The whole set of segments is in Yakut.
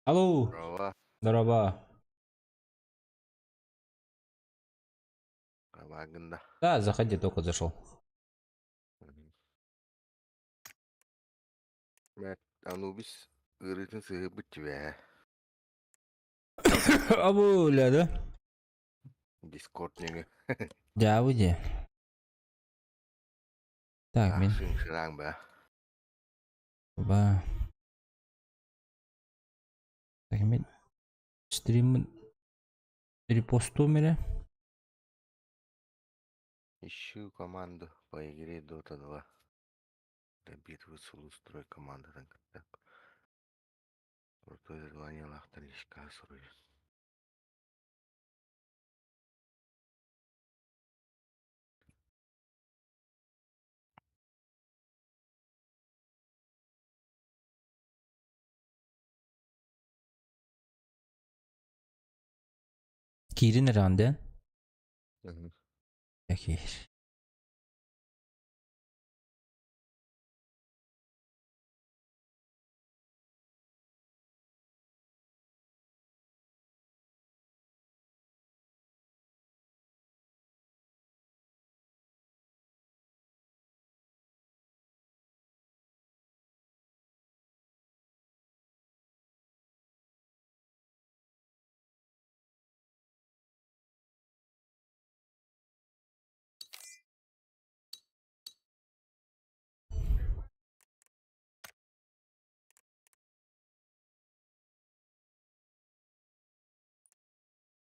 Алло, Здорово. здорово. Абаагында. Да, заходи, только зашел. Мэ Анубис ыарыытын сыһыппыт тибээ. Абу, ля, да? Дискорд нөҥүө. Дьаабы дии. Так, мин. Шыҥшыраҥ ба. Ба. Так, мин стриммин репостуом эрэ. Ищу команду по игре Dota 2. Для битвы сулустрой командатын кытта. Крутой желаниялаахтар лишка суруйун. Киирин эрэҕин да? Киир.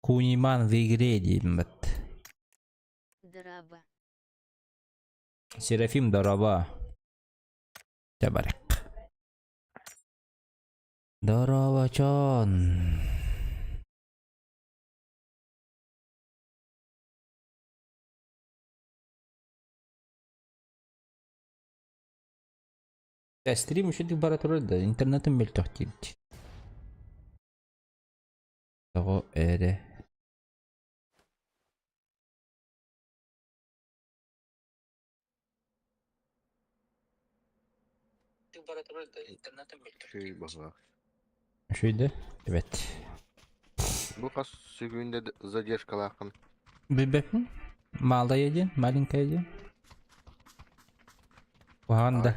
Куниман в игре диэммит. Драба. Серафим дороба. Табарык. Здорово, чон. Стрим еще бара турар да, интернетым мөлтөх диэбит. Тоҕо эрэ. Үчүгэй баһылаах. Үчүгэй да? Эбэт. Бу хас секүндэ задержкалааххын? Билбэппин. Малая диэн, маленькая диэн. Куһаҕан да.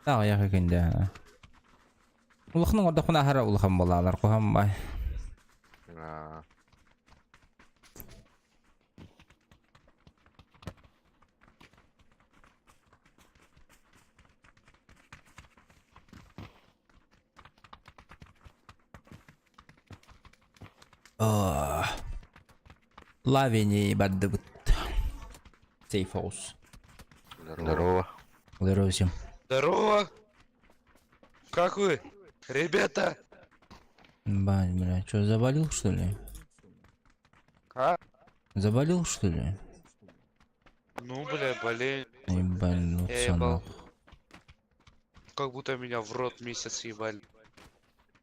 Аҕыйах күндэ. Улахан оҥордохпуна аһара улахан буолаалар куһаҕан бай. Лавини бардыбыт. Сейф house. Здорово. Здорово всем. Здорово! Как вы, ребята? Бань, бля, что, заболел, что ли? А? Заболел, что ли? Ну, бля, болею. Ебануться Я ебал. нахуй. Как будто меня в рот месяц ебали.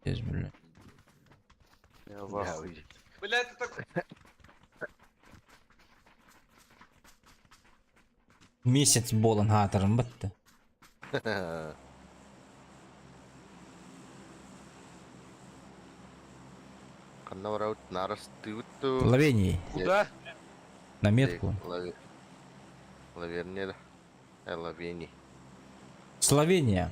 Пиздец, бля. Я в ахуе. Бля, это такой... Месяц буолан хаатарым батта. Ханна барабыт нарастыыбыт дуу? Словении. Куда? На метку. Лаверне да. Лавени. Словения.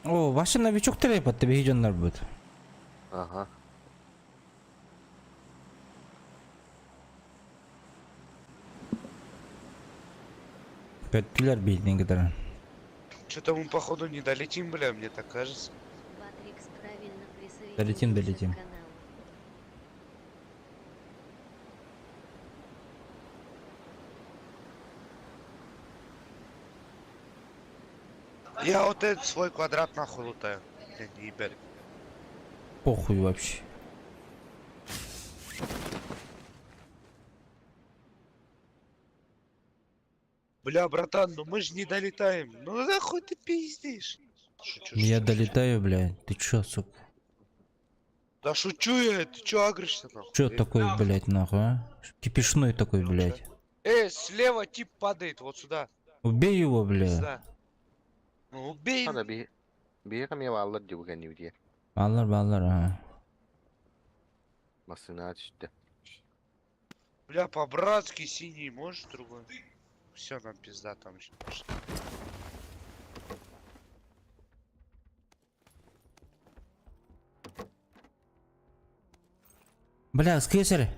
О, ваши новичок терапевт биһи дьоннорбут. Ага. Көттүлэр биһигини кытары. Что-то мы походу не долетим, бля, мне так кажется. Патрикс правильно Долетим, присоединился долетим. к каналу. Я вот этот свой квадрат нахуй лутаю. Бля, не ебали. Похуй вообще. Бля, братан, ну мы же не долетаем. Ну нахуй ты пиздишь? Шучу, Я шучу, шучу. долетаю, блядь. Ты чё, сука? Да шучу я, ты чё агришься нахуй? Чё Э, такой, блядь, нахуй, а? Кипишной такой, блядь. Слева тип падает, вот сюда. Убей его, блядь. Сюда. Ну убей. Ана би биһиэхэ эмиэ бааллар дии бу кэннибитигэр. Баллар, баллар, ага. Массыынаҕа түстэ. Бля, по-братски синий, можешь другой? Все, нам пизда там еще. Бля, скесарь.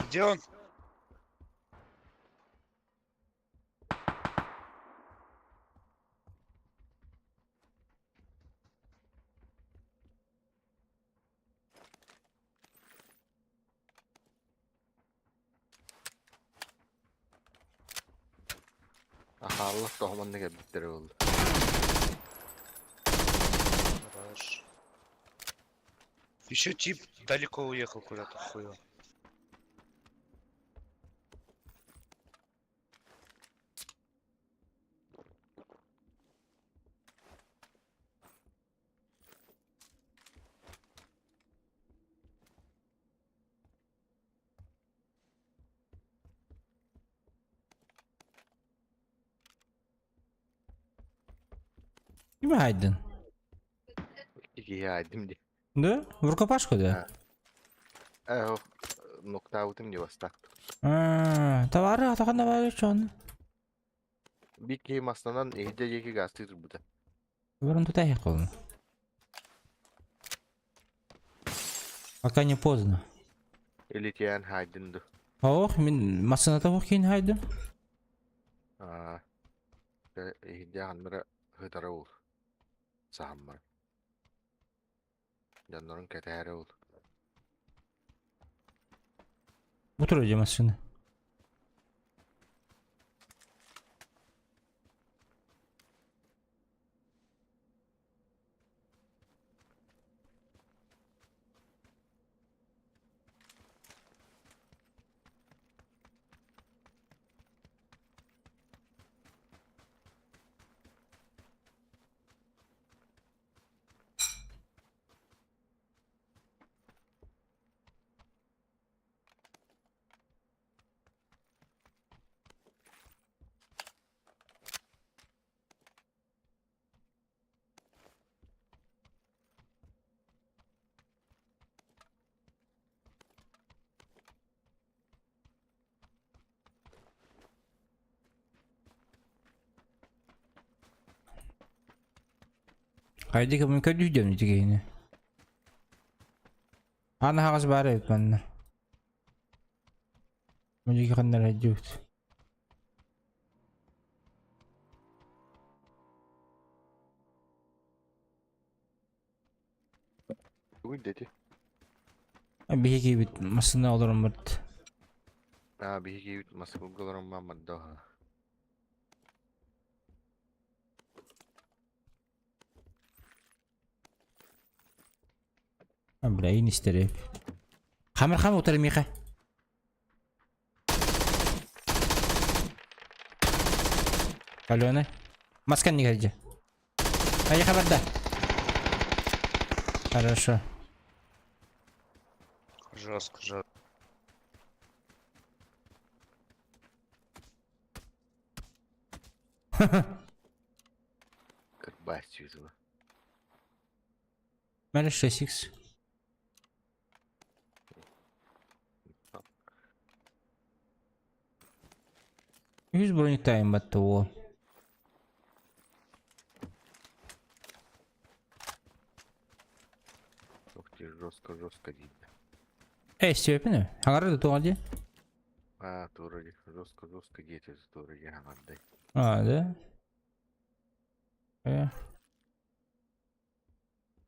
Где он? Аһааллах тоҕо манна кэлбиттэрэ буолла. Хорош. Еще тип далеко уехал куда-то, хуё. Кими хайдын? Икки хаайдым дии. Да? В рукопашку, да? Ээ, нуктаабытым дии бастаан. А, товары, атахан товары, чон. Биир киһи мастанан иһирдьэ диэки гаастыы турбута. Варан тут ехал. Пока не поздно. Илитиэн хаайдын дуу. Ох, мин массыната ох кин хайды. Аа, иһирдьэ ханнара сытара уол. Саһаммар. Дьоннорун кэтэһэрэ уол. Бу турар дьэ массыына. Хайдик мин көрдүүдем итигини. Аны хаҕас баар эбит манна. Мужики ханнар хайдьыбыт. Тугуй дети? Биһиги киибит массыына олороммут. Аа, биһиги Москвага олорон мааммардоо. Бля, ин истери. Хамыр хам утары миха. Алена. Маскан не горди. А я хабарда. Хорошо. Жестко, жестко. Кырбас сүүтүлэ. Мэлэ 6х. Үс бронетайм батта уол. Ух ты, жестко, жестко дииллэр. Э, Степин, хаҥара да туоҕа дии? Аа, туора дии, жестко, жестко диэтэ туора дии хаҥардай. А, да? Э.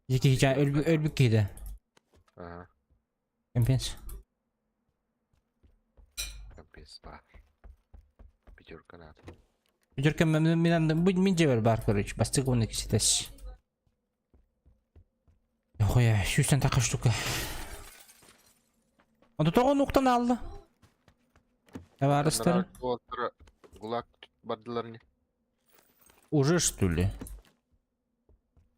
Дьэ киһи өлбүт өлбүт киһи да. Аха. Компенс. Компенс баар. Пятерка надо. Бүтүркэ мин дьиэбэр баар короче, бастык уонна киситэс. Хуя, сүүстэн таха штука. Онто тоҕо нуктан аалла? Табаарыстар. Гулаг бардылар не? Уже что ли?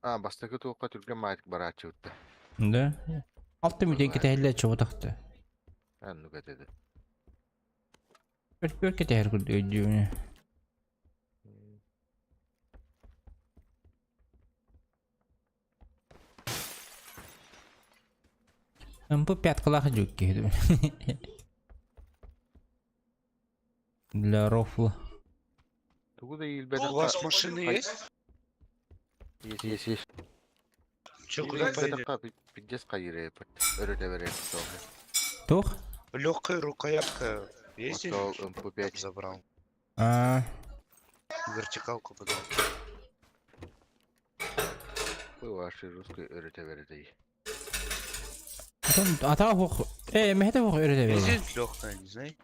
А, бастакы туохха түргэн маайтык барааччыбытта. Да. Алты мүтен кэтэһиллэ чугутахты. Аннук этеди. Өр кэтэһэр курдук өйдүүнү. МП пяткалаах дьүк киһи Для рофла. Тугу да иилбэтэх. У вас машины есть? Есть, есть, есть. Че, куда поедем? Пиздец хайырыпыт. Өрүтэ берет. Туох? Легкая рукоятка есть? или Мотол МП5. Забрал. А, Вертикалку подал. Бу ваши русской өрүтэ берет. Ата хух. Э, мехте хух өрүтэ берет. Есть легкая, не знаете?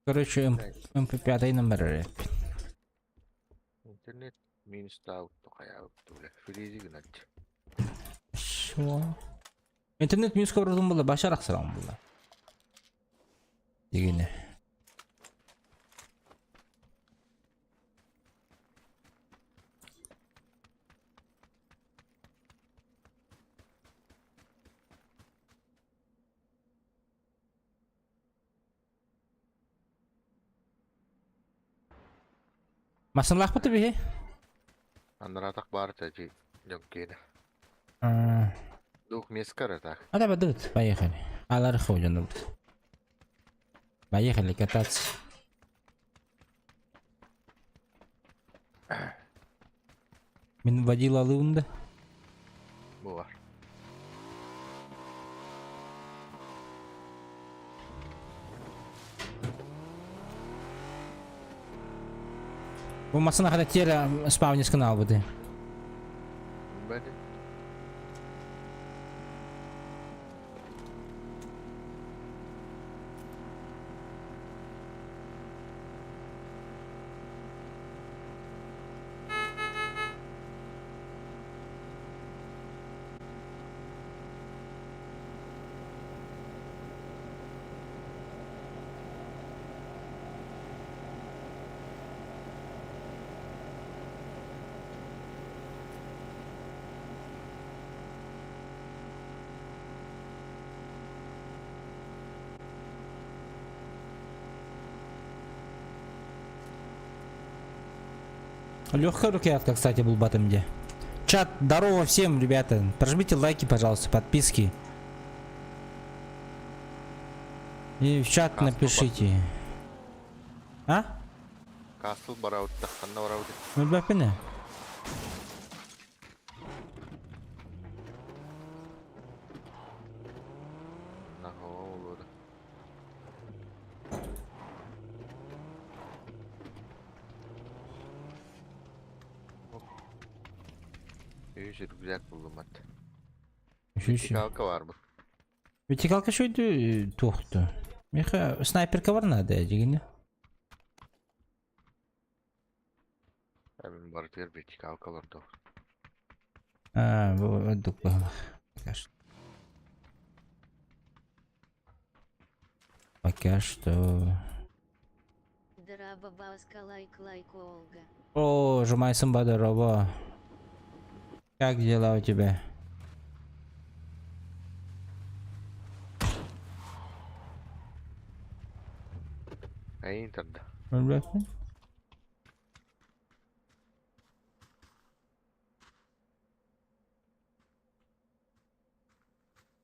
Короче, МП5 номер. Интернет минус таут хайаабыт бля. Фризи гынат. Шо? Интернет минус коврудун була, башар аксаран була. Дегене. Масынлаахпыт биһи? Аннаратах баар тажи дьоҥкиэнэ. Двух мест так. А давай, дут, поехали. Алар ходим. Поехали кататься. Мин водила лыунда. Бу бар. Бу масына хата тиэрэ спавнис канал быты. Бәде. Легкая рукоятка, кстати, был батом где. Чат, здорово всем, ребята. Прожмите лайки, пожалуйста, подписки. И в чат Касл напишите. А? Касл бараутта, ханна бараутта. Ну, бәпіне. Нахова болууда. Үс рюкзак буллум ат. Үшінші. Вертикалка бар бу. Вертикалка шөйді туқты. Меха снайперка бар надо, дегені. Мен барытыгар вертикалка бар то. А, бу өддүк баһылах. Пока что. Пока что. Драба бауска лайк лайк Олга. О, жумайсың ба здорово. Как дела у тебя? Айын тарда. Өлбөппүн.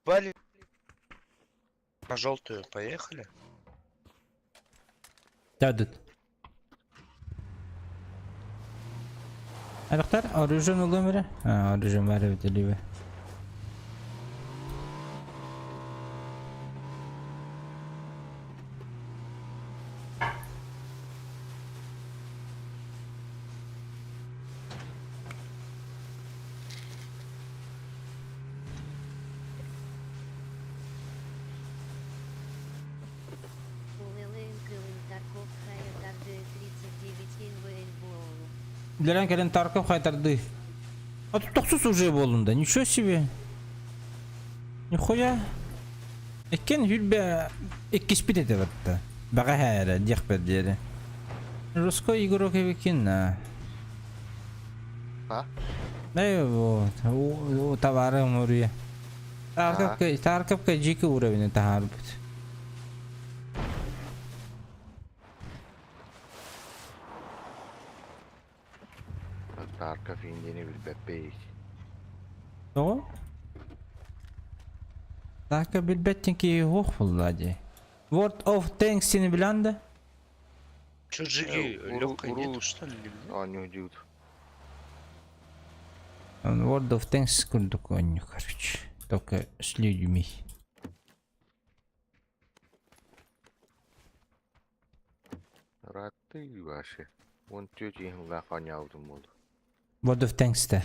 Бали. На желтую поехали. Дядут. Аяқтар, оружие өлөмөрө? А, оружие бар эбит либо. Билэрэн кэлин Тарков хайтарды. А тут тохсус уже буоллун да, ничего себе. Нихуя. Иккен хүлбэ иккиспит этэ батта. Баҕа эрэ диэхпэр диэри. Русской игрок эбикин на. А? Да вот, товары оҥоруйа. Тарковка, Тарковка дьики уровень таһаарбыт. Тарков Индияны билбэппит. Тоҕо? Тарков билбэттин киһи суох буолла дии. World of Tanks сини билэн да? Чё, Жиги, легкой урул нету, что ли, или нет? оонньуу диют. World of Tanks курдук оонньуу, короче. Только с людьми. Раты ваши. Вон тетя иһин оонньообутум буолду. World of Tanks да.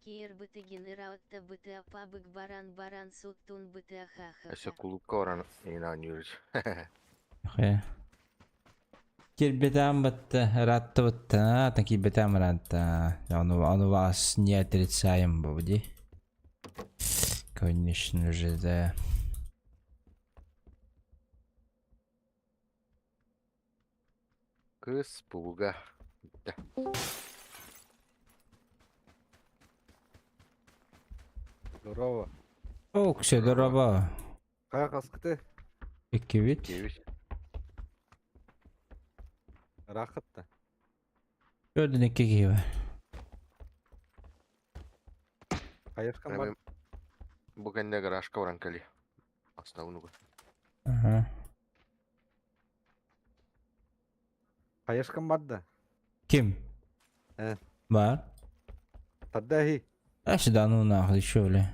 Киэр быты генералта быты апабык баран баран суттун быты Өссө ахахаха. кулуупка баран иһин оонньуурут. Нихуя. Кирбитам бытта, ыраатта бытта, та кирбитам ыраатта. Ону вас не отрицаем, бабди. Конечно же, да. Кыс буга. Да. Здорово. Ок, все, дороба. Хайа хаскыты? Иккибит. Кебис. Рахат да. Көрдүн икки киһи бар. Хайышкан бар. Бу кэннэ гаражка баран кэлиэ. Основнуга. Ага. Хайышкан бар да. Ким? Э. Бар. Тогда и. А сюда ну нахуй, еще бля.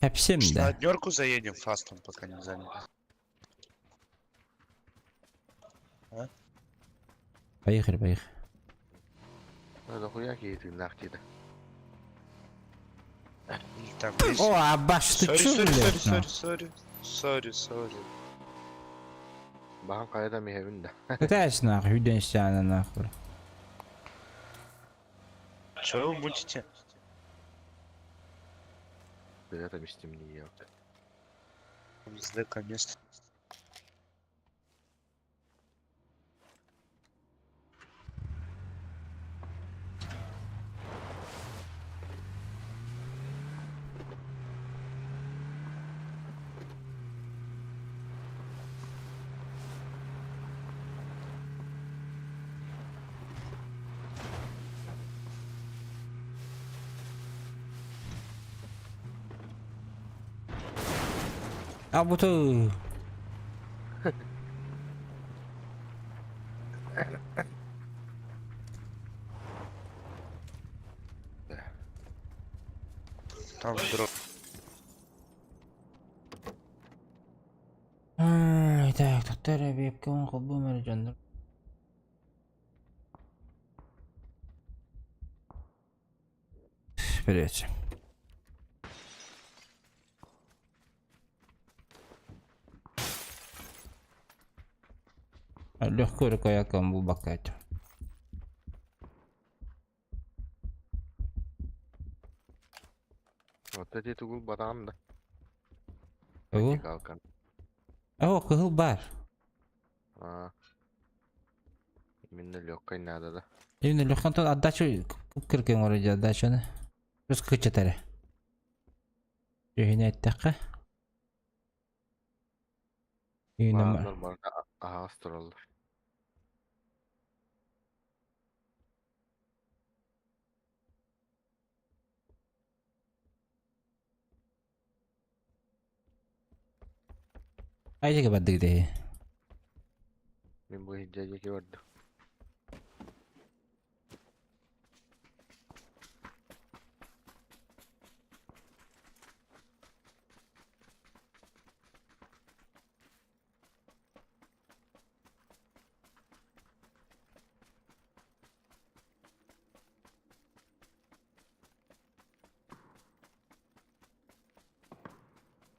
Хепсим На да. однерку заедем фастом, пока не заняли. Поехали, поехали. Ну дохуя киһи тыыннаах диэтэ. Или там есть. О, Абаш, ты Сори, чё, сори, блядь? сори, ну? сори, сори. Сори, сори. Бахан хайа да миһэбин да. Пытаюсь нахуй, үйден сяна нахуй. Чё вы мутите? Бэйэтэ мистимниyak. Там СДК место. А вот Там дроп. Ай, так, тоқтар әбепке он қолбу мәржандар. Привет. Легко рукояком бубакать. Вот эти тугул батаан да. Ого. Калкан. О, кыһыл бар. А. Именно легкой надо, да. Именно легкон отдачу кыркын вроде отдачаны. Плюс кычатары. Жүйіне әттәққа. Именно Нормально. Ага, строил. Айжеге бардык де. Мин бу дядя барды.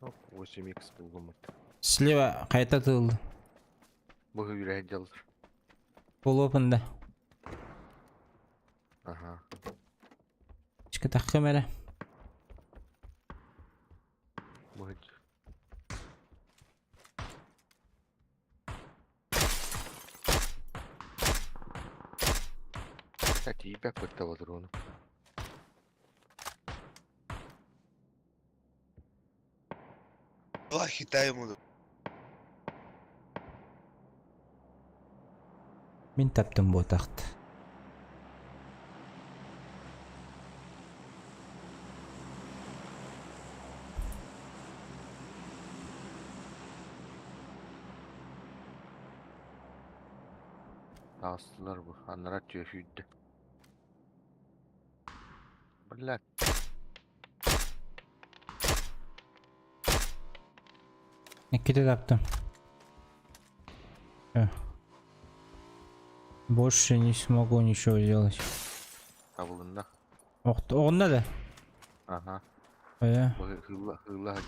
Оп, 8x булгумут. Слева қайта тыл. Бу хүрэ дьаллар. Буолуопун да. Аха. Чыкытаххым эрэ. Быһыт. Тиийбэт кытта ботуруону. Два хита ему. Мин таптым буотахт. Таҕыстылар бу. Аннара түөһүйдэ. Блядь. Иккитэ таптым. Э. Больше не смогу ничего сделать. Табылынна. Оҕунна да? Ага. Э. Хылла хылла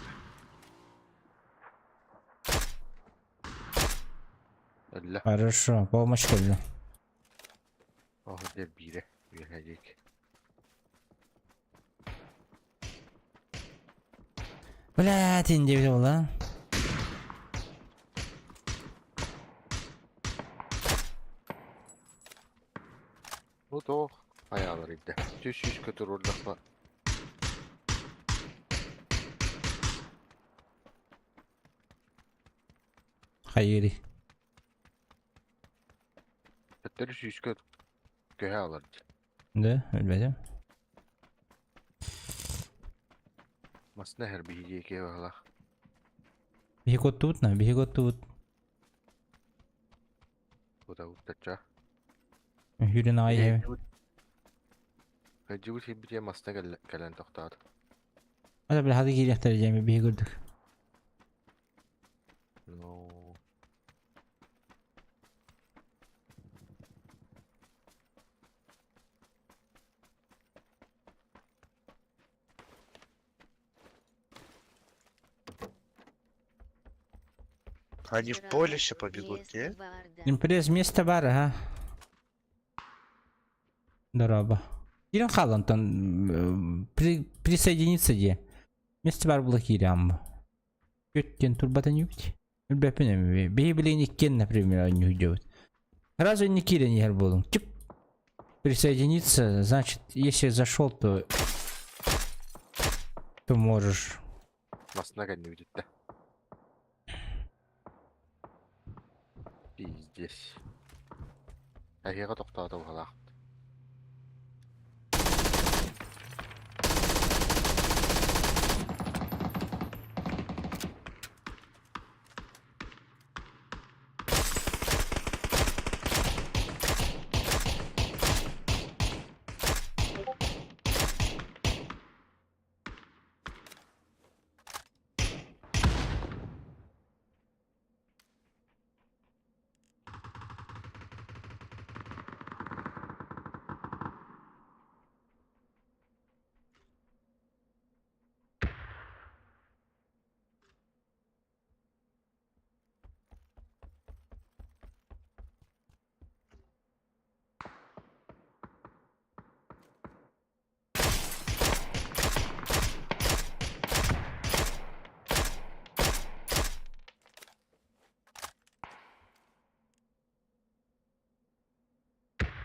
Өллө. Хорошо, помощь кэллэ. Оһо дэр биирэ үөһэ диэки. Блядь, диэбитэ буолла. Бу туох хайаалар ирдэ. Түс сүүскэ туруордахха Хайыырый? Төттөрү сүүскэ көһө алар дии. Да, билбэтим. Масына иһэр биһиги диэки баһылаах. Биһиги оттубут на, биһиги оттубут. Утабыттачча. Хүрүн аҕай иһэбин. Кырдьыбыт сирбитигэр маста кэлэн тохтоото. Ата бile хады киириэхтэрэ диэми биһиги көрдүк. Ну... Они в поле ща побегут, не? Импресс место бар, ага. Дороба. Кирин хаалан онтон при, присоединиться дии. Место бар була киирям. Күттен турбатын юбит. Билбэппин эми. Биһи билигин иккиэн, например, оонньуу Сразу не киирэн иһэр буолуҥ. Чик. Присоединиться, значит, если зашел, то ты можешь. Массына кэннибититтэ. Пиздец. Эһиэхэ тохтоото быһалаахпыт.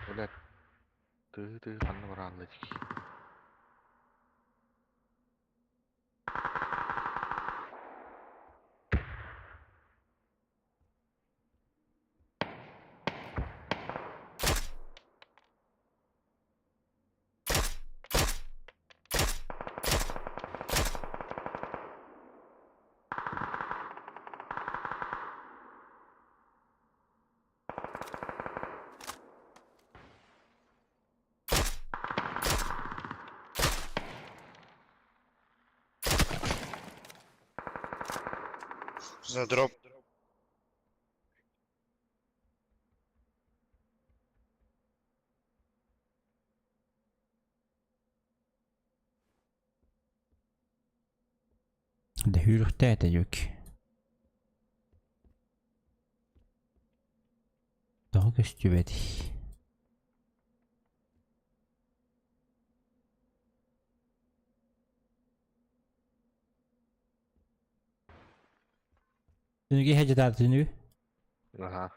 Блядь. Тыы-тыы ханна бараалла дии. За дроп. Да хүүрүхтэй этэ юк. Тоҕо көстүбэтий? Түнүгү иһэ түнүгү? Аха.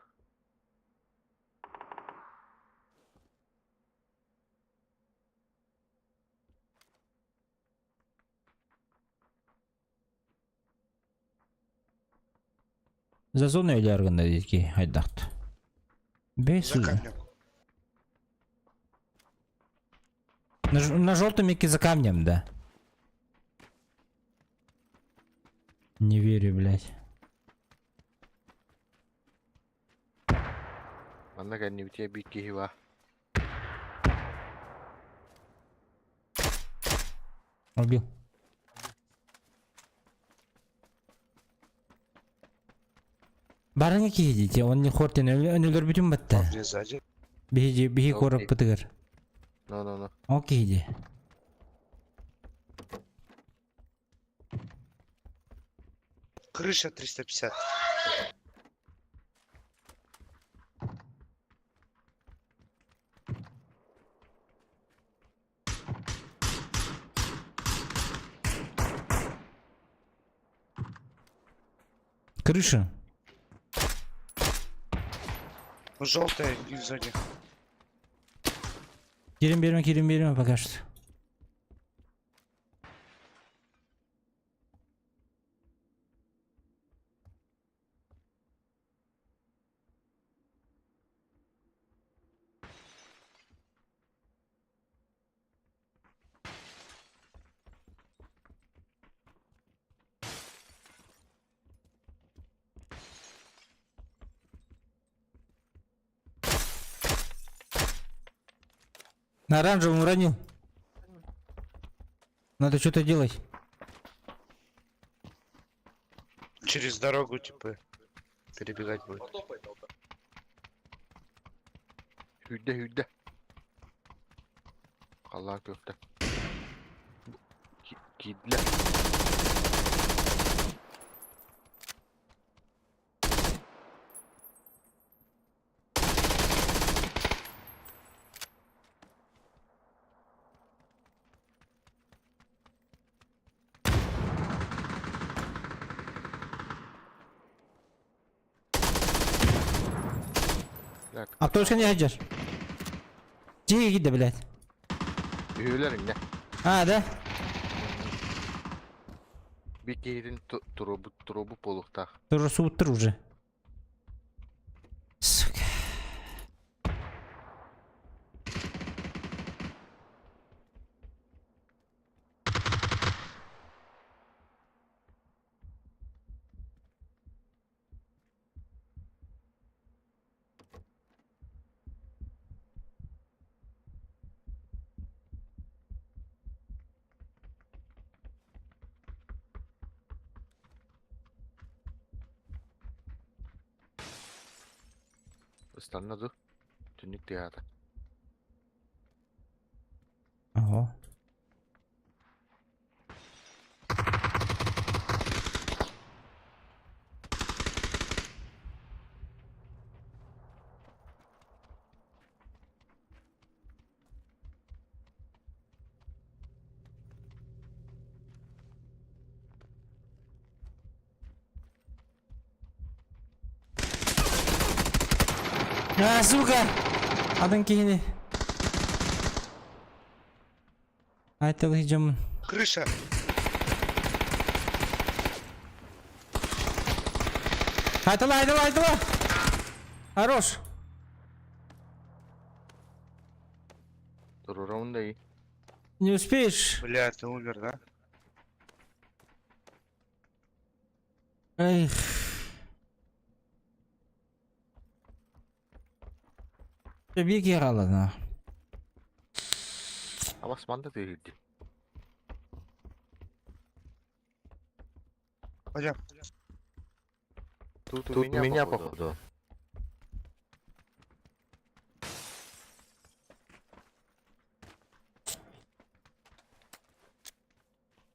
За зону өлөр гына диэки хайдахт. Бес За уже. камнем. На желтом мике за камнем, да. Не верю, блядь. Манна кэннибитигэр биир киһи баар. Убил. Барыҥа киһи дии, он не хортен өлөрбүтүн батта. Где сзади? Биһи биһи Окей. куораппытыгар. Ну ну ну. Ол киһи дии. Крыша 350. Крыша. Ну, желтая не в зоне. Кирим берме, кирим берме пока что. На оранжевом уронил. Надо что-то делать. Через дорогу, типа, перебегать будет. Сүүрдэ сүүрдэ. Халлаан күөхтэ. Киирдилэр. Автобуска не сылдьар. Дьиэ киирдэ, блядь. Үһүөлэр иннэ. А, да? Биир киһитин туруорбут туруорбут буолуохтаах. Тоже сууттар уже. Сука. Ыстанна дуу? Түннүк тыаһаата. Ого. А, сука! Атын киһини. Айтылы дьоммун. Крыша! Айтыла, айтыла, айтыла! Хорош! Туруорабын да Не успеешь? Бля, ты умер, да? Эх. Биир киһи хаалла. Абас манна тыаһыыр дии. Пойдем. Тут, Тут у меня, походу.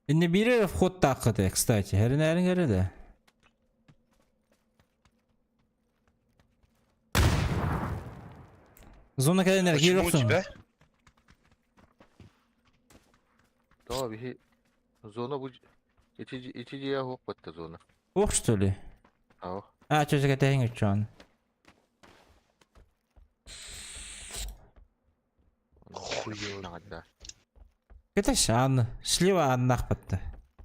Инне биир вход тааккыты, кстати. Хэрин эрин да. Зона кэлэнэр Почему у киирохсун. тебя? То биһи зона бу ити ити дьиэ суох бытта зона. Ох что ли? Ау. А, чё кэтэһиҥ үччон. Хуёво. Наҕарда. Кэтэс Анна. Слева Аннах батта.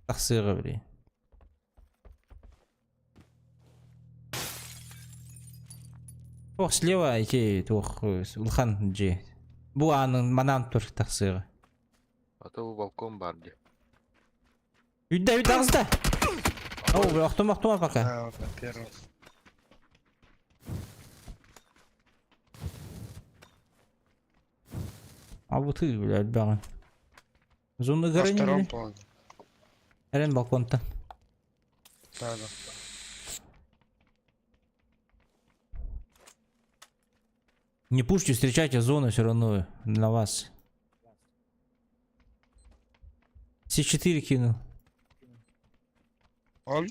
Тахсыаҕа били. Туох слева ити туох улахан дьиэ. Бу аанын манаан тур тахсыаҕа. А то бу балкон баар дии. Үйдэ үйдэ таҕыста! О, бля, охтума охтума пока. Да, он на первом. А вот ты, бля, элбэҕин. Зону На втором ыгырын плане. Эрен балконтан. Да, да. Не пушьте, встречайте зону все равно на вас. С4 кинул. Он?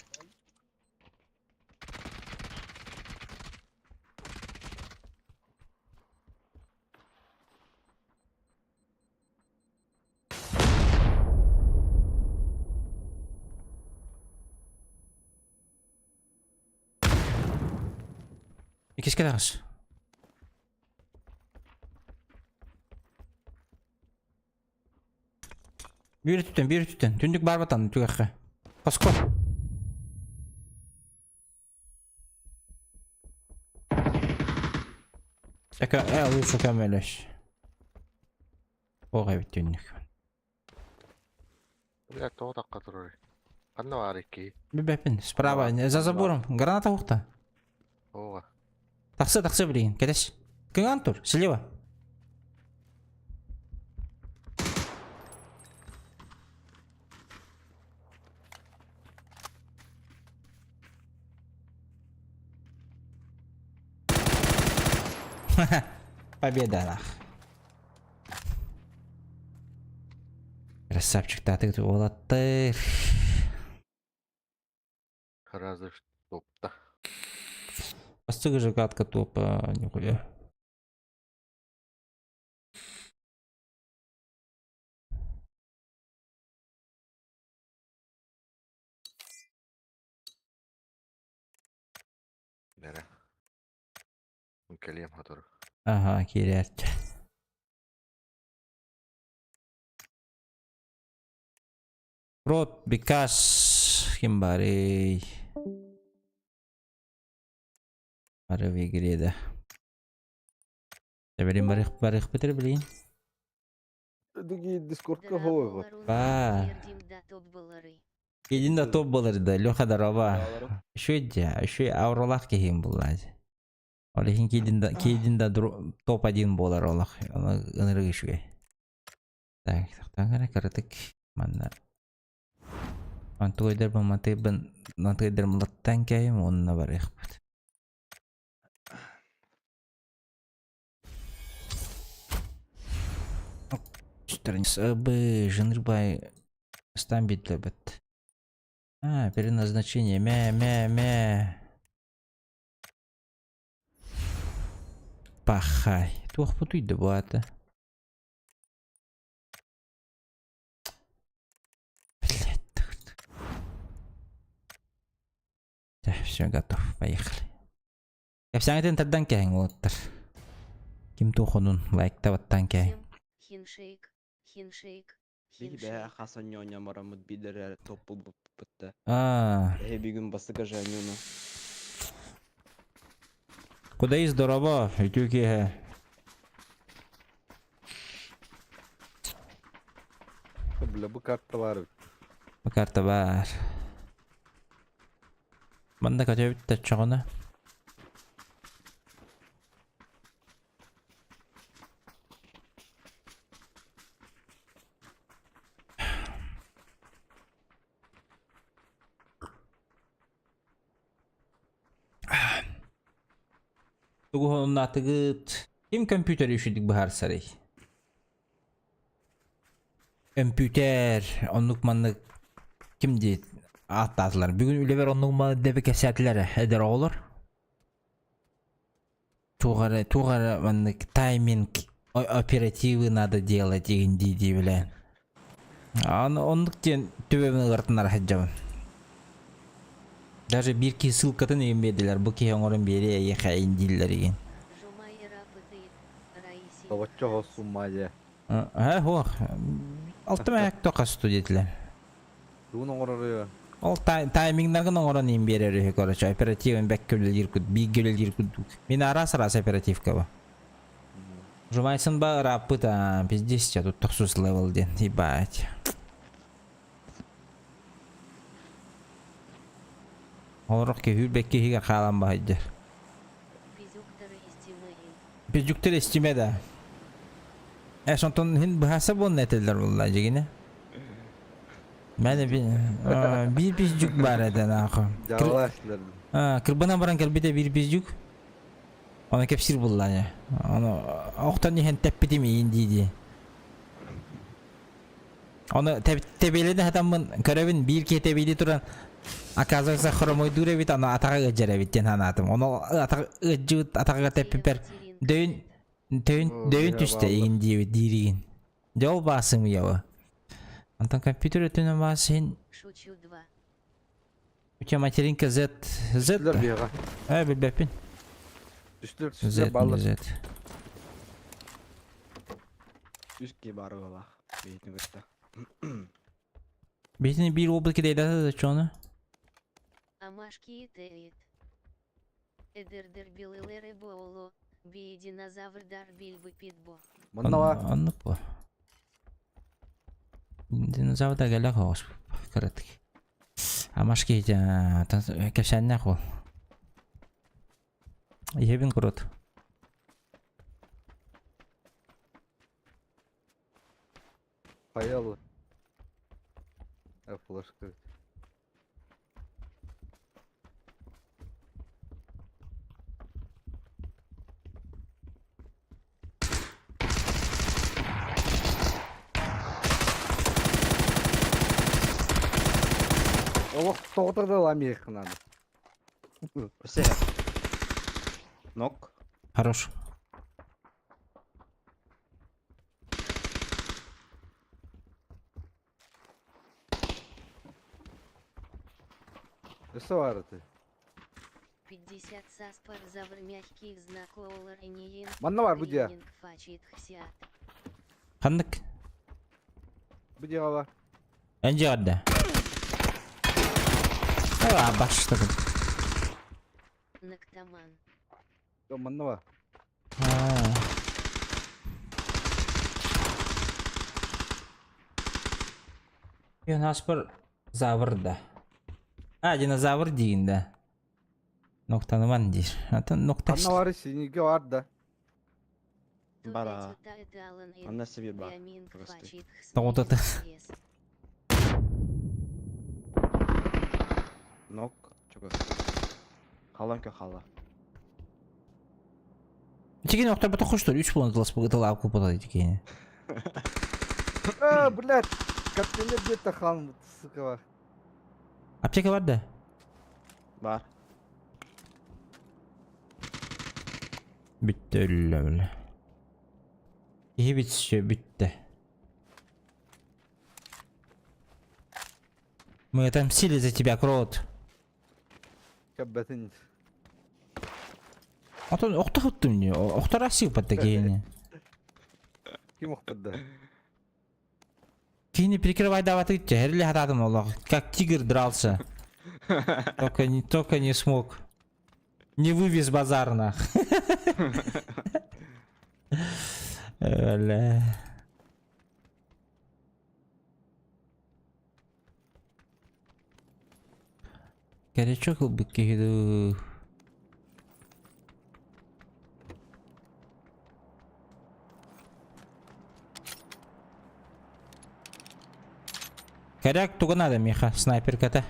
Иккискэ таҕыс. Биир өттүттэн, биир өттүттэн. Түннүк баар батан түгэххэ. Хоско. Эка, э, лучше көмөлөс. Ох эбит түннүк. Бля, тоҕо тахха турар? Ханна баар икки? Билбэппин. Справа, за забором. Граната уохта. Оҕа. Тахса, тахса билигин. Кэтэс. Кыҥаан тур, слева. Победа, нах. Красавчик, татык уолаттар. Разве топта. Бастыгы же катка топа, нихуя. Бэрэ. Кэлиэм сотору. Ага, киирээччи. Рот, because ким баарый? Бары в игре да. Билин барых барыхпыт эрэ билигин. Дыги дискордка хоойгот. Баар. Киһин да топ буолар да, Леха здорово. Үчүгэй дьэ, үчүгэй ауралаах киһим буолла. Ол иһин киидин да, киидин да топ-1 буолар олох. Ону ынырык үчүгэй. Так, тохтоон эрэ кыратык манна Онтугайдарбын матыйбын матыйдарым латтан кэйим уонна барыахпыт. Страница Б, Жанрбай стан бидлебет. А, переназначение, мя, мя, мя. Пахай. Туох бутуйда бу аата. Блять. Так, все, готов. Поехали. Кэпсээҥитин тардан кэһиҥ уолаттар. Ким туохунун лайктабаттан кэһиҥ. Хиншейк, хиншейк, Биги бэһэ хас онньоонньоон бараммыт биирдэрэ топ булбуппут да. А, Эһи бүгүн бастакы жанньону. Куда и здорово, үтүө киэһэ. Бля, бу карта баар эбит. Бу карта баар. Манна көтөбүт да чоҕуна. Тугу хонуннаатыгыт? Ким компьютер үчүдүк быһаарсарый? Көмпүүтэр оннук маннык ким диэт ааттаатылар. Бүгүн үлэбэр оннук маннык дэби кэпсээтилэр эдэр оҕолор. Туох эрэ, туох эрэ маннык тайминг оперативы надо делать игин дии-дии билээн. Аны оннук диэн төбөбүн ыгартынара сылдьабын. Даже биир киһи ссылкатын игин биэрдилэр, бу киһи оҥорон биэриэ эйиэхэ игин дииллэр игин. Тобоччо хос сумма дьэ. Э, суох. Алта мэһэк тохас диэтилэр. Тугун оҥорор Ол таймингнаргын оҥорон иин биэрэр үһү, короче, оперативын бэккэ үлэлиир куд, бииргэ үлэлиир курдук. Мин араас-араас оперативка ба. Жумайсын ба ырааппыт, а, пиздец, тут тохсус левел диэн, ебать. Олорох киһи бэккэ иһигэр хаалан баһыйдыр. Пиздюктар истимэ да. Э, сонтон хин быһааса буолна этэллэр буолла дьигине. Мен биир пиздюк бар этэ нахуй. Дьаалаахтылар. Кырбана баран кэлбитэ биир пиздюк. Оны кэпсиир булла Оны охтон иһэн тэппитим иин дии-дии. Оны тэбиэлин хатаммын көрөбүн биир киһи тэбиили туран оказывается хромойдуур эбит аны атаҕа ыалдьар эбит диэн санаатым. Ону атаҕа ыалдьыбыт атаҕыга тэппиппэр дөйүн дөйүн дөйүн түстэ игин диэбит дииригин. Дьэ ол баасым уйабы. Антон компьютер өттүнэн баас иһин Шучу 2. У тебя материнка Z Z Түстүлэр биһиэхэ. Э, билбэппин. Түстүлэр, Z түстүлэр бааллар. Z. Үс киһи баар быһыылаах биһитин кытта. Биһитини биир уолбут кидэйдэтэ да чону. Амашки теет. Эдердер билэлэрэ буолуо, бии динозаврдар билбиппит бо. Манна баар. Оннук бу. Динозаврда кэлэ хоҕус кыратык. Амаш киһитэ кэпсээннээх уол. Иһэбин курут. Хайа Э, флешка. Олох тоҕото да ламиэх надо. Өссө Нок. Хорош. Өссө баар этэ. 50 саспар завр мягких знак олар инеин. Манна бар бу дьиэ. Фачит хсиат. Ханнык? Бу дьиэҕэ бар. Эн дьиэҕэрдэ. А, баштыгын. Нактаман. Манна бар. А. Юнаспыр завр да. А, динозавр диин да. Ноктаныман диир. Атын нокта. Ханна бар синиге бар да. Бара. Анна себе бар. Прости. Тоҕутата. Нок. Чугас. Халан кө хала. Тигин охторбото хоштор үч буолан тылас тылаап купата тикини. А, блядь, капеле где-то хан, сука. Аптека бар да? Бар. Бүттэ өллө бile. Киһи бүтсө бүттэ. Мы отомстили за тебя, крот. Кэббэтин. Отон охто хуттум не, охтора сыпат киһини. Ким охпут Киһини прикрывай даваты херли хататым Аллах. Как тигр дрался. Только не смог. Не вывез базар нах. Бля. Горячок ылбыт киһи дуу. Коряк туга надо, Миха, снайперката.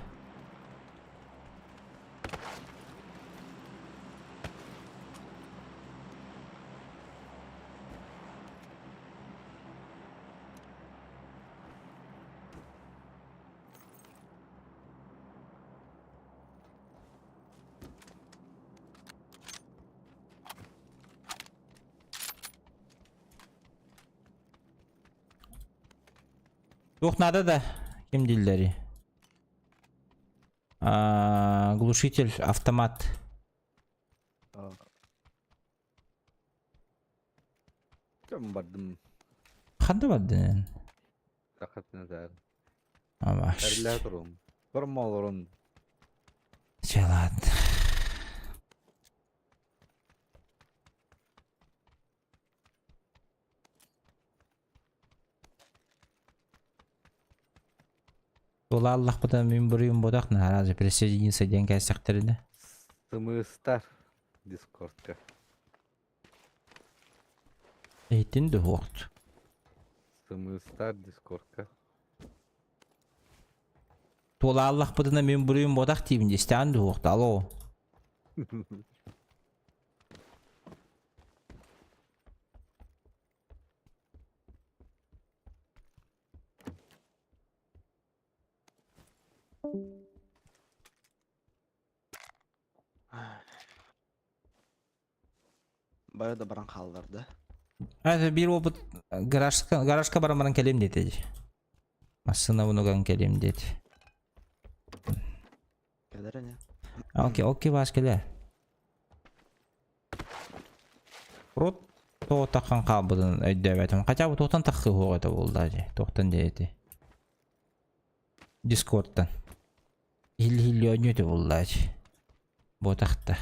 Туох наада да ким дииллэрий? Аа, глушитель, автомат. Кем бардым? Ханна бардын? Рахатына да. Амаш. Эрлээ турум. Бормолорун. Чэ ладно. Туолааллахпытына мин буруйум буотах наһаа присоединиться диэн кээстэхтэринэ. Сымыыстар Дискордка. Эйтин дуһуохт. Сымыыстар Дискордка. Туолааллахпытына мин буруйум буотах диибин истэҕин дуһуохт алло. Бары да баран хааллар да. Это биир опыт гаражка, гаражка баран баран кэлиэм диэтэ дии. Массыынабын уган кэлиэм диэти. Кэлэр ини. Окей, окей, баас кэлэ. Урут тоҕо таххан хаалбытын өйдөөбөтүм. Хотя бы туохтан таххыһыах этэ буолла дии. Туохтан диэти. Дискордтан. Иһилли-иһилли оонньуу этэ буолла дии. Буотахта.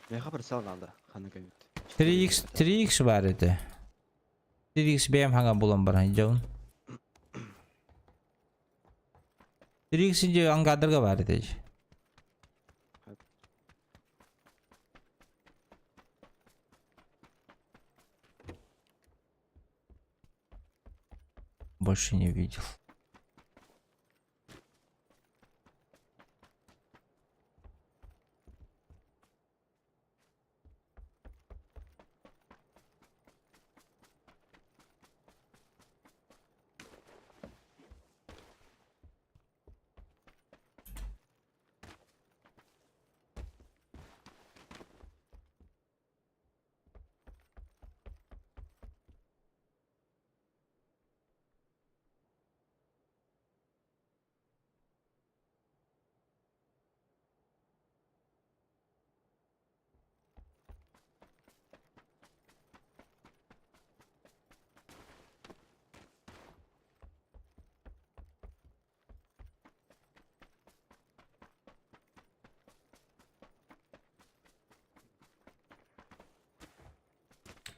Миэхэ прицел наада, ханнык эбит. 3x 3x баар этэ. 3x бэйэм хаҥа булан баран дьон. 3x дьэ ангадарга баар этэ. Больше не видел.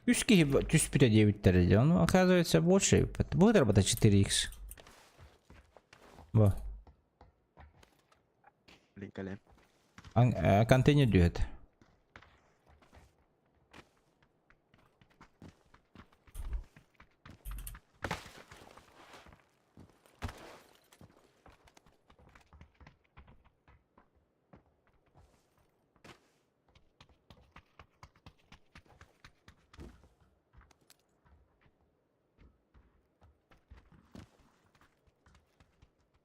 Үс киһи түспүтэ диэбиттэрэ дии. Ону оказывается больше. Будет работать 4х. Во. Блин, кэлэм. Контейнер түһэт.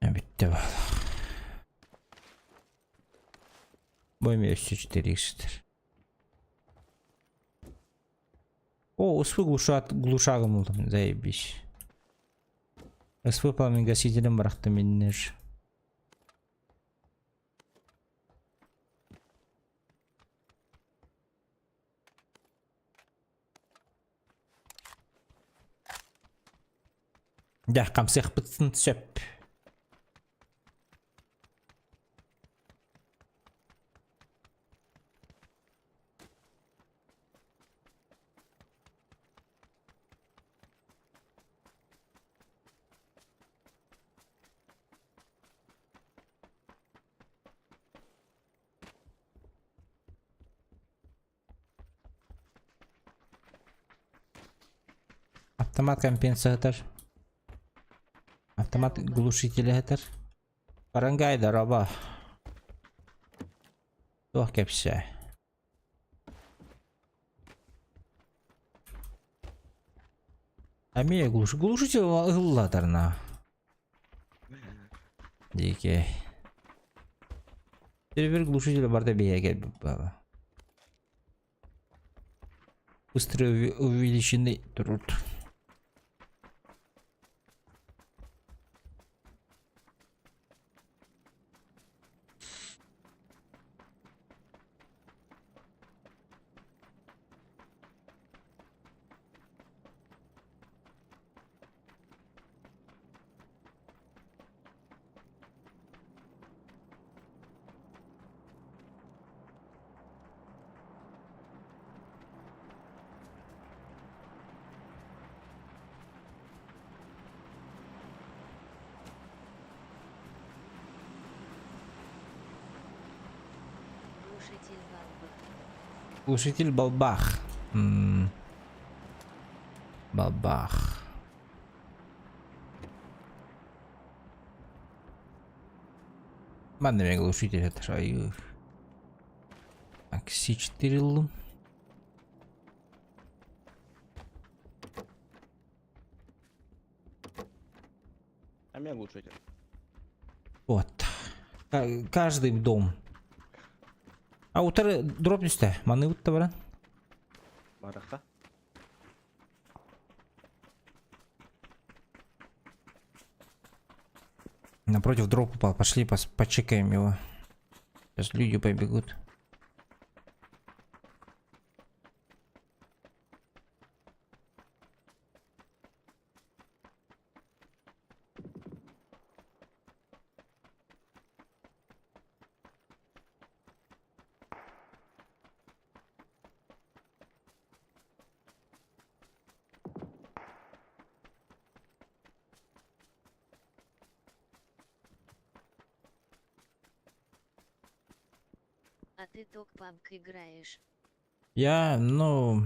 Бүттэ Бу эмиэ өссө 4 О, СВ глушат, глушагым булдум, заебись. СВ пламегасителем бырахтым иннер. Дьэ, хамсыахпытын сөп. Автомат компенсатор. Автомат глушителя этэр. Барангай дороба. Туох кэпсээ. Эмиэ глуш глушитель ыһыллатарна. Дикий. Бир глушитель барда биһиэхэ кэлбит буолла. Быстро увеличенный труд. Глушитель балбах. Глушитель балбах. М Балбах. Манна эмиэ глушитель это шайыр. Так, С4 ыллым. Эмиэ глушитель. Вот. Каждый дом. А утары дроп түстэ. Маныбыт да баран. Бараха. Напротив дроп упал. Пошли пос почекаем его. Сейчас люди побегут. А ты ток пабг играешь. Я, ну...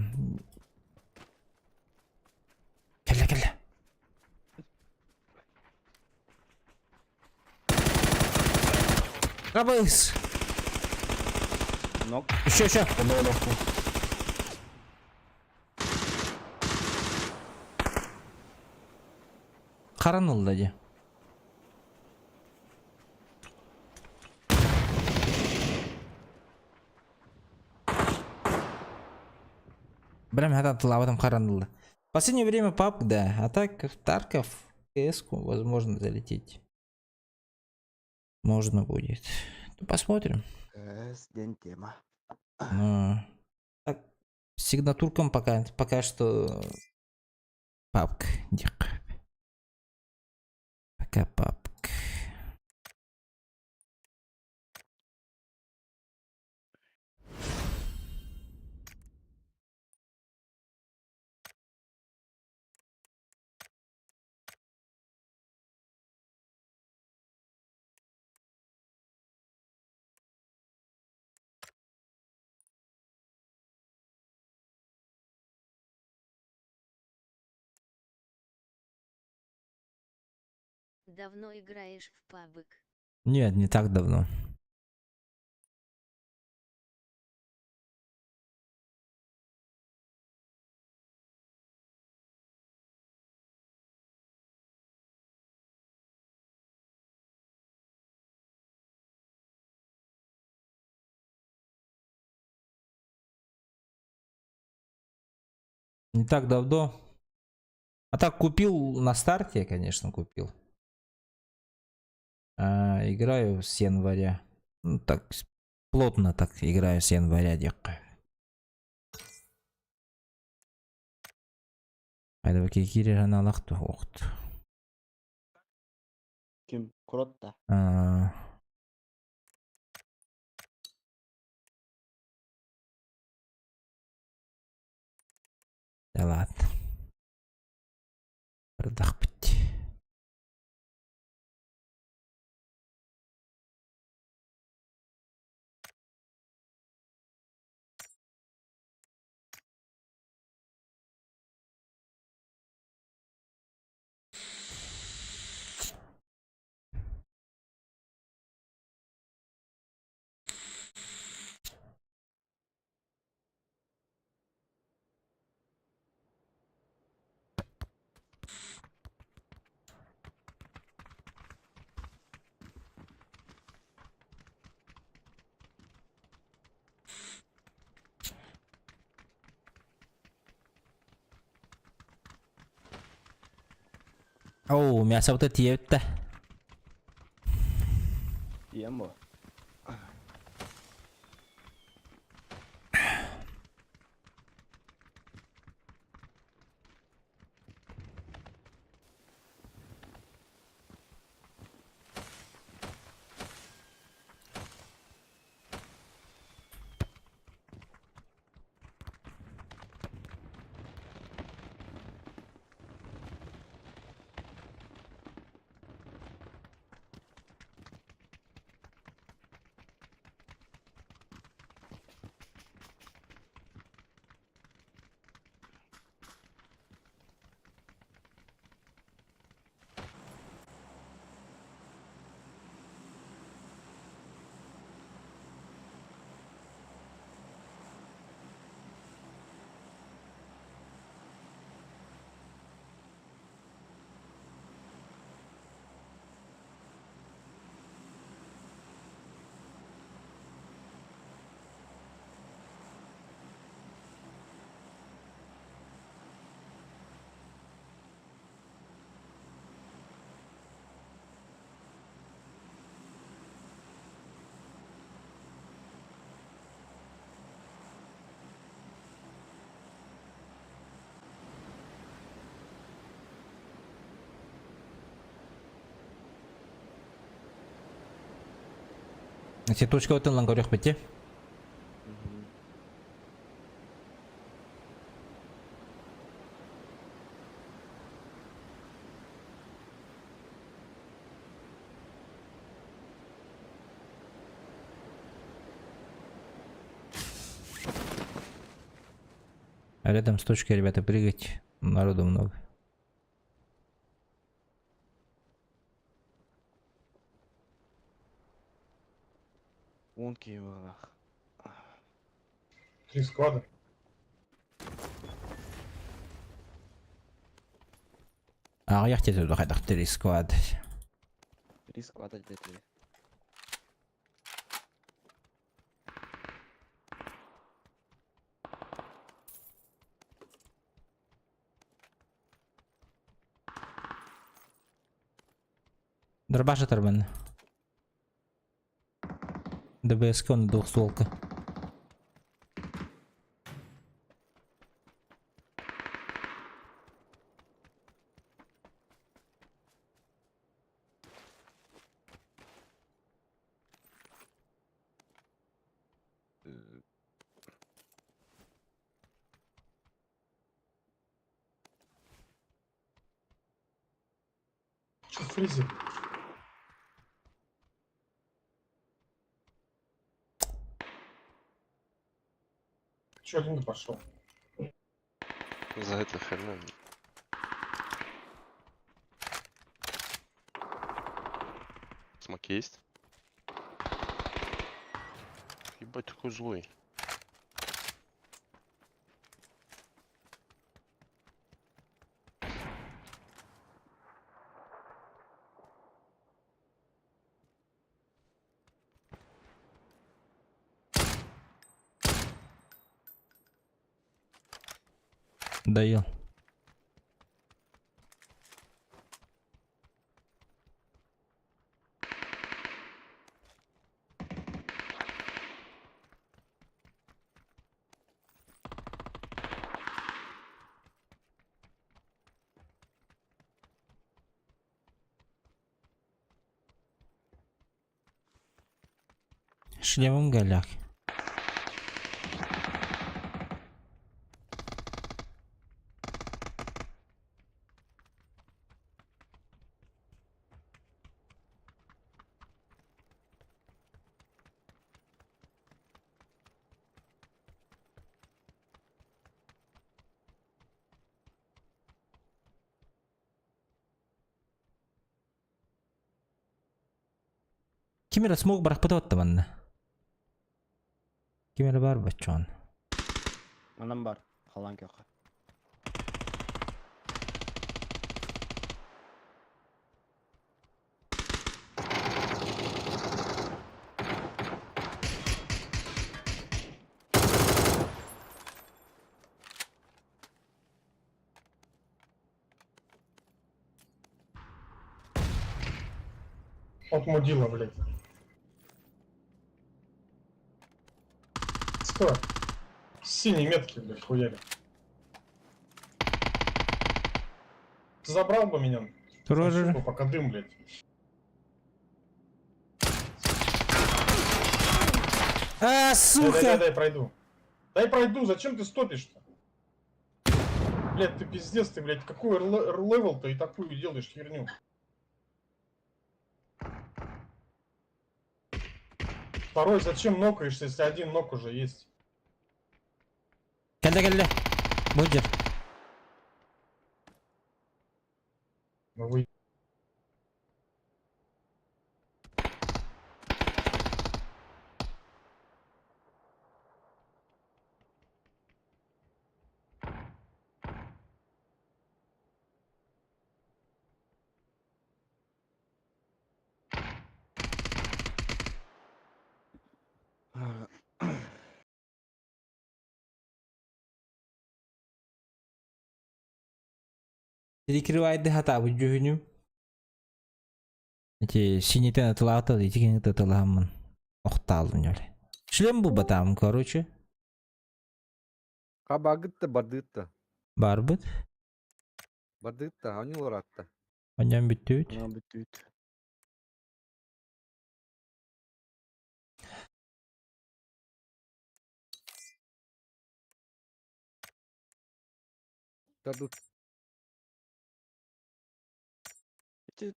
Кэллэ, кэллэ. Рабыс! Нок. Еще, еще! Харан ылла дии. Прям хатан тылаабатым харан ылла. Последнее время пап, да. А так в Тарков, кс возможно залететь. Можно будет. Ну, посмотрим. Кс диэн тема. Ну, так, сигнатуркам пока, пока что папк. Дик. Пока папк. Давно играешь в пабг? Нет, не так давно. Не так давно. А так купил на старте, конечно, купил. А, играю с января. Ну так, плотно так играю с января диэххэ. Айда киирэр аналах охт. Ким? Кротта. А, Да ладно. Бардахпыт. Оу, мясо тиэбит да. Тиийэн бу. Эти точка отын лан көрөх бити. А рядом с точкой, ребята, прыгать народу много. Уон киһи быһыылаах. Три склада. Аҕыйах диэтэ хайдах три склад. Три склада диэтилэр. Дробаш оторван. ДБСК на двухстволка. Че фризер? Че один пошел? За эту херню. Смок есть? Ебать, такой злой. Доел. Шлемом голяк. Ким эрэ смог бырахпыта оттаманна. Ким эрэ бар баччон. Манан бар. Халан көхө. От мудила, блядь. Стой. Синие метки, блядь, хуяли. Ты забрал бы меня? Турожер. Пока дым, блядь. А, Дай, сука! дай, дай, дай пройду. Дай пройду, зачем ты стопишь-то? Блядь, ты пиздец, ты, блядь, какой level-то и такую делаешь херню? Второй, зачем нокаешься, если один нок уже есть? Кэллэ кэллэ. Будер. Ну вы... Перекрывайды хатаабыт дьүһүнүм. Ити синитен атылаата ити кини тытылааммын. Охтаалым ньоле. Шлем булбатаам, короче. Хабагытта бардыытта. Барбыт. Бардыытта, онньулар атта. Онньон бүттүбүт. Ана бүттүбүт. Дадут. Ити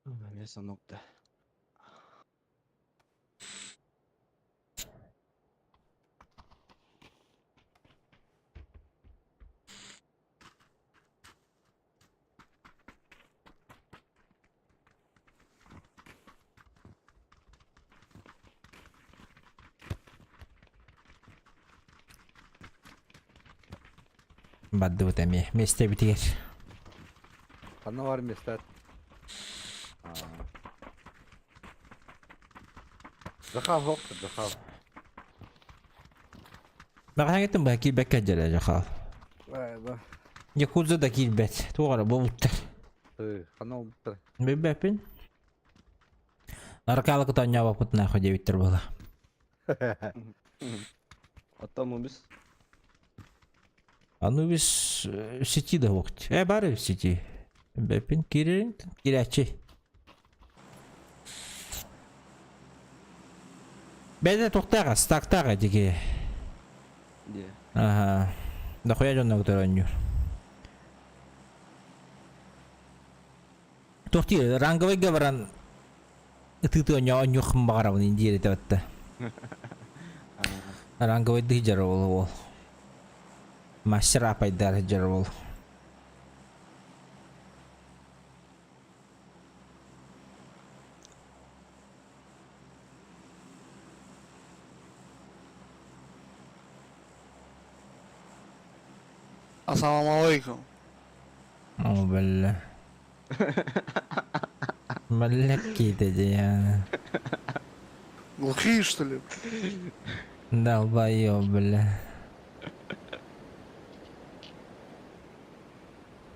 Эмиэ сонук да. Бардыбыт эмиэ. Миэстэбитигэр. Ханна бар миэстэ? Захал хоп, Захал. Бэҕэһээҥҥиттэн быһа киирбэккэ дьэрэ Захал. Ба. Якудза да киирбэт. Туох эрэ буолбуттар. Ханна буолбуттар? Билбэппин. Наркалык оонньообоппут нахуй диэбиттэр буола. Оттон Анубис? Анубис сети да уохт. Э, бары сети. Бэппин киирэрин киирээччи. Бэйдэ туохтааҕа, стактааҕа диги. Диэ. Аха. Дохуя дьонно кытары оонньуур. Туох диир, ранговыйга баран ытыты оонньуохпун баҕарабын индиир этэ батта. Ранговыйдыы дьара ол ол. Мастер апайдар дьара ол. Ассаламу алейкум. О, бля. Бля, какие-то дела. Глухие, что ли? Долбоёб, бля.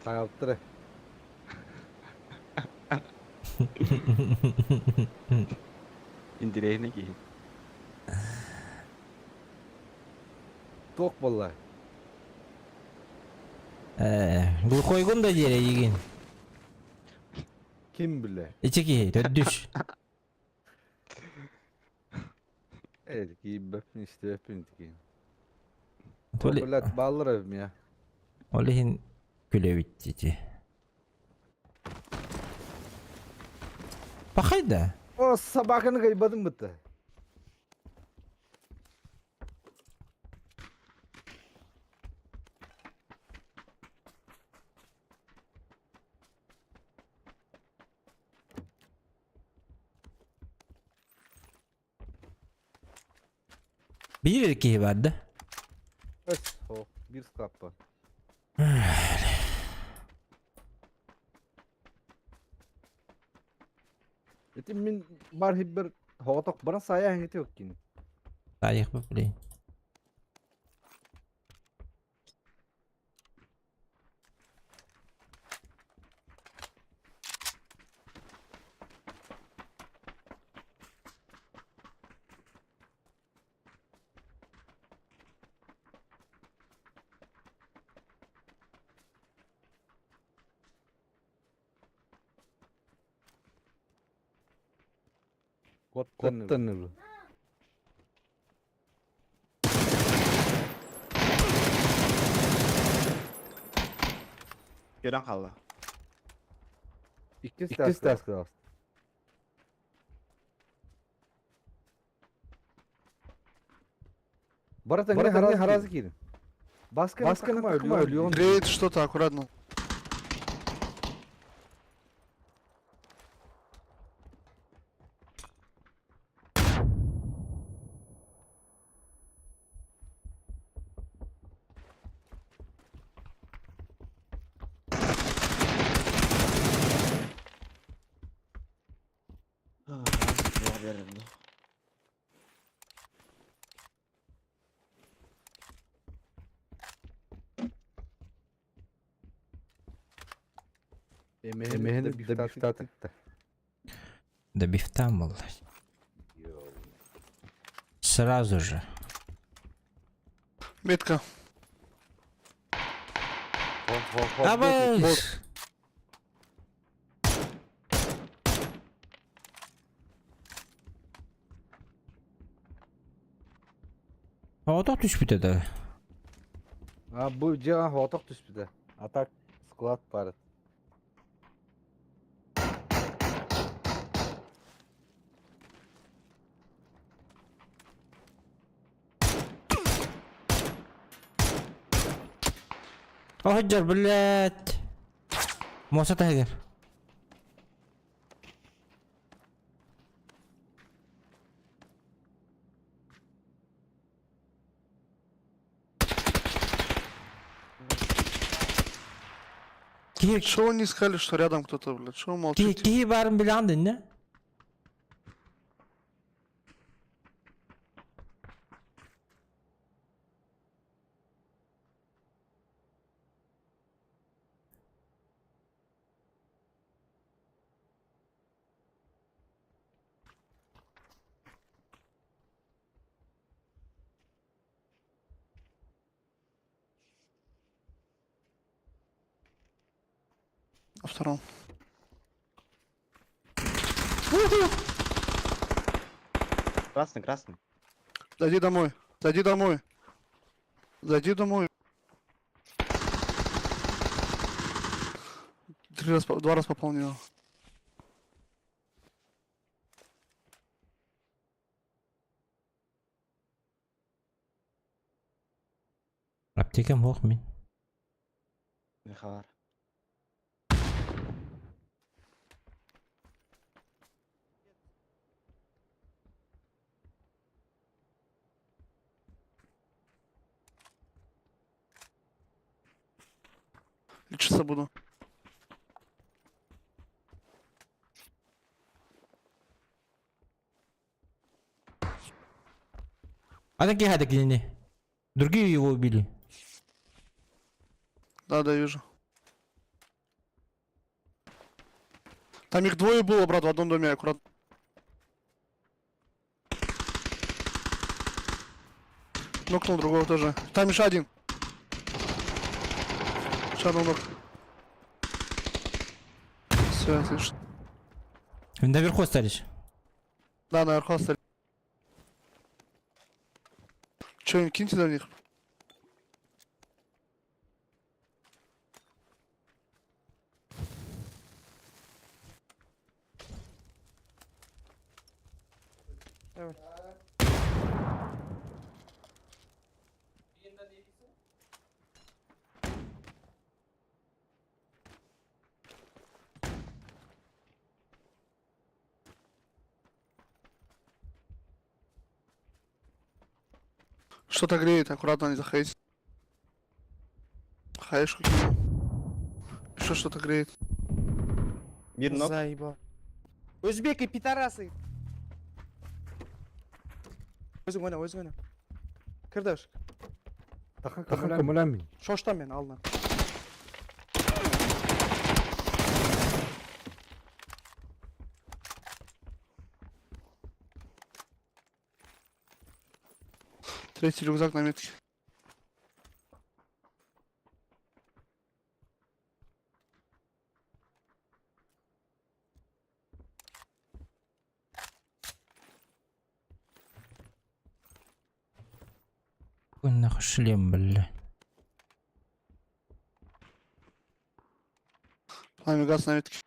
Таҕалтыра. Интириэһинэй киһи. Туох буолла? Э, глухойгун да диэри эйигин. Ким билэ? Ити киһи, төрдүс. Э, киирбэппин, истибэппин ити Толи Блядь, бааллар эбим я. Ол иһин Күлэбит ити. Пахай да. О, собаканы кайбадым бытты. Биир эрэ киһи бар да? Өс, о, биир склаппа. Ити мин бар хиббер хоҕотох баран саайа эҥити оккин. Таайыхпыт блин. Коттан Көрөн хаалла. Иккис таска. Барат харазы киирин. Басканы такма өлүөн. Греет что-то, аккуратно. Туох биэрэр дуу. Эмэһин бифтатыкта. Да бифтам был. Сразу же. Метка. Давай! Оҕотох түспүтэ да. А бу дьиэҕэ хоотох түспүтэ. А так склад баар. Оһдьор, блядь. Муоса таһыгар. Киһи Чего вы не сказали, что рядом кто-то, блядь? Чего вы киһи молчите? киһи баарын билэҕин дэннэ. На втором. Красный, красный. Зайди домой. Зайди домой. Зайди домой. Три раза, два раза попал в него. Аптекам суох мин. Михалар. Лечиться буду. А такие хады кинини. Другие его убили. Да, да, вижу. Там их двое было, брат, в одном доме, аккуратно. Нокнул другого тоже. Там еще один. Еще одного нок. Все, отлично. Наверху остались. Да, наверху остались. Че, киньте на них. Что-то греет, аккуратно не заходите. Хаешку кинул. Еще что-то греет. Биир knock. Заебал. Узбеки, пидорасы. Өзүң ойна, өзүң ойна. Кирдеш. Тахан көмөләм. Шоштан мен алдынан. Третий рюкзак на метке. Какой нахуй шлем, бля. Пламя газ на метке.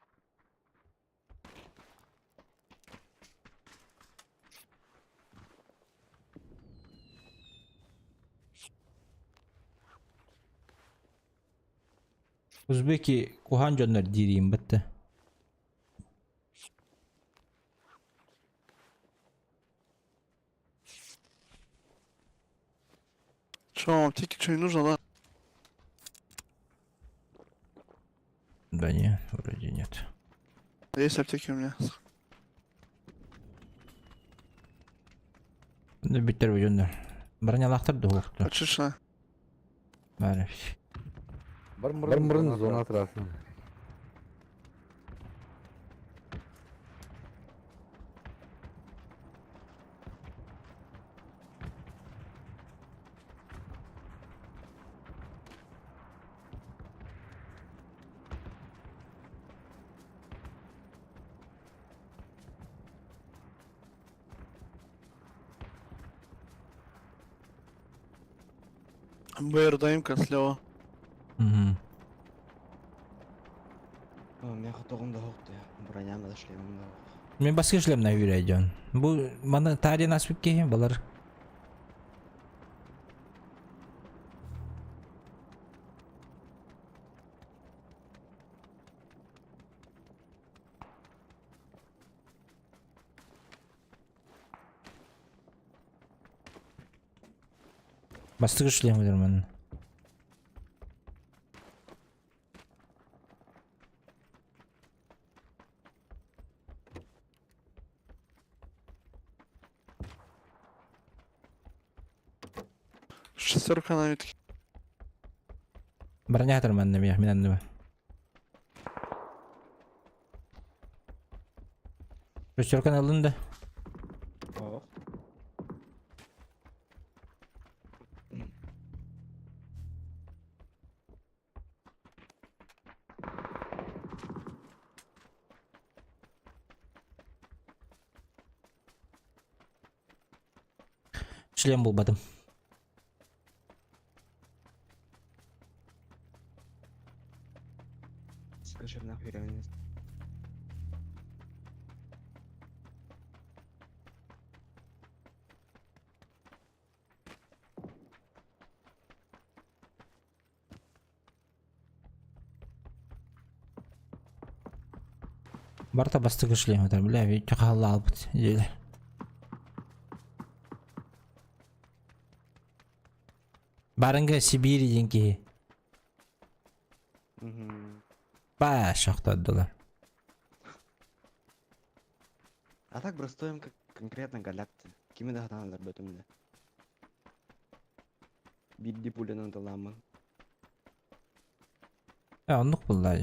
Узбеки куһаҕан дьоннор диирим бытты. Че, вам аптеки что не нужно, да? Да не, вроде нет. Есть аптеки у меня. Да биттер дьоннор. Бронялаахтар да Очищена. Бары. Бар мұрын зона тұрасың. БР ДМК слева. Угу. Мен хотоҕум да суох дии. Броням да шлемим да суох. Мин баскы шлем на үйрәйден. Бу маны тарин аспып кеһин балар. Бастыгы шлем өдөрмөн. Шестерка на метке. Бронятор манны мен мен анны. Шестерканы алынды. Суох. Шлем булбатым. Скажем нахуй реально. Барта бастыгы шлем өтөр. Бля, ведь халал албыт. Деді. Барынга Сибири деньги. Ба, шахтаддылар. А так бростоем как конкретно галакты. Кими да хатаналар бөтүмдө. Бидди пуленан таламын. Э, оннук булла.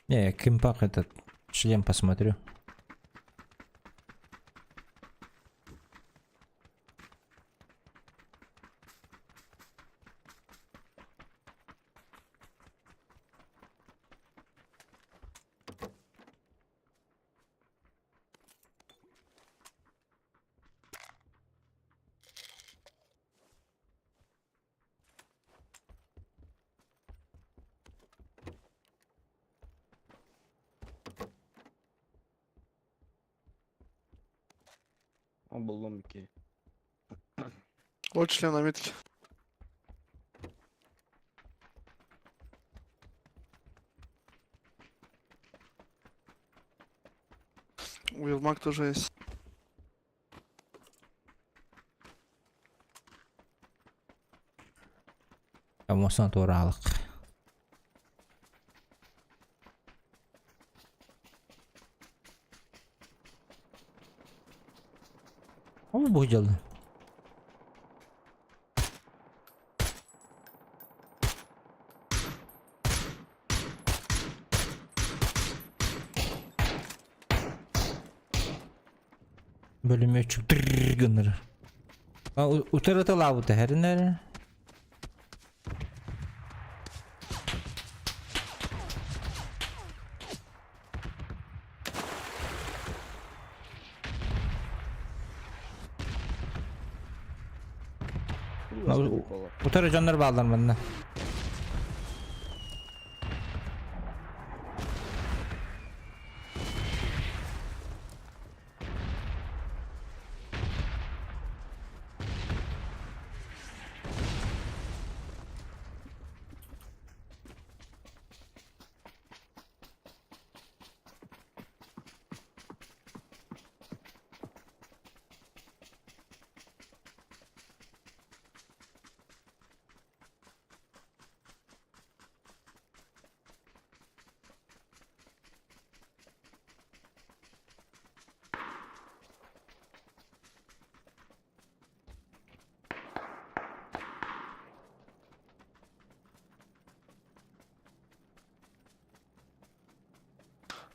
Не, я кимпак этот шлем посмотрю. О, буллум ки. Вот шлем на метке. Уилмак тоже есть. Муостаны туораалык. Ол бу дьыл. Бөлүмүөччүк тырр гыннар. Утарыталаабыта хэринэр. Утары дьоннор бааллар манна.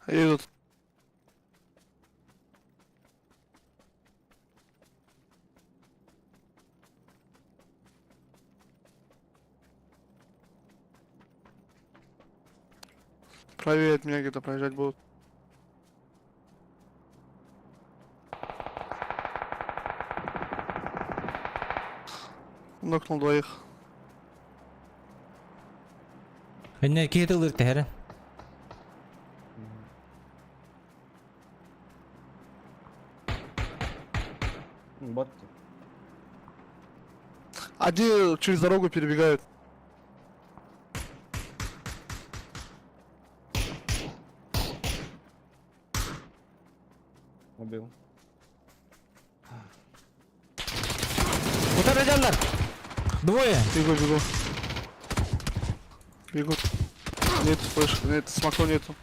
Едут. Правее от меня где-то проезжать будут. Нокнул двоих. Инне киһи тыллыыр тэһэрэ. Бот. Один через дорогу перебегает. Убил. Утары дьоннор! Двое! Бегу, бегу. Бегу. Нет, слышь, нет, смока нету.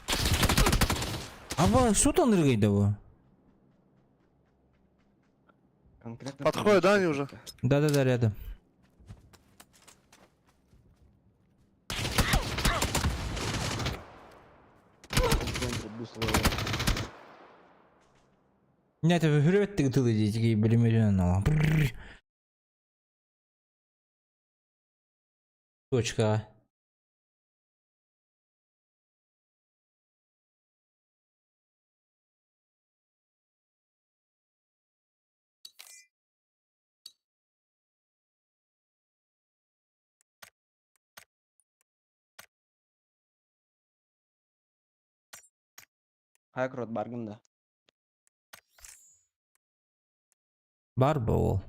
Аба, что там ыргайда бу? Конкретно. Подходят, да, они уже? Да-да-да, рядом. Нет, хүрөттик тылы диэки билимирин ала. Точка. Хайкрот баргын да. Бар бу ол.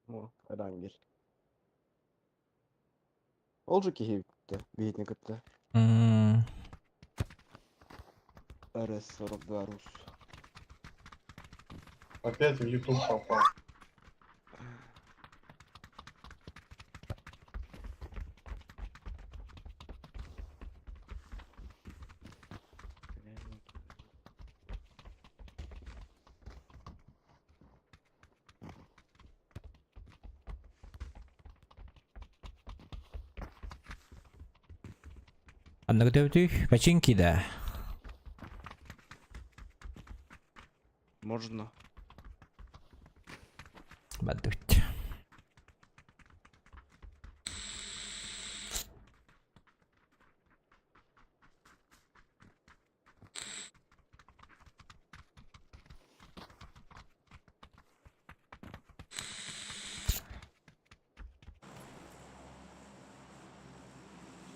О, Рангель. Ол же киһи биһитини кытта. РС-42 Рус. Опять в YouTube попал. Анна көтөбүтүй? Починки да. Можно. Бардыбыт.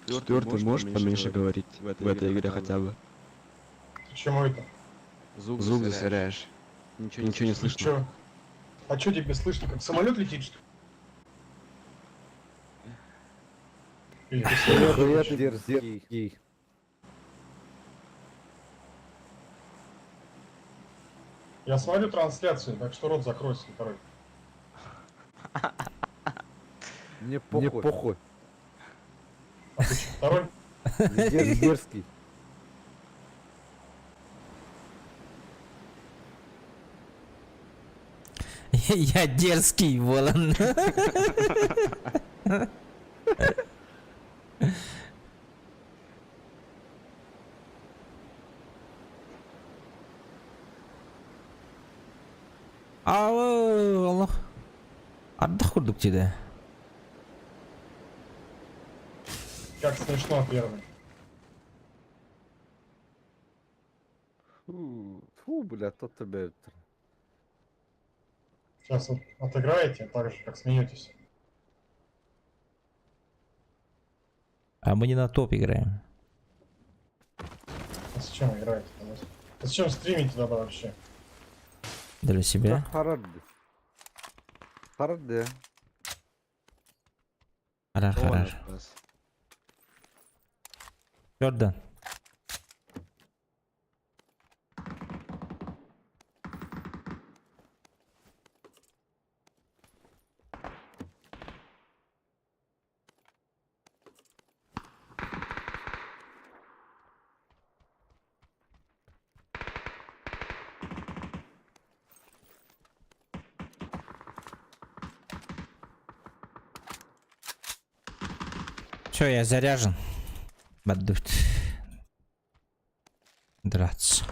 Стюарт, ты можешь поменьше говорить в этой игре хотя бы? Почему это? Звук засоряешь. Ничего не слышно. Чё? А чё тебе слышно? Как самолет летит, что ли? Или ты самолет Привет, летишь? дерзкий. Я смотрю трансляцию, так что рот закройся, второй. Мне похуй. Мне похуй. А ты чё, второй? Дерзкий. Я дерзкий, Волан. Аллах. Ардах курдук диде. Как смешно первый. Фу, фу, бля, тот тебя. Сейчас вот отыграете, так же, как смеетесь. А мы не на топ играем. А зачем играете? А зачем стримите тогда вообще? Для себя. Харады. Харады. Харар, харар. Jordan. Все, я заряжен. Бадут. Драться.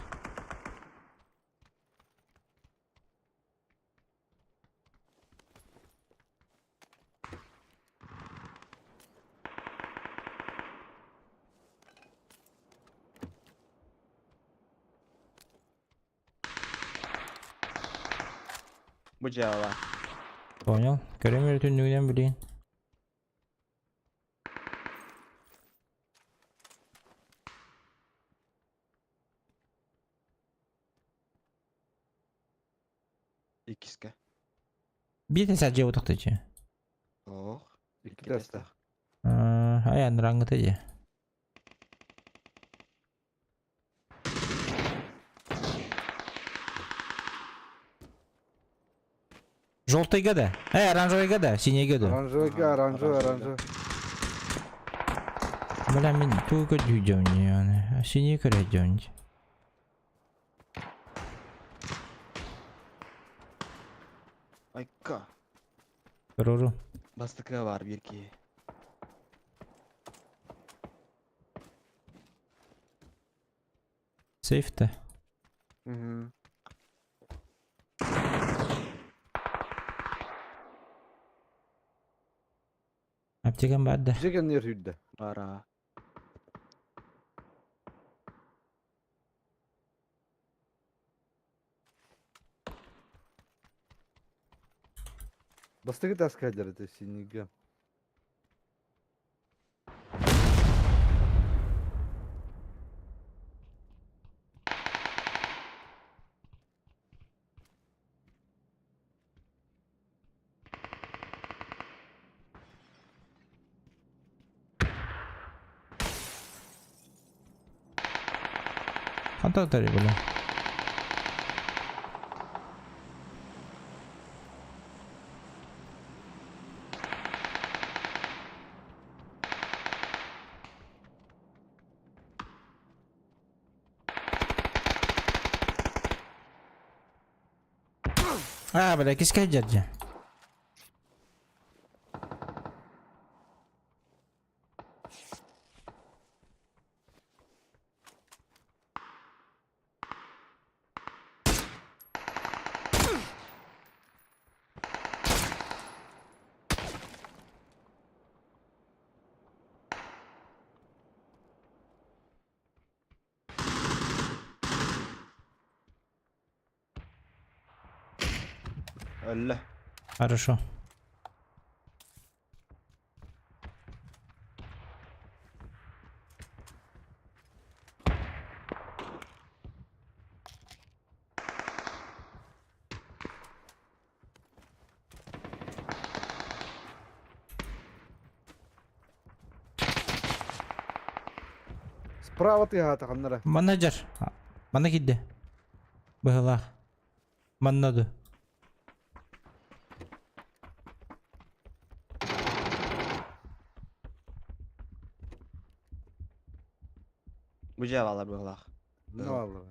Бу дьыала. Понял. Көрөмөр түннүгүнэн билин. Иккискэ. Биир сәдже утахтычы. Ох. Икки Аян раңыты же. Желтыйга да. Э, оранжевыйга да, синийга да. Оранжевый, оранжевый, оранжевый. Бля, мен туга дүйдем не аны. Синий көрөдем. Айка. Көрөрү. Бастыкы бар бир киһи. Сейфте. Угу. Аптекам бар да. Жеген нер хүрдэ. Бара. Бастыгы таска это синига. Хантактары бля. А, бля, киска дядя. Өллө. Хорошо. Справа тыаһаата ханнара. Манна дьар. Манна киирдэ. Быһылаах. Манна ду. Бу дьиэ баалар быһылаах. Ну аллар.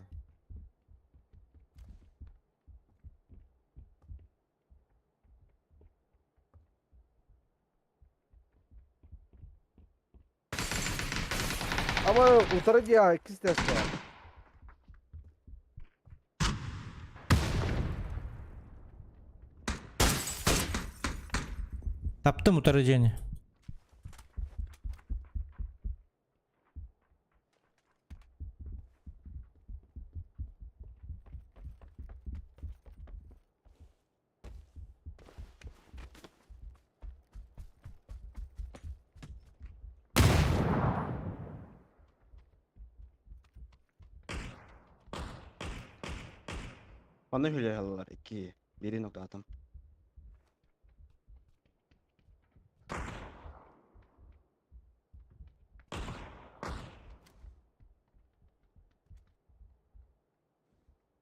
Ama утары дия иккис тест бар. Таптым утары дьиэни. Манна хүлэһэллэр икки. Бири ноктаатым.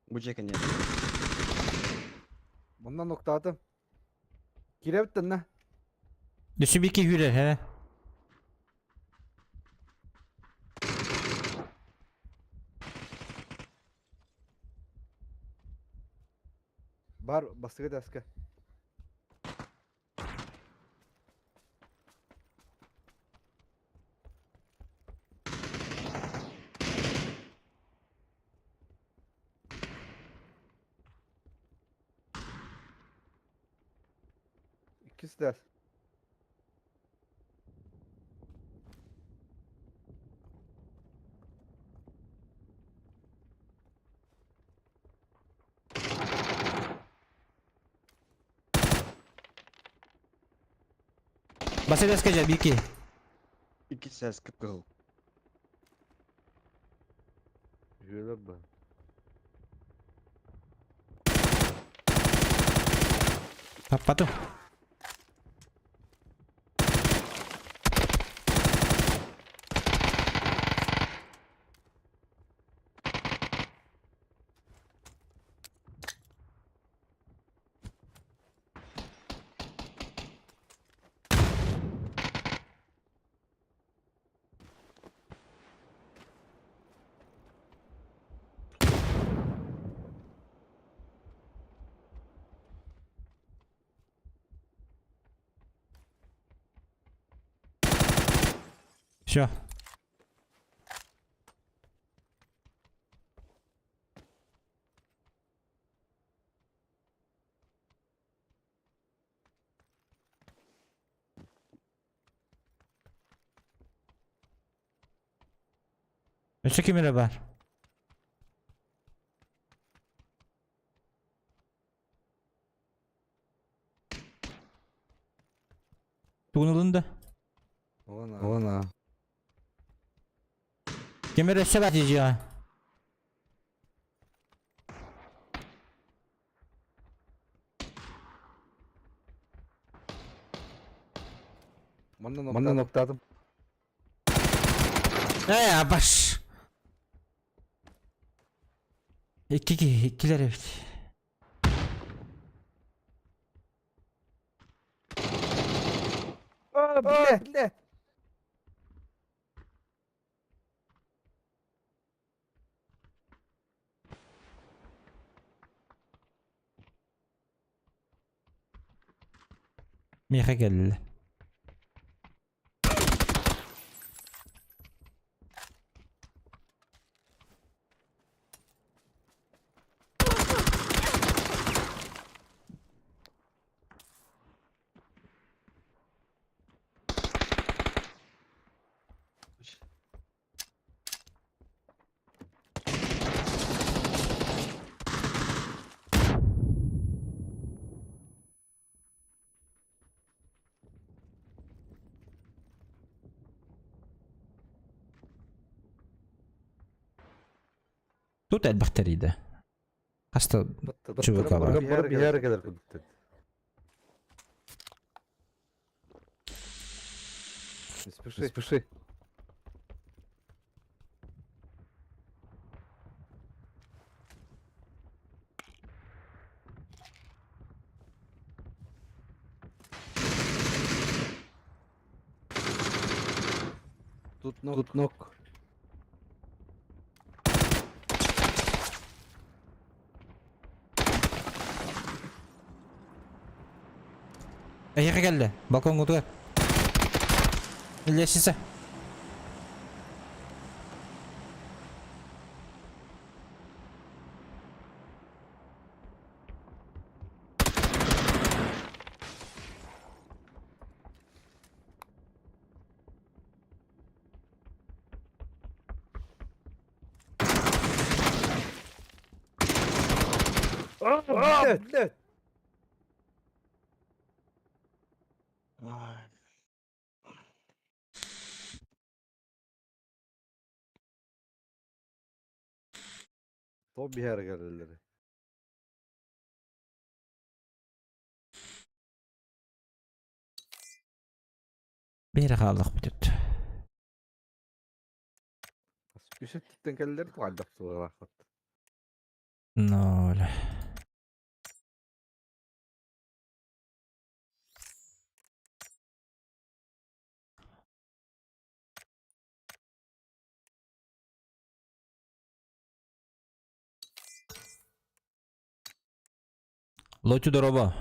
Бу дьиэ кэннэ. Bundan noktаатым. Кирэбиттэн на. Өссө бики хүрэр, he. Бар бастыгы даска. Иккис дас. Басылеска дьэ бики. Икки сээс кып-кыһыл. Үһүөлэр ба. Таппатым. Все. Өссө ким эрэ баар? Тугун ылын да? Она. Ким эрэ өссө баар дьиэҕэ? Манна ноктаатым. Ээ, абаш! Икки киһи, иккилэр эбит. А, бля, бля. Миэхэ кэллэ. Тут элбэх тэрийдэ. Хаста ЧВК бар. Бары биһиэхэ кэлэр курдуктар. Не спеши. Не спеши. Тут ног. Тут ног. Эһиэхэ кэллэ. Балкоҥҥутугар. Лестница. Блядь, блядь. Топ биһиэхэ кэлэллэр. Биһиэхэ хааллахпыт. Үс өттүттэн кэллэр туһайдах суолаахпыт. Ноль. Лотю дороба.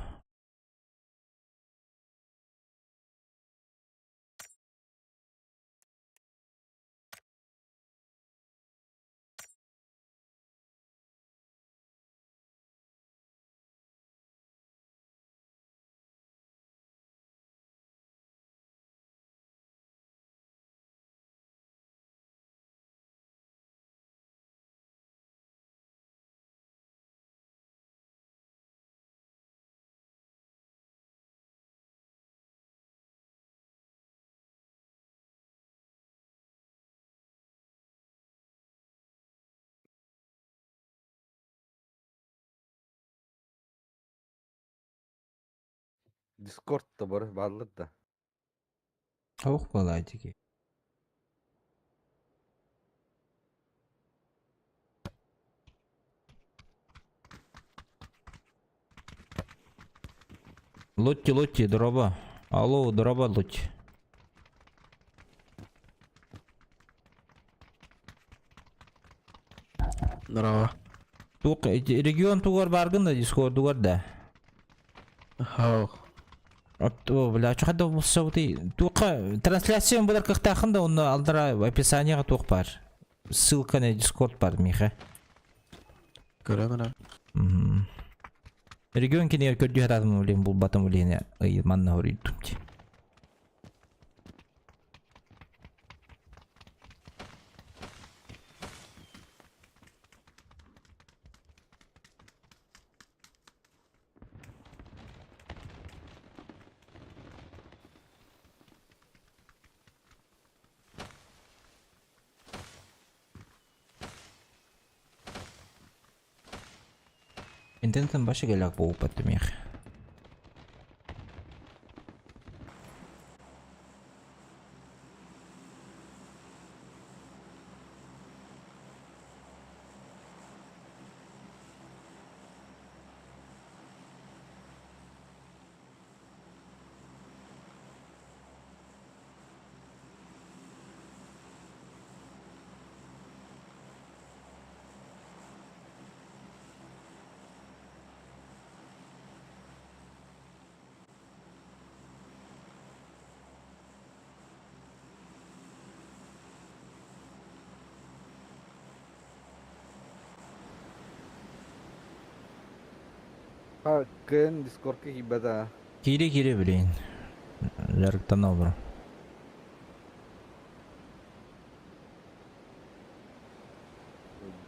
Дискорд да бар, бааллар да. Ох, балайдики. Лотти, Лотти, дороба. Алло, дороба, Лотти. Здорово. Туох регион тугар баргын да дискордугар да. Хау. О, бля, чо хадда булсабыты. Туохха трансляция булар кыахтаахын да онно алдара описанияҕа туох баар. Ссылка на дискорд бар миэхэ. Көрөн эрэ. Мгм. Регион кинигэр көрдүү сатаатым блин булбатым блин ый манна хоруйдум дии. Интернеттен башы кэлэх буолбат миэхэ. Ха, кыайан Дискордка киирбэтэ. Киири-киири билигин. Дьарыктана олорор.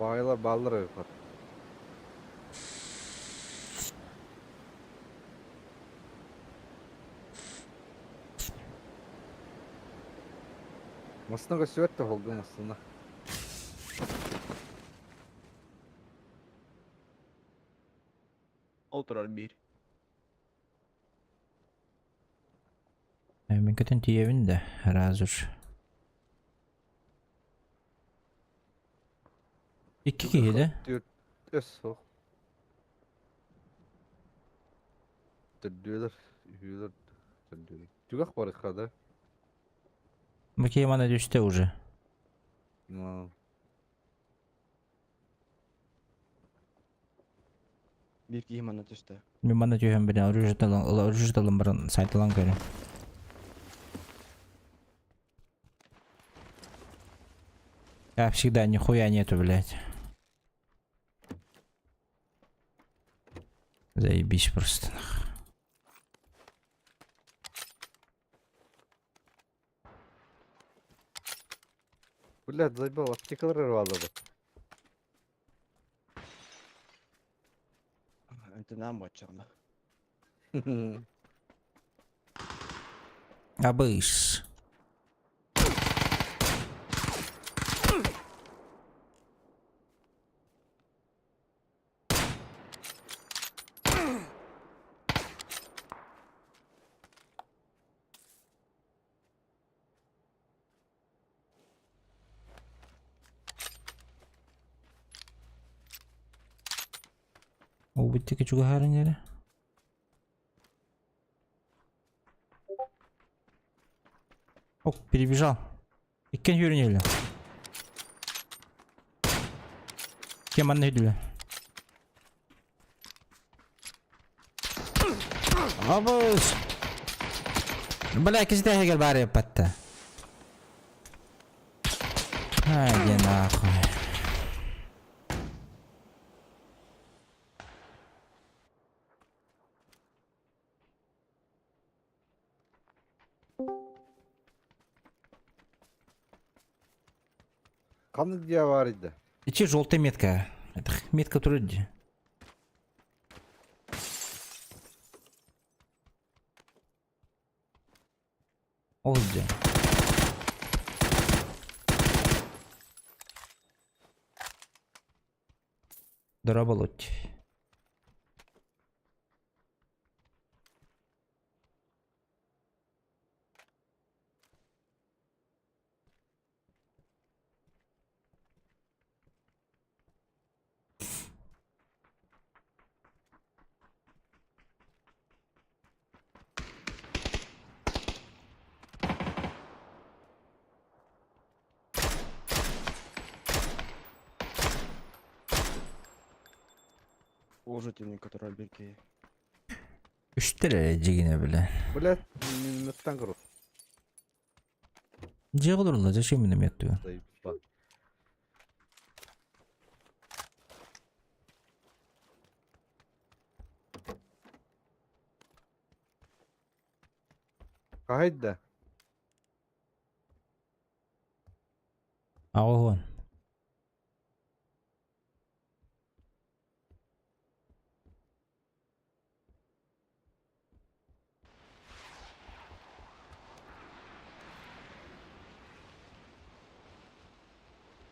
Баайлар бааллар эбит. Массына көстүбэт да холга массына. турар биир. Мин көтөн тиийэбин да, раз уж. Икки киһи да? Түөрт өс суох. Төрдүөлэр, үһүөлэр, төрдүөлэр. Түгэх барыха да. Бу киһи мана түстэ уже. Ну, Биир киһи манна түстэ. Мин манна түһэн билэн оружие баран сайталан көрүм. Как всегда, нихуя нету, блядь. Заебись просто. Блядь, заебал, аптекалар рвало бы. Антенам баччаҕына. Абыш. Ол бүттүкэ чугаһаарын эрэ. Ок, перебежал. Иккен yürünüyor. Кем манна өйдүлэ? Абыс! Бля, кистэһигэр баар эппатта. Ай, иди нахуй. Ханнык дьиэ баар иде? Ичи желтая метка. Это метка вроде. Ол где? Дораболоть. Положительный, который бирки. Үстэр эрэ дьигинэ бile. Блядь, минометтан кырыл. Дьиэ олорулла, зачем миномет тугун? Заебал. Хаһайда. Аҕоһуон.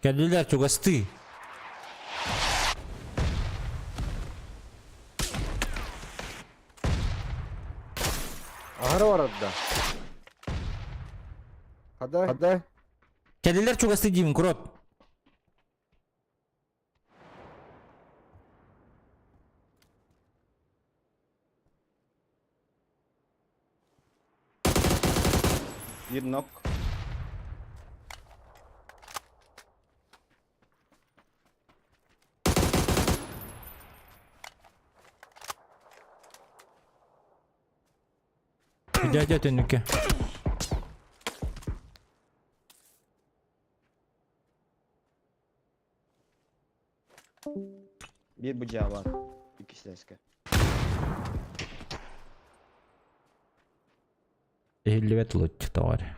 Кэллилэр чугастыы. Аһара барарда. Хада, хада. Кэллилэр чугастыы диибин, курот. Биир нок. Дядя төннүккэ. Биир быдьаа баар. Иккис лээскэ. Иһиллибэт лут тоҕо эрэ.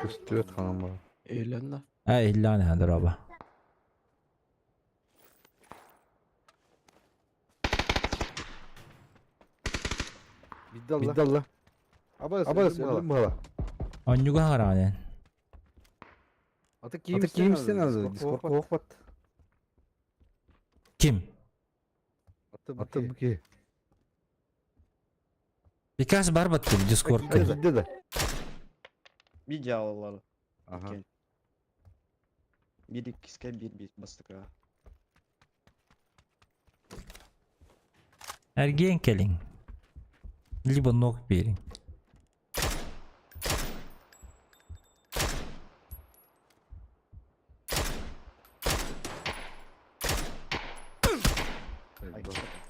Көстүбэт хаҥан баар. Өйленнэ. А, иһиллэҕин дороба. Бидалла. Бидалла. Абас, абас, өлүм бала. Онньуга хараҕын. Аты ким сен азы? Дискорд оқпат. Ким? Аты бу Бикас бар баттым Дискордка. Где да? Видео алалар. Ага. Бир иккиске бир бир бастыка. Эргиэн кэлиҥ. Либо ног биэриҥ.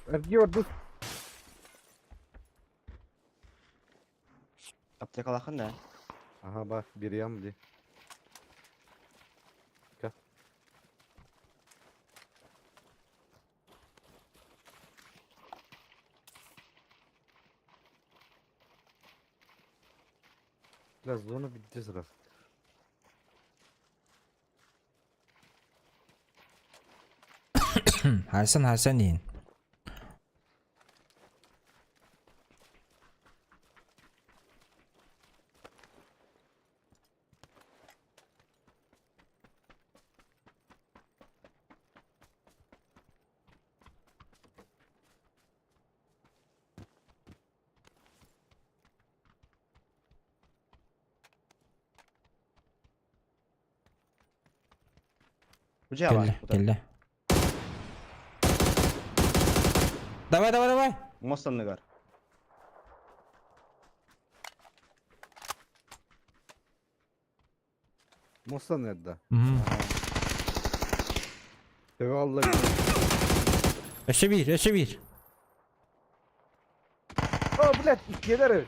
Эргиэ Аптекалахын да. Ага, бар, берем ди. Бля, зона bitti сразу. Хасан Хасан иин. Бу дьиэ бар. Кэллэ, кэллэ. Давай, давай, давай. Мостанныгар. Мосан это. Мгм. Eyvallah. Өссө биир, өссө биир. О, блядь, иккилэр.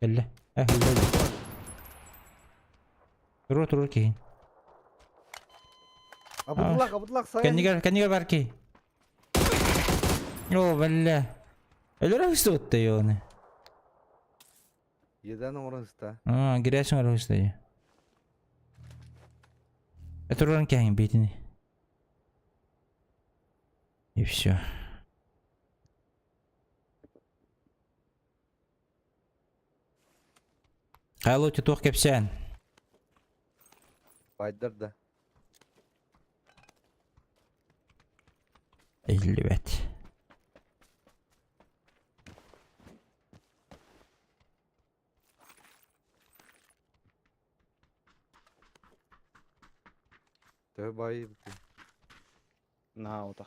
Кэллэ. Э, кэллэ. Турур, турур киһин. Абыдлак, абыдлак, сайын. Кэннигэр, кэннигэр бар киһи. О, бэллэ. Өлөрө хыстыбытта йоны. Едан оңрон ста. А, гирясың өлөрө хысты. Туруран киһин бейтини. И все. Хайло титух кепсән. Байдар да. Эллибет. Төһө бай. На отах.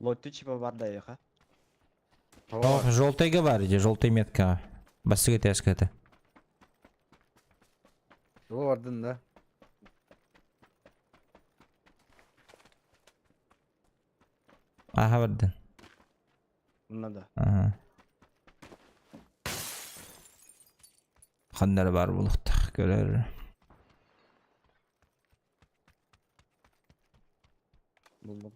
Лотты чипа бар да еха. О, желтыйга бар иди, желтый метка. Басыгы тәскәті. Ол бардын да. Аха бардын. Надо. Ага. Ханнар бар булуктах көрөр. Булдум.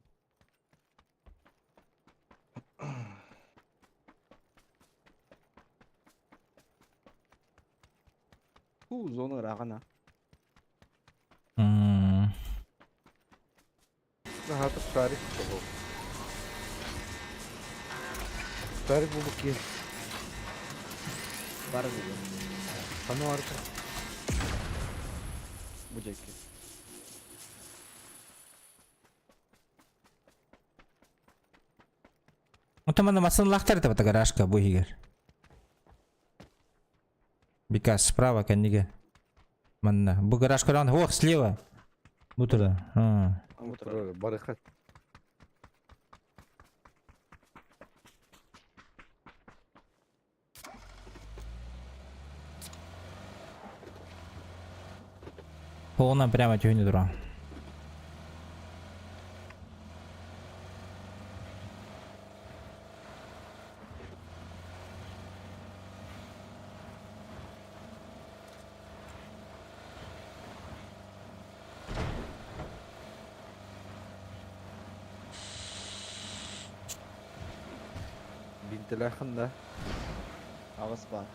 Ху, зона рагана. Хатып шарик болу. Шарик болу ки. Бар диye. Ханы арка. Бу жеки. Утамана масын лахтар это гаражка бу егер. Бикас справа кәнниге. Манна. Бу гаражка ран, ох, слева. Бу тура. А. Бу тура. Барыхат. Полна прямо тюнь тура. Бинтэлээххин да? Аҕыс баар.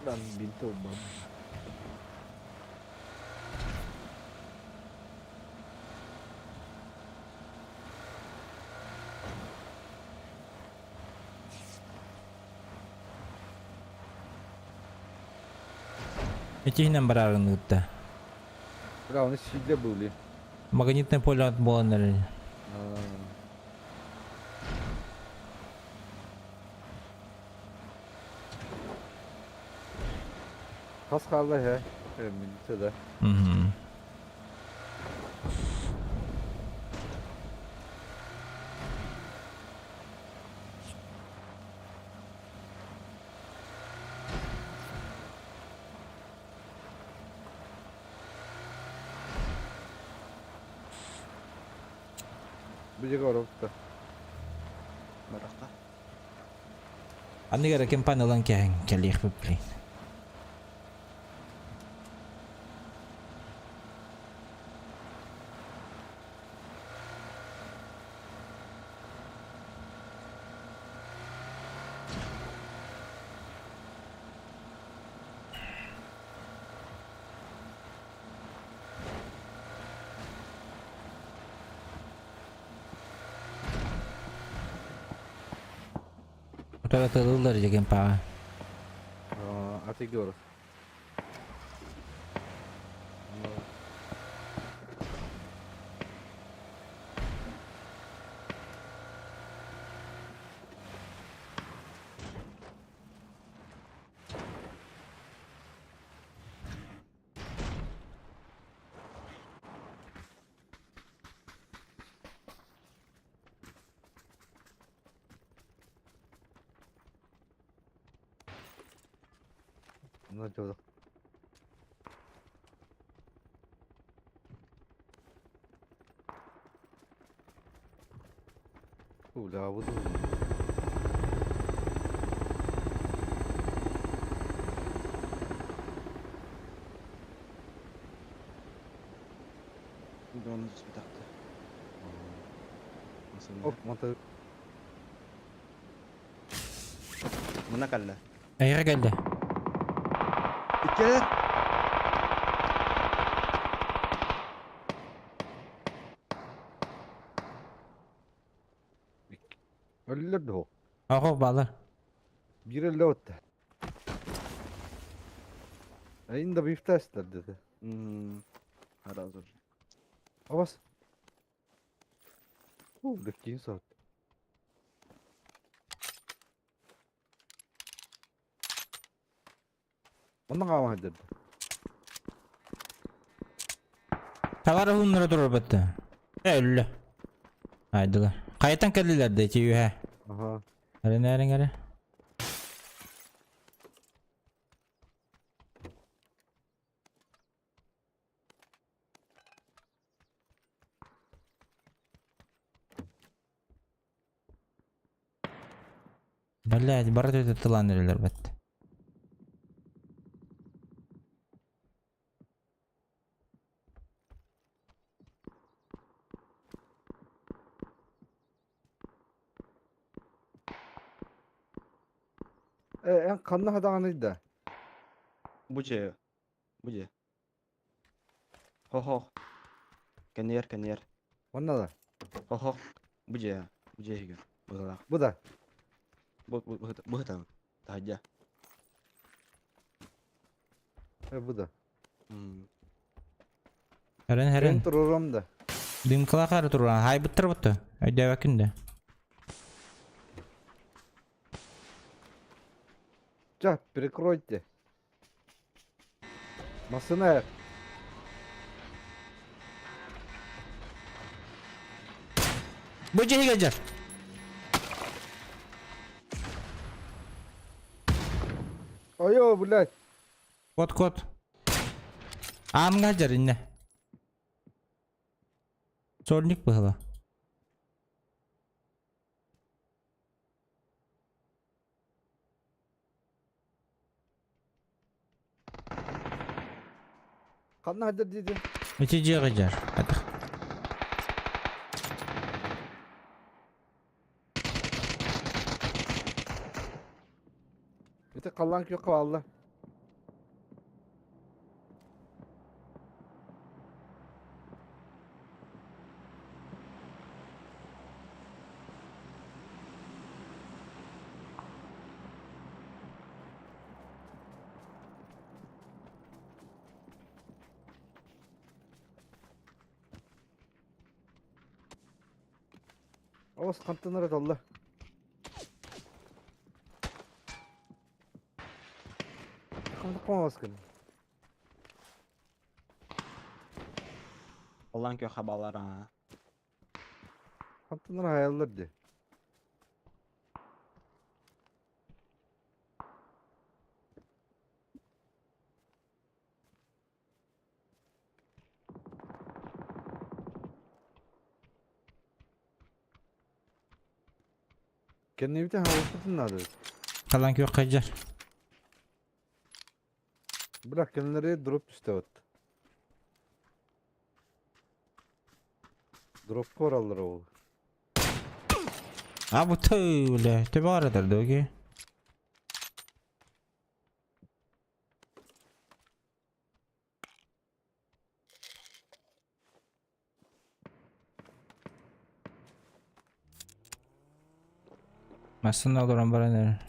Lan бинти ылбам. Итиһинэн барарын ыытта. Бля, оны сииле были. Магнитное поле буолан эрэр. Хас хаалла иһэ? Минутэ да. Мгм. Бу оробта. Барахта. Аныгара кемпан ылан кэһэн кэлиэхпит блин. Утаратылылар дьэ кемпаҕа. А ты говоришь. Ну, это Бля, вот. Дон түспүтэхтэ. Оп, монта. Мына кэллэ. Эйиэхэ кэллэ. Иккилэр. Өллөр да Оҕо баалар. Биир өллө отта. Айын да бифтастар dedi. Сразу же. Абас. Бля, саат. Онно хаама деді. Талара хууннара турар батта. Э өллө. Айдылар. Хайатан кэллилэр да ити үһэ. Ага. Эрин эрин эрэ. Блядь, бары төтө тылан эрэлэр бат. Э, эн ханна хадаҕаный да? Бу дьиэ. Бу дьиэ. Хо-хо. Кэнниэр, кэнниэр. Онно да. Хо-хо. Бу дьиэ. Бу дьиэ иһигэр. Быһалаах. Бу да. Бу бу бу бу там. Таһырдьа. Э, бу да. Эрин Эн эрин. турурум да. Дымкалаах эрэ туран хайбыттар бутта. Өйдөөбөккүн да. Ча, прикройте. Масына. Бу дьиэ иһигэр дьар. Айо, блядь. Кот кот. Аамҥа дьар иннэ. Сольник быһыла. Ханна хадыр диди. Ити дьиэҕэ дьар. Атах. Ити халлаан күөххэ бааллар. Оҕус хантан эрэ талла. Хантан Олан көхө балар аа. Хантан эрэ хайаллар дии. Кэннибитин хаалыспытын наада эбит. Халан күөх хайдьар. Бля, кинилэри дроп түстэ вот. Дропка бараллар ол. А бу тыы, бля, төбө аратар дөөги. Массыына олорон баран эрэр.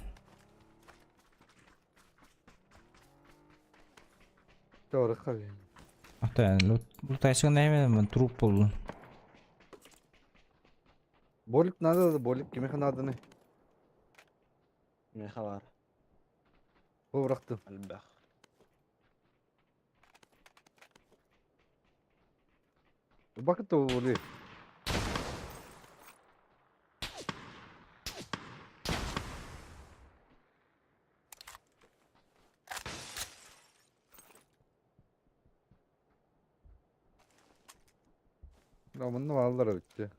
Тоҕо хаби. Ата лутайсыгын эймен труп болдун. Болик надо да болик кимиэхэ нааданы? Миэхэ баар. Бу бырахтым. Элбэх. Бакыт буолуй. Манна бааллар эбит дии.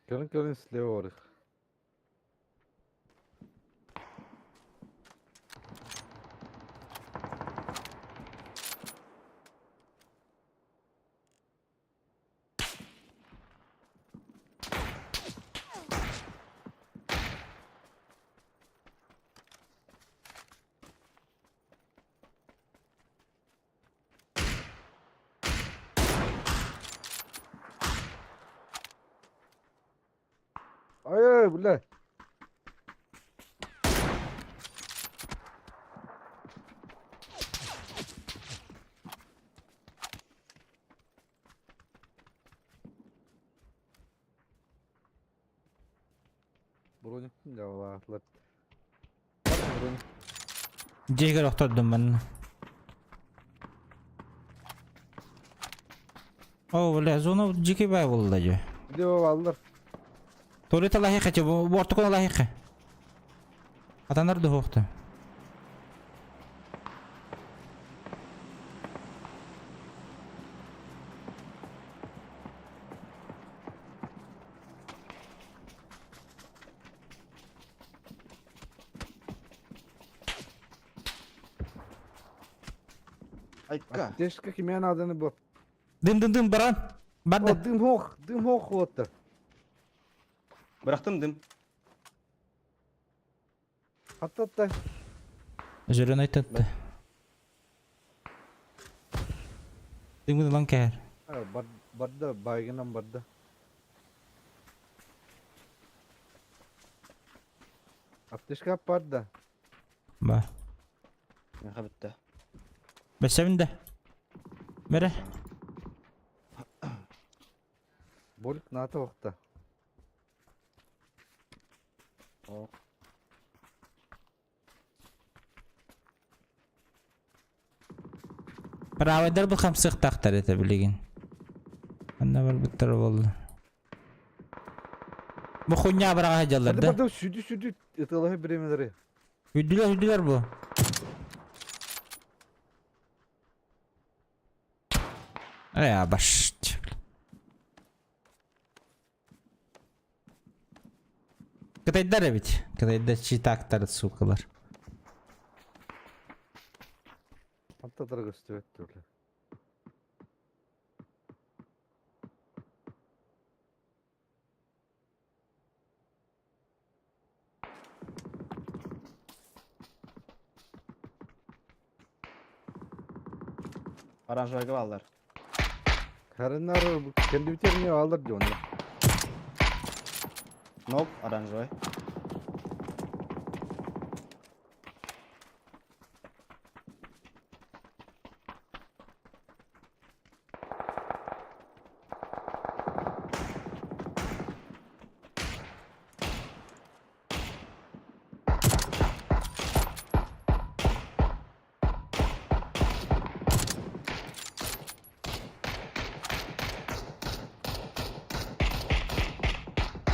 Кэлин кэлин слева барых. Ай-ай, бля. Брониктин дьаалаатылар. Броник. Дьиэгэр охтордум манна. О, бля, зона дьикий бай буолла дьэ. Где бааллар? Туалет алаһыха че, бу ортокон алаһыха. Атанар дуһуохта. Айка. Аптечка кимиэн нааданы бу. Дым дым дым баран. Барды. О, дым хох, дым хох уоттар. Бырахтым дым. Хатта Зеленый татты. Дымын ылан кээр. Барда, байгынан барда. Аптечка барда. Ба. Миэхэ бүттэ. Бэсэбин да. Бэрэ. Болик наата бахта. О. Правайдар бу хамсыктаахтар этэ билигин. Анна барбыттар буолла. Бу хуйня быраҕа сылдьаллар да. Барды сүдү сүдү ытылаһы биремелери. Үрдүлэр үрдүлэр бу. Э, баш. Кытайдар эбит. Кытайдар читактар сукалар. Аттатара көстүбэт түрлі. Оранжевыйга бааллар. Харыннар кендибитер не алар дьонно. Нок, оранжевый.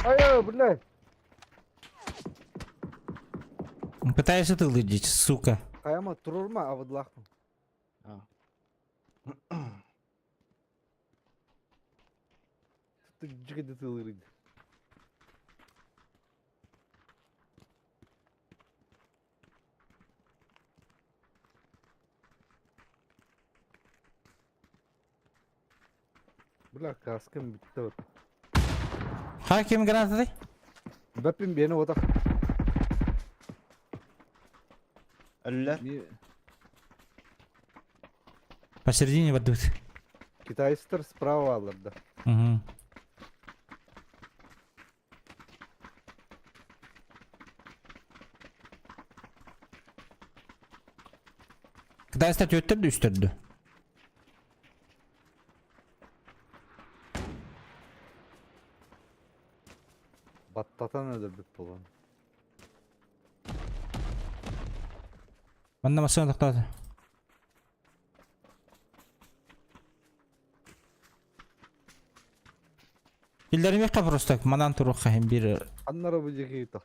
Ай, блядь. Пытаешься ты лыдить, сука. Каяма турурма абыдлахпын. А. Ты жигеди тылырыйды. Бля, каскам битти вот. Хаким гранаты? Бәппин бені отақ. Өлүлэр. Посередине воды. Китайстар справа алырды. Угу. Китайстар төттөрдү үстөрдү. Баттатан öldürdük болған. Манна машина токтоото. Киллеримиэххэ просто манан туруохха иһин бир Аннара bu жеке тақ.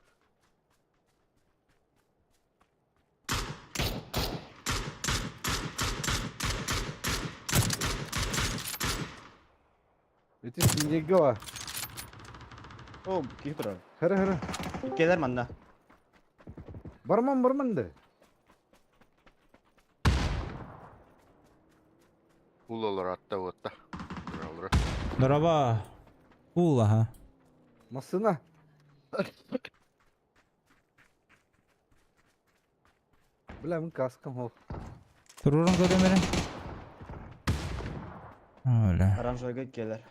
Эти синега. О, киһи турар. Хара хара. Иккиэлэр манна. Барман барман да. Улалар атта отта. Тураллар. Дороба. Ула, Масына. Бля, мен каскам хол. Турурун көрөмөрө. Оля. Оранжевыйга иккиэлэр.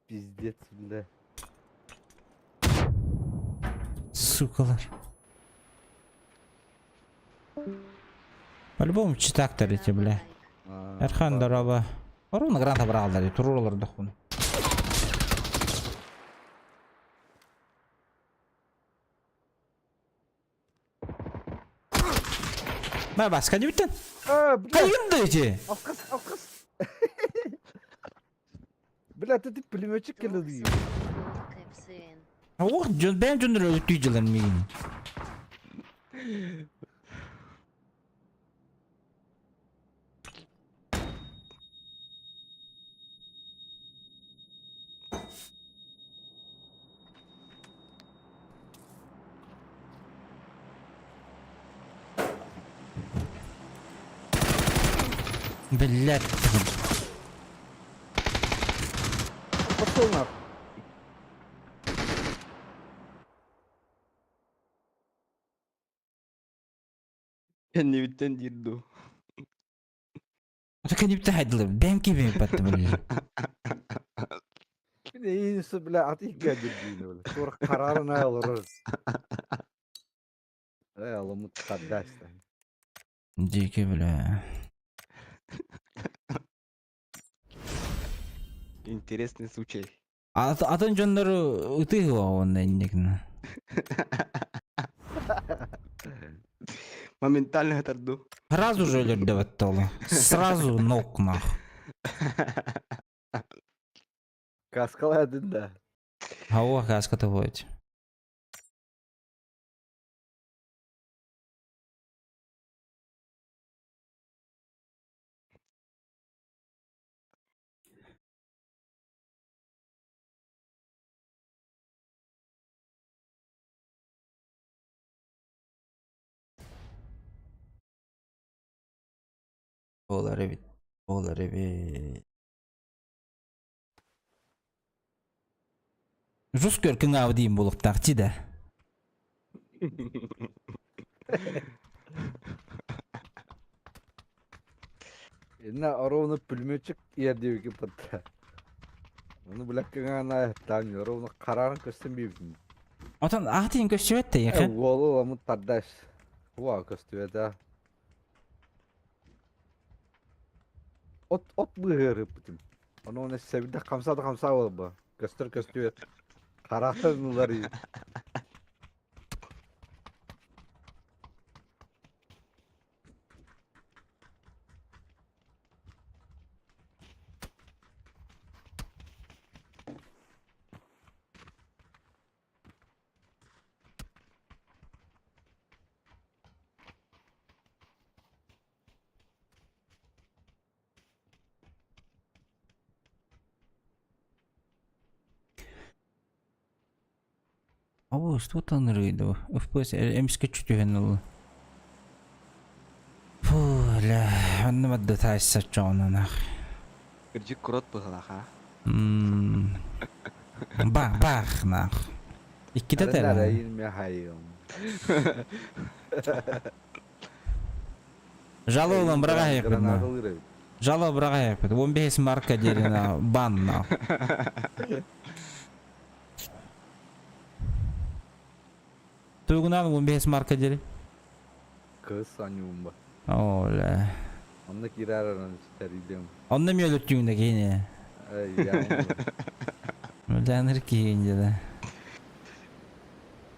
Пиздец, бля. Сукалар. По-любому читактор эти, бля. А, Эрхан дороба. Оруна граната брал, турулар дохун. Ба баска не бүтін. А, бля, Кайында эти? алқас, алқас. Бля, ты пулеметчик келді. КПСН. Ох, жон бәм жондөр өлүп түйжилер мигин. Блядь. Пошел нахуй. Кэннибиттэн диир дуу. Так не бтахайдылар. Бәм кебен патты, блядь. Бля, бля, ат их гадир бля. Тур карарын алыр. Эй, алымыт каддаста. Дикий, бля. Интересный случай. Атын жоннору ытыгыла онна иннекна. Моментально тарду. Сразу же өлөрдө батталы. Сразу нок нах. Каскаладын да. Ауа каска будет. Буолар эбит, буолар эбит. Рус көркүҥ диин буолуохтаах дии да. Инна ровно пулеметчик иэрдиэбики пытта. Ону билэккэҥэ таан ровно хараан көстөн биибитин. Отон аатын көстүбэт да яха. Уолу ламыт тардаш. Уа көстүбэт а. От от быһыарыппытым. Ону оны сэбидэ хамса да хамса буолба. Көстөр көстүбэт. Хараан уларый. Абы что танырыйды FPS эмискэ түһэн ылла. Фу, ля, онно бадда таайса чоҕунанах. Кырдьык крот быһылаах а. Бах, бах, нах. Иккитэ тэлэ. Жалобалан быраҕаһыйахпыт на. Жалоба быраҕаһыйахпыт. 15 марка диэри бан на. Тугунан 15 марка диэри? Кыз аньуумба. Оля. Онно киирэр тэрийдим. Онно мөлөттүүнэ киһини. Мөлөөнөр киһин дьэ.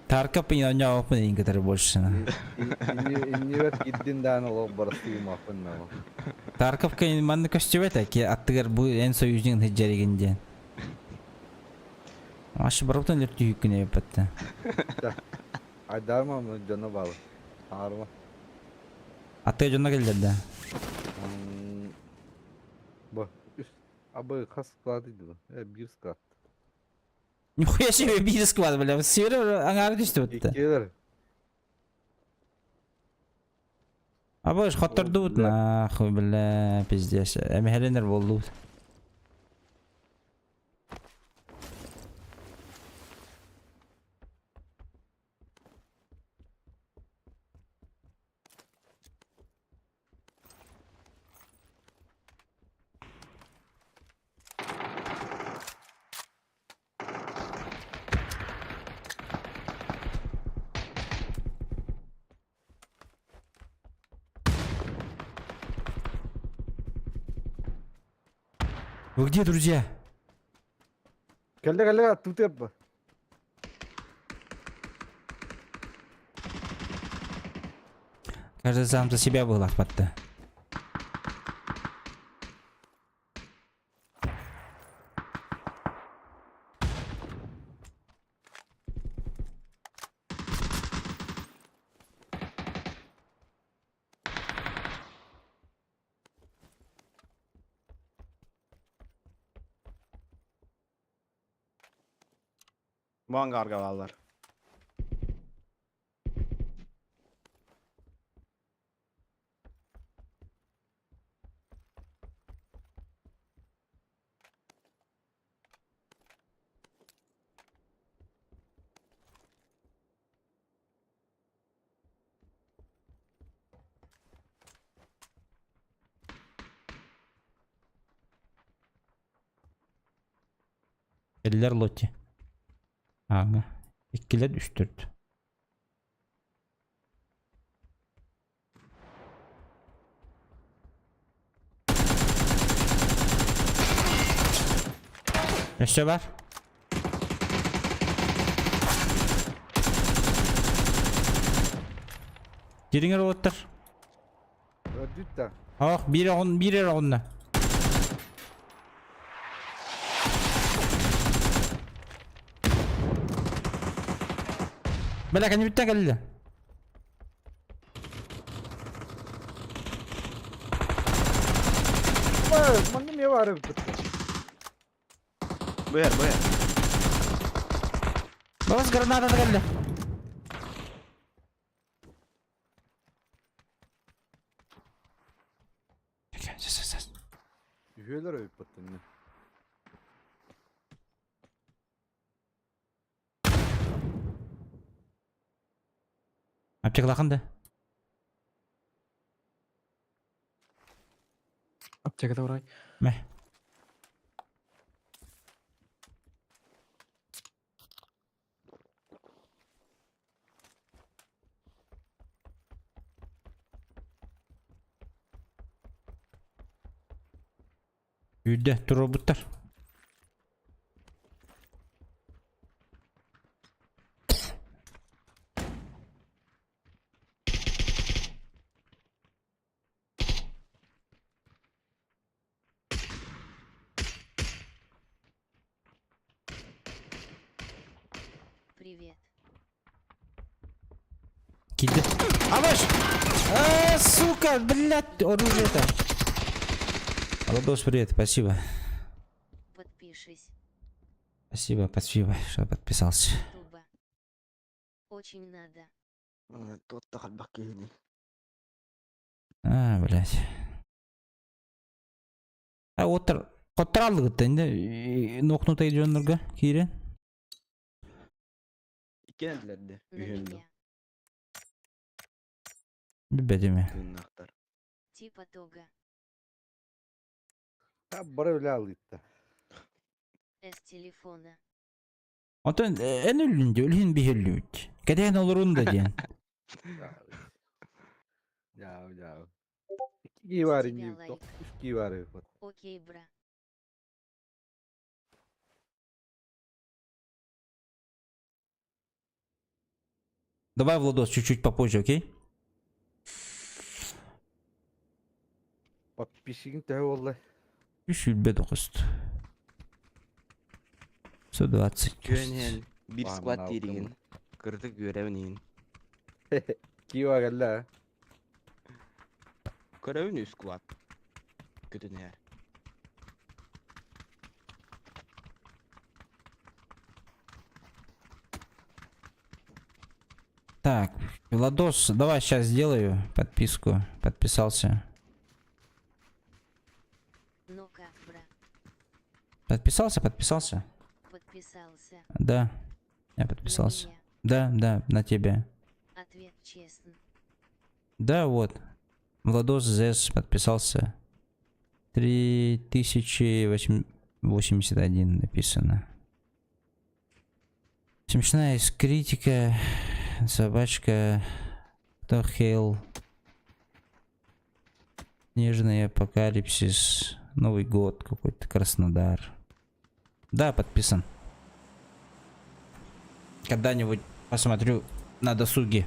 Тарка пиньоñооппун иин кытары больше. Иннибэт кирдин даан олох барастыымаппын на. Тарков кэнин манна көстүбэт ки аттыгар бу эн союзник хыджаригин диэн. Аш барыбытын өлөртүүһүккүн эбиппэтте. Айдарма дьоно баалы. Аарма. Аттыга дьоно келдер да. Бу үс абы хас склад иди бу? Э бир склад. Нихуя себе бир склад, бля. Север аңары түстү бутта. Иккилер. Абыш хоттордубут нахуй, бля, пиздец. Эмэһэленер боллубут. Вы где, друзья? Кэллэ кэллэ тутеп. Каждый сам за себя был ахпатта. Бу ангарга бааллар. Эллер Лотти. Ага. Иккилер үстүрт. Өссө бар. Дириҥэр уоттар. Өлдүт да. Ох, биир оҕун, биир эрэ оҕунна. Бля, кэннибиттэн кэллэ. Манна эмиэ баар эбит. Быар, быар. Балас граната кэллэ. Үһүөлэр өйпөттүннэ. Аптекалахан да? Аптекада урай. Мэ. Үрдэ туруорбуттар. Привет. Киирдэ. Аваш! А, сука, блядь, оружие-то. Владос, привет, спасибо. Подпишись. Спасибо, спасибо, что подписался. Туба. Очень надо. Туотта халбах киһини. А, блядь. А оттар хоттораллыгыт инде нокнутай дьоннорго киирэн. Иккиэн этилэрдэ. На Үһүөн дуу. меня. Билбэтим. Тыыннаахтар. Типа тога. Бары үлэ алыытта. С телефона. Онтон эн өллүн дии, өлүн биһиллибит. Кэтээн олорун да диэн. Дьаа, дьаа. Икки кии баар С тебя инни лайк. үс кии баар эбит. Окей, бра. Давай, Владос, чуть-чуть попозже, окей? Подписчигин төһө буолла? Үс үлбэ тоҕуст. 120. Күөн иһэн биир Баамын склад алтын. тииригин. Кырдык үөрэбин иһин. Кии баар кэллэ аа. Көрөбүн үс склад. Көтөн иһэр. Так, Владос, давай сейчас сделаю подписку. Подписался. Но как, бра? Подписался, подписался? Подписался. Да, я На подписался. меня. Да, да, на тебя. Ответ честно. Да, вот. Владос ЗС подписался. 3081 написано. Смешная из критика. Собачка. Кто Хейл. Нежный апокалипсис. Новый год какой-то. Краснодар. Да, подписан. Когда-нибудь посмотрю на досуге.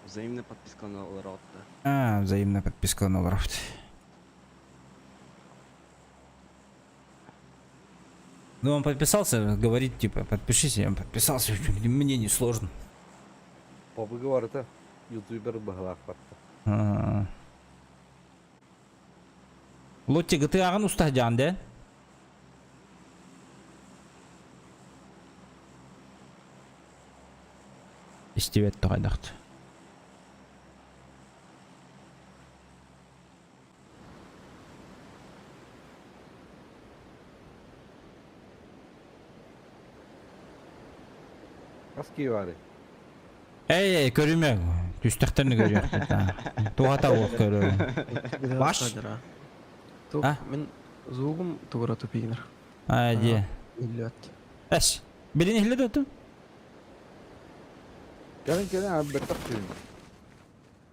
Взаимная подписка на Лоротта. А, взаимная подписка на Лорд. Ну, он подписался, говорит, типа, подпишись, я подписался, мне не сложно. Побыгы барыта ютубер быһылаах барта. А. Лотти GTA-ҕын устаһдьаан да? Истибэт тоҕойдохт. Хас кии баарый? Эй, эй, көрүмэ. Түстэхтэрин көрүөхпүт. Туһата уох көрөр. Баш? Тук А? мин звугум тугура тупигнер. А, дии. Иллет. Эс. Билин иһиллэ да Кэлин кэлин аан бэттэх түүн.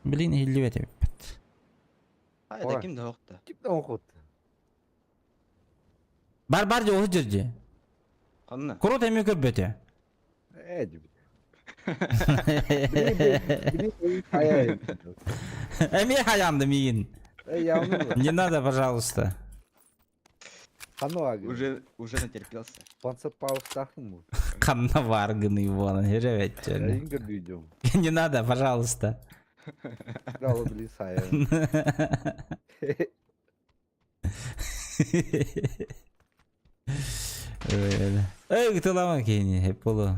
Билин иһиллибэт эбиппит. А это ким да охта. Ким да оҥхут. Бар бар дьэ оһу дьирдьи. Ханна? Курут эмиэ көрбөтө. Ээ дибит. Били Эмиэ хаянды миигин. Э явно. Не надо, пожалуйста. Ханна агы. Уже уже натерпелся. Панцер пауыстахын бу. Ханна варганы вон, Эйин көрдүйдүм. Не надо, пожалуйста. Гала били сайа. Эй, тылама кини, хеп болу.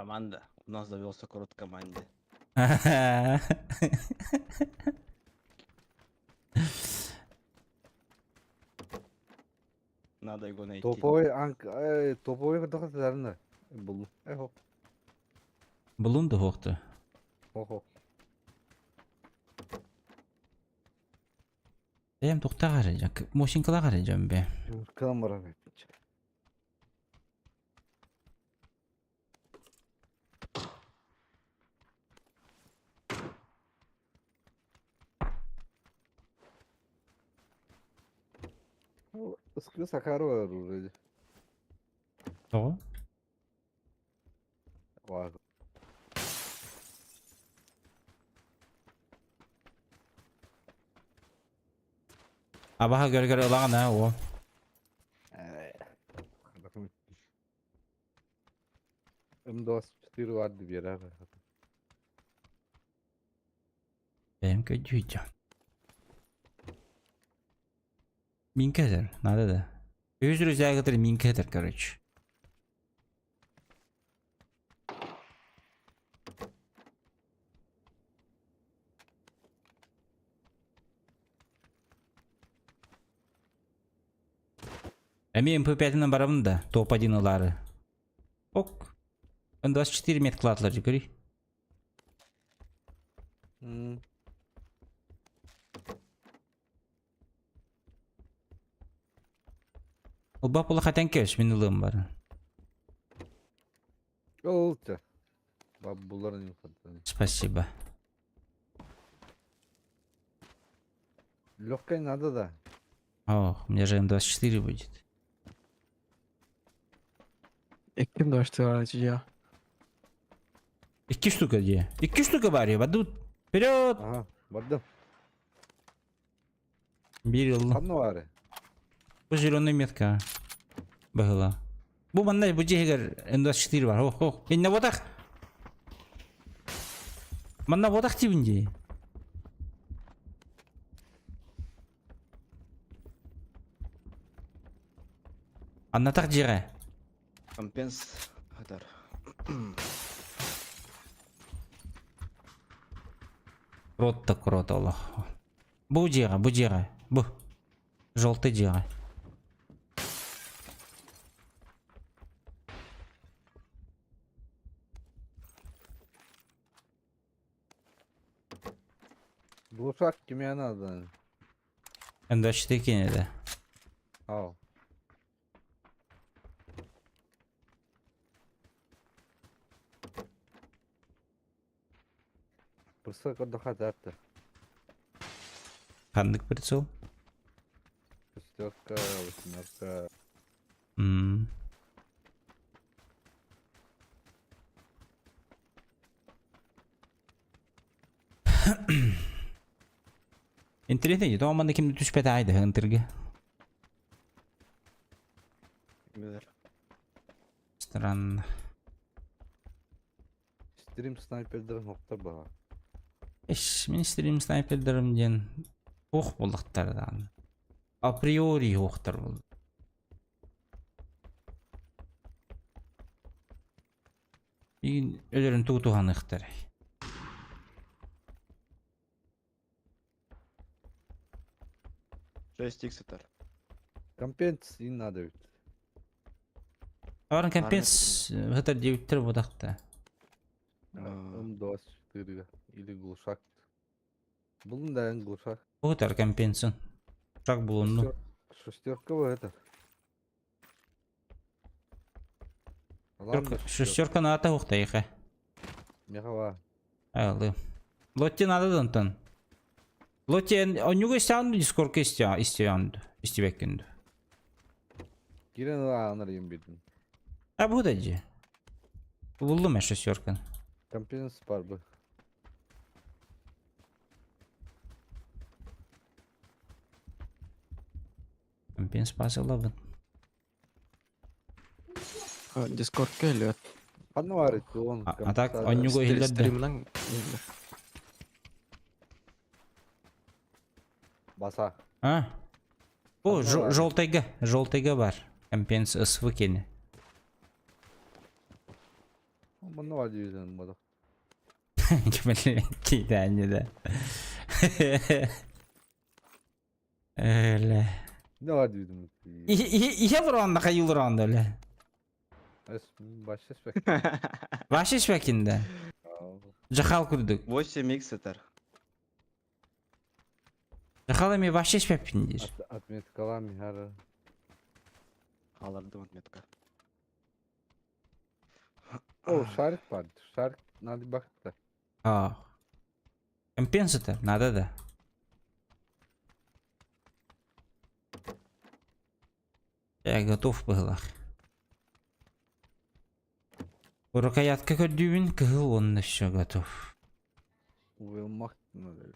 Команда. У нас завелся крот в команде. Надо его найти. Топовой анк э, топовой кытта сытарына. Буллум. Эхо. Булун да хуохту. Хо-хо. Эм тухтаҕар Мосинкалаҕар дьон бе. Кылам барар. Ыскы сакары бар вроде. Тоҕо? Var. Абаха көргөр ылаҕын аа о. М24 vardı bir yere. Бэйэм көрдүүччү. Минка этэр, надо да. Үс рюкзагытыр минка этэр, короче. Эмиэ МП5-нан барабын да, топ-1 ылаары. Ок. Н24 меткалаатылар дьэ көрүй. Ылбап улахатан кэс мин ылыам баран. Ылча. Баббуларын Спасибо. Легкая надо да. Ох, у меня же М24 будет. Иккин дошты Икки штука где? Икки штука бар, бадут. Вперед! Ага, бардым. Биир ыллым. Ханна баары? Бу зеленый метка. Быһыла. Бу манна бу дьиһигэр М24 бар. Ох, ох. Инна ботах. Манна ботах тибин дии. Аннатах дьиэҕэ. Компенс хатар. Рот так рот олох. Бу дьиэҕэ, бу дьиэҕэ. Бу. Желтый дьиэҕэ. Глушак кимиэ надо? М24 кинеде. Ау. Прицел көрдөхө атаатта. Ханнык прицел? Шестерка, восьмерка. М. Интересно, тоҕо манна ким түспэт аайда ынтырга. Билэр. Странно. Стрим снайпердарын охтор баҕа. Эш, мин стрим снайпердарым диэн туох буоллахтара даҕаны. Априори уохтар буолла. Игин өлөрүн тугу туһаныахтарай. 6 икс сытар. Компенс ин надо ведь. Баран компенс сытар диэбиттэр буотахта. М24 или глушак. Булун да глушак. Бу компенсын. Шаг булунну. Шестерка это. Шестерка наата ухтайха. Мехава. Алы. Лотти надо донтон. Лотти оннуга истэҕин дискордка истэҕин истибэккин Кирен анарыйым бидин. А бу да дии. Буллум я шестерканы. Компенс бар бы. Компенс ылабын. Дискордка өлүөт. Ханна бар он. А так оннуга иһиллэр да. Стримнан Баса. А? Бу желтайга, желтайга бар. Компенс СВ кени. Манна var diyorsun bu da. Китээнньэ да. Öyle. Ne var diyordum. Иһэ олороонно хайыы олороонно өлө. Başka spek. Ваше швекинде. Жахал курдук. 8 икс этер. Жахал эми ваше швеппин диир. Отметкалам хара. Алардым отметка. О, шарик бар. Шарик надо бак да. Аа. Компенсатор надо да. Я готов быһылах. Рукоятка көрдүүбүн кыһыл уонна все готов. Уилмак надо.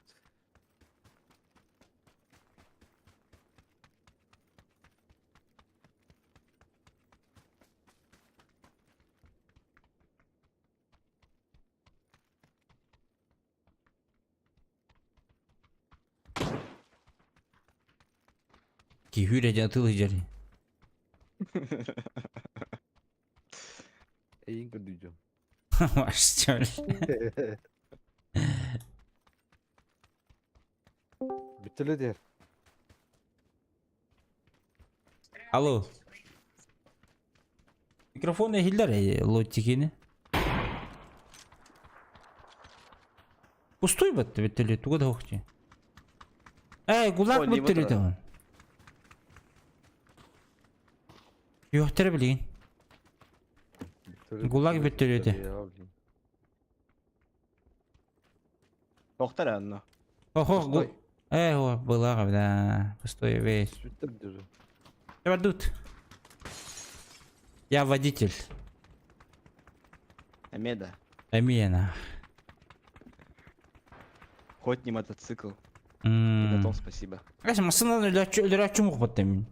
Киһүүрэ дьэ атыылыы дьэри. Эйин көрдүүжүм. Ваш Бүтүлө дер. Алло. Микрофон иһиллэр лоттикини. Пустой батты бүттүлү туга да хохти. Эй, гулак Ой, не бүттүлү батырар. тагын. Юхтары билигин. Гулаг бүтүлү Тохтар анна. Охо, Пустой. Эй, о, была, да. Пустой весь. Бүттүр дер. Тут. Я водитель. Амеда. Амена. Хоть не мотоцикл. И на том спасибо. Каш машинаны өлөрөчү мух мин.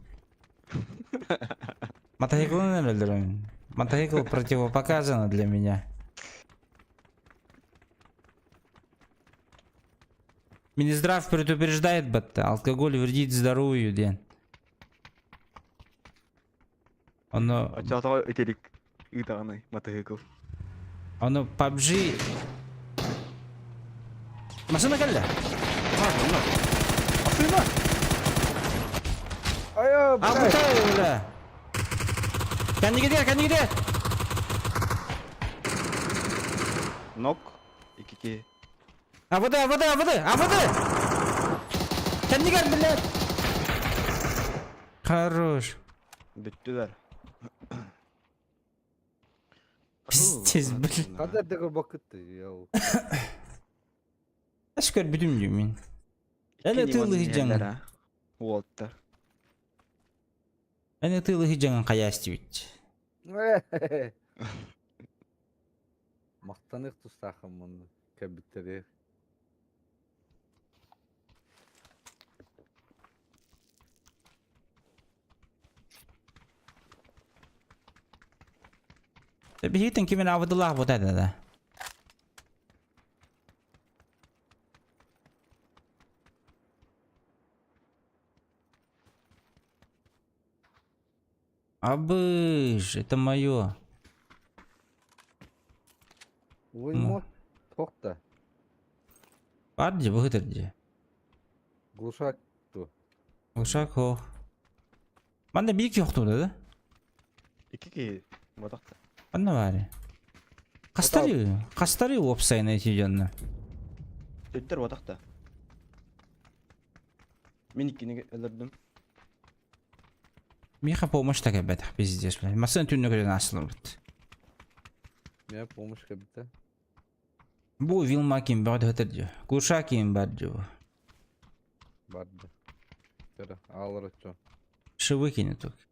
Мотоциклын өлөрөмүн. Мотоцикл противопоказано для меня. Минздрав предупреждает, батта, алкоголь вредит здоровью, ден. Оно, Ачатаға өтерик. Ытағанай мотоцикл. оно PUBG... Машина кэллэ? Ая, А, блядь. бля, бля. Кәнігеде, кәнігеде! Нок. Икики. АВД, АВД, АВД, АВД! Кәнігер, блядь! Хорош. Бүттілер. Пиздец, блин. Кадр дегер бакытты. Я. Ашкөр бүтүм деймін. Әлі тылы жаңы. Уоттар. Әлі тылы жаңы қаясты бит. Мактанык тустахым муну. Кәбиттери. Бихитен кимен авдылах вот это да. Абыш, это мое. Уилмак токта. Барди, бұғыдырди. Глушак. Ушак хо. Манда бик yoxdur да? Икики. Мотоқта. Анда бар. Кастары, кастары опсайна эти жонна. Төттер отақта. Мен иккини өлөрдүм. Миха помощь так бетах пиздец, блядь. Масын түннө көрөн асылыр бит. Меня помощь кәбитте. Бу Вилмакин барды өтөрдү. Глушакин барды. Барды. Көрө, алыр өтчө. Шивыкини тут.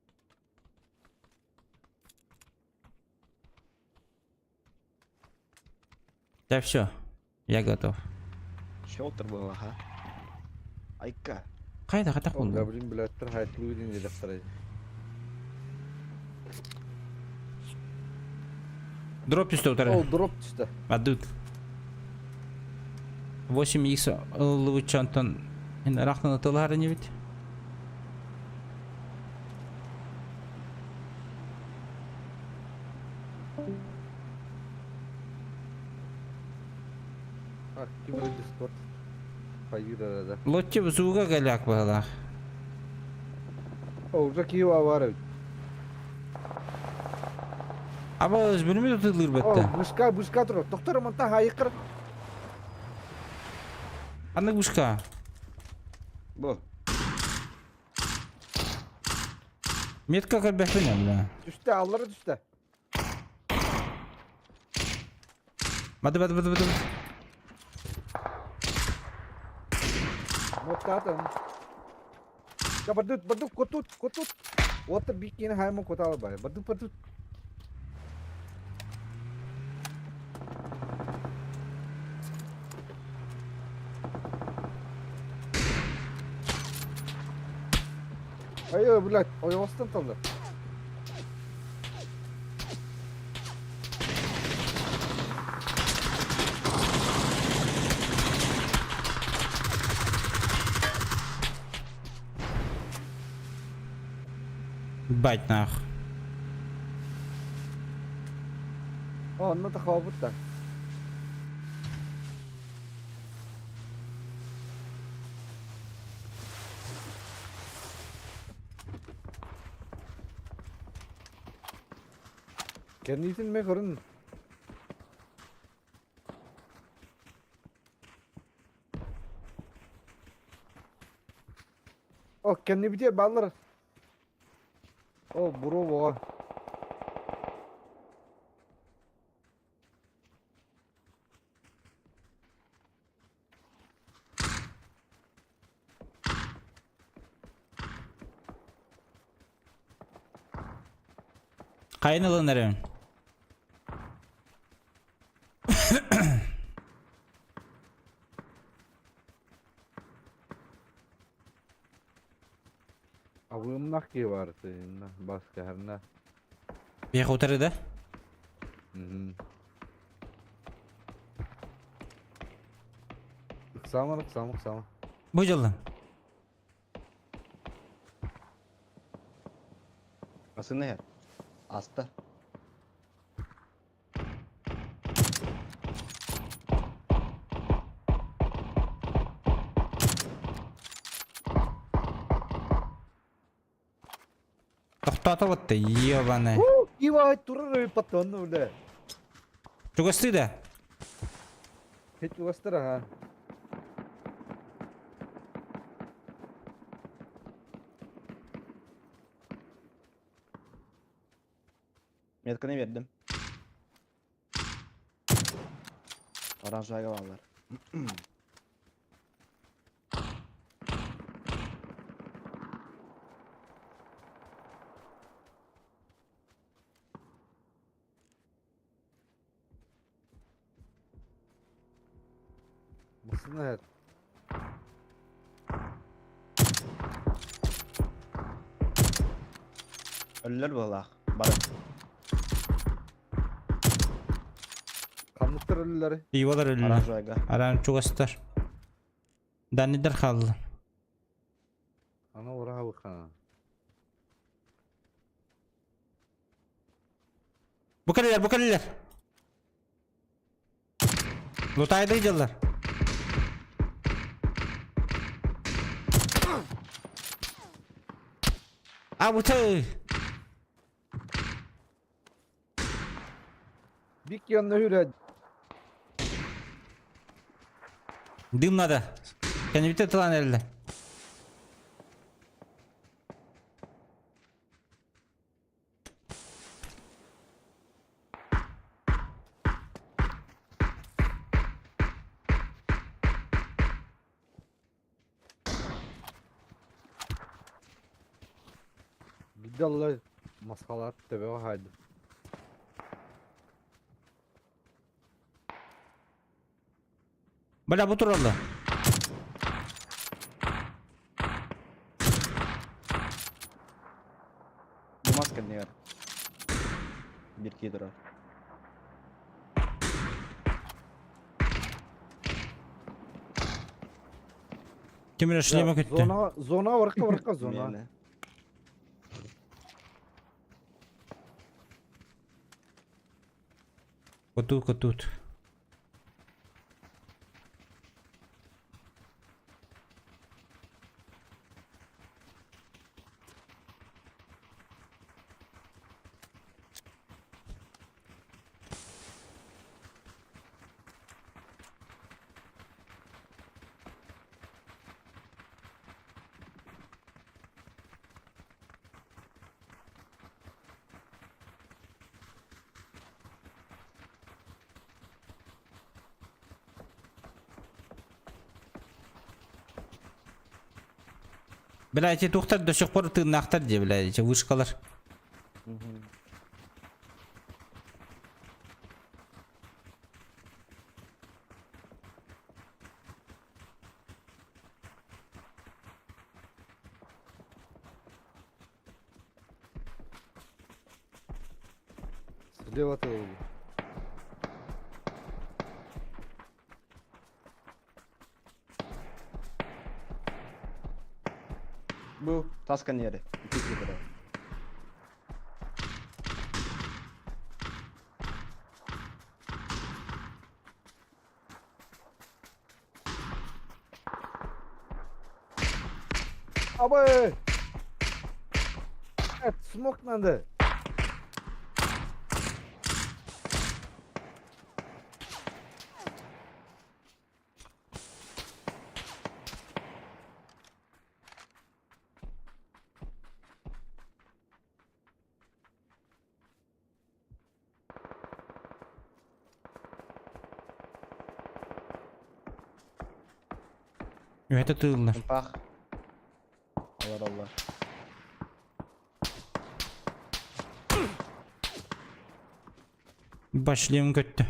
Да все, я готов. Шелтер был, ага. Айка. Кайда ката О, болду? Габрин билеттер хайтлуу ден электр. Дроп түстө О, утара. дроп түштү. Адут. 8 х лучантон. Рахтан атылары не бит. А, ким эрэ Discord хайыыр эрэ да. Лотти бузууга голяк быһалаах. О, уже киһи баар эбит. Аба өзбүнүмү тутулуур О, бэтте. бышка, бышка турар. Доктор, манта хайыкыр. Аны бушка. Бу. Метка көрбөппүн бля. Түстэ, аллара түстэ. Бады бады бады бады. Моттаатын. Я бардут, бардут, котут, котут. Вот бикини хайма котала бай. Бардут, бардут. Ай, блядь, ойоҕостон таллар. Бать нах. О, онно тахаабыт да. Кэнниитин мэ көрүн. О, кэннибитигэр бааллар. О, буруо буоҕа. Хайын ылан эрэбин? Абыымнах киһи баар тыынна, баскаһарна. Биэхэ утары да? Мгм. Ыксаама, ыксаама, ыксаама. Бу дьыллан. Масына иһэр. Аста. Тохтоото батта, ебаный. Ивай турар эбит патронну бля. Чугастыы да? Хит чугастар аха. Метканы бердим. Оранжевайга бааллар. Масына Өллөр быһылаах. Бары. Ханныктар өлүлэри? Ивалар өлүлэр. Оранжевайга. Аран чугастар. Данидар хаалла. Ана ураха быхана. Бу кэллилэр, бу кэллилэр. Лутайды дьыллар. А бутый! Бик янна хүрэ. Дым надо. Кэннибитэ тылан эрэллэр. Бидалла масхалаат төбөҕө хаайдым. Бля, бу тураллар. Бу мас кэннигэр. Биир киһи турар. Ким эрэ шлема көттө. Зона, зона барыкка барыкка зона. Миэнэ. Котут, котут. Бля, эти туохтар до сих пор тыыннаахтар дии, бля, эти вышкалар. Слева ты. Бу тас каньере. Икки киһи Абы! Это смок надо. Это тыыллар. Пах. Алар алла. Башлем көттө.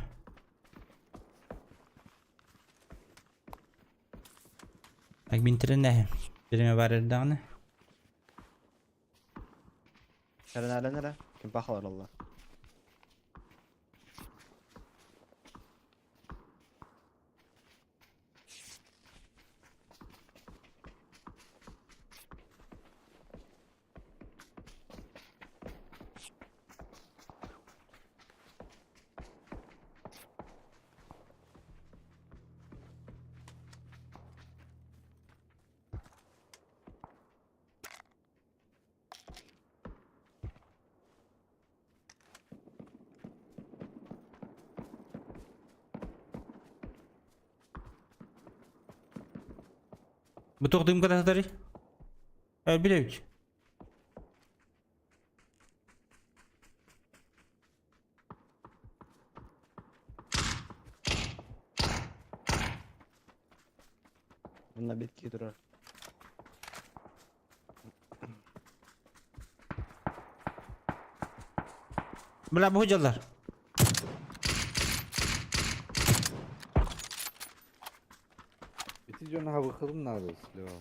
Так мин тренәһем. Биреме бар эрдэҕинэ. Кэрэнээлэн эрэ. Ким пах алар алла. Бу туох дыымка тахсарый? Өлбүт эбит. Онно битки турар. Бля, бу дьаллар. Ити дьону хабыххытын наада слева.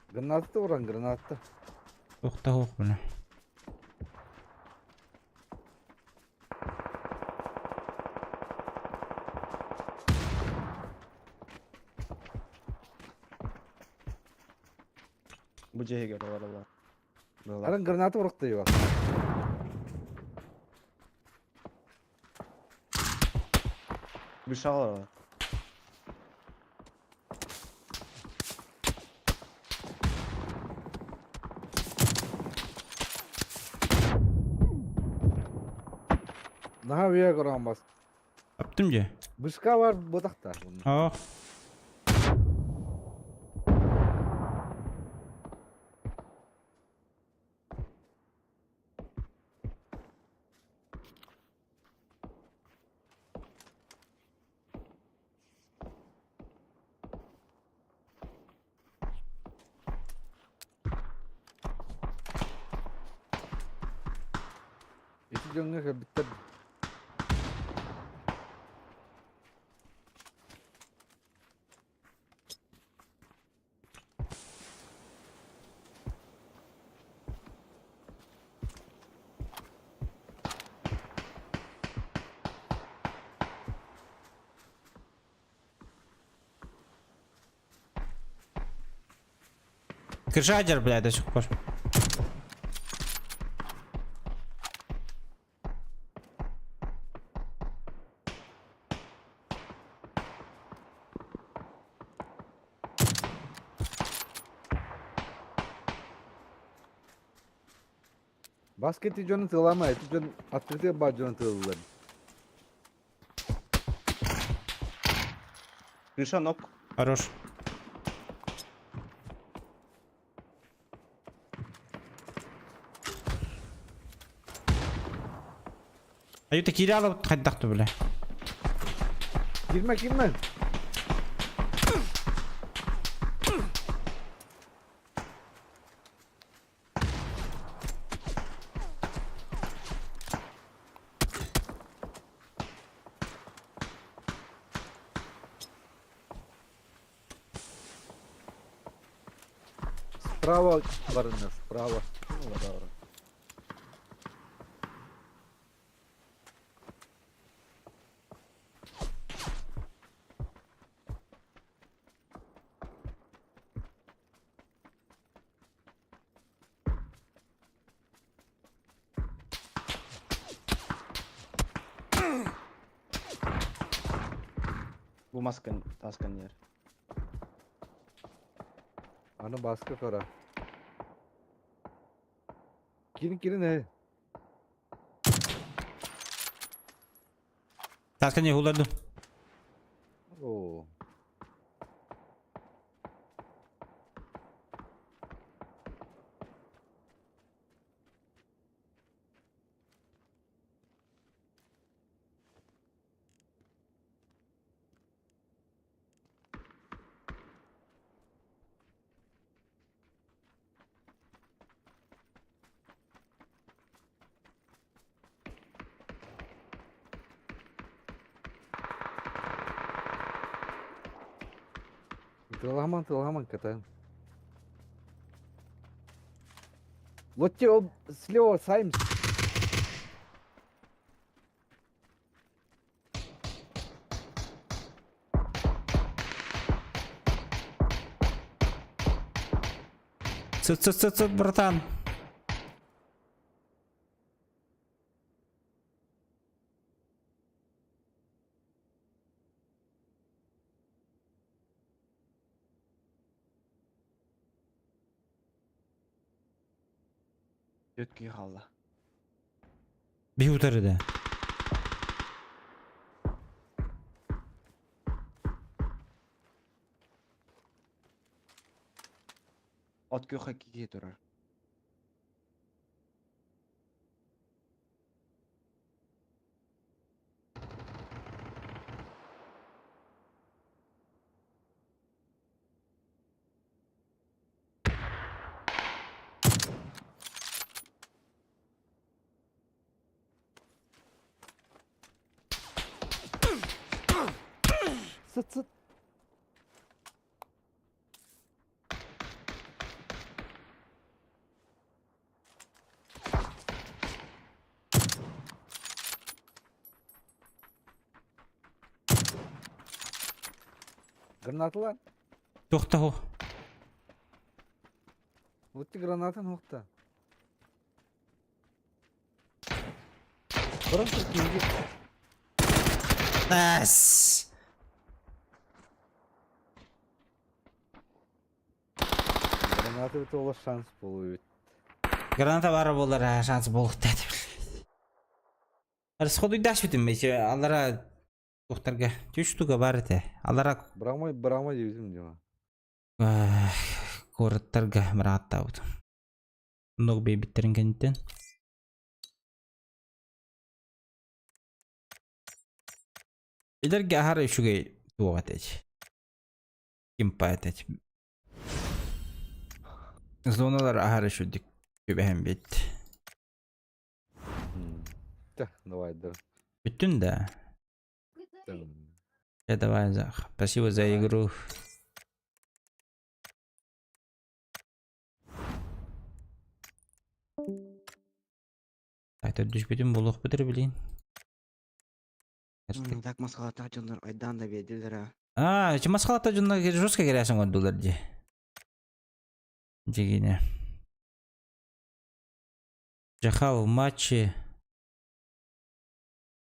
Гранатты уран, гранатты. Туохта суох бuna. Бу дьиэһигэр олороллор. Быылар. Аран граната уракта yok. Быша олороллор. Наһаа үйэ көрөн бас. Таптым дьэ. Бышка бар бытахта. Оо. Ити дьоҥҥо кэлбиттэр. Крыша бля, до сих пор. Баскети дьону тыалаама, ити дьон открытый баар дьону тыалыылар. Крыша нок. Хорош. Аюта киирэ алабыт хайдах бля. Киирмэ, киирмэ. Справа барына, справа. Бу маскан, таскан ер. Аны баска кара. Кирин кирин э. Таска не хуларду. Оо. Тылаһаман тылаһаман катан. Вот те ол слева Саймс. Цыт, цыт, цыт, цыт, братан. Түөрт киһи хаалла. Биһи утарыда. От күөххэ киһи турар. Сыт сыт. Гранаталар. Тохта Вот ты гранатын хохта. Баран киһи. Ас. Граната это ол шанс болуп. Граната баар буолар шанс буолуохтаах этэ. Расходуй даш битим бече алара тухтарга үс штука бар этэ. Алара Брамай брамай дебитим дима. куораттарга бырааттаабыт. Много бэйбиттерин кэнниттэн. Илэргэ аһара үчүгэй туох этэ. Кимпа этэ. Зоналар аһара үчүгдүк түбэһэн бит. Та, давай, да. Бүттүн да. Я давай, Зах. Спасибо за игру. Так, төрдүспүтүн булуохпут билин. Так масхалата дьоннор айдаан да биэрдилэр аа. А, чи масхалата дьоннор жестко кирээсэн оҥордулар дии. Дьигине. Жахал в матче.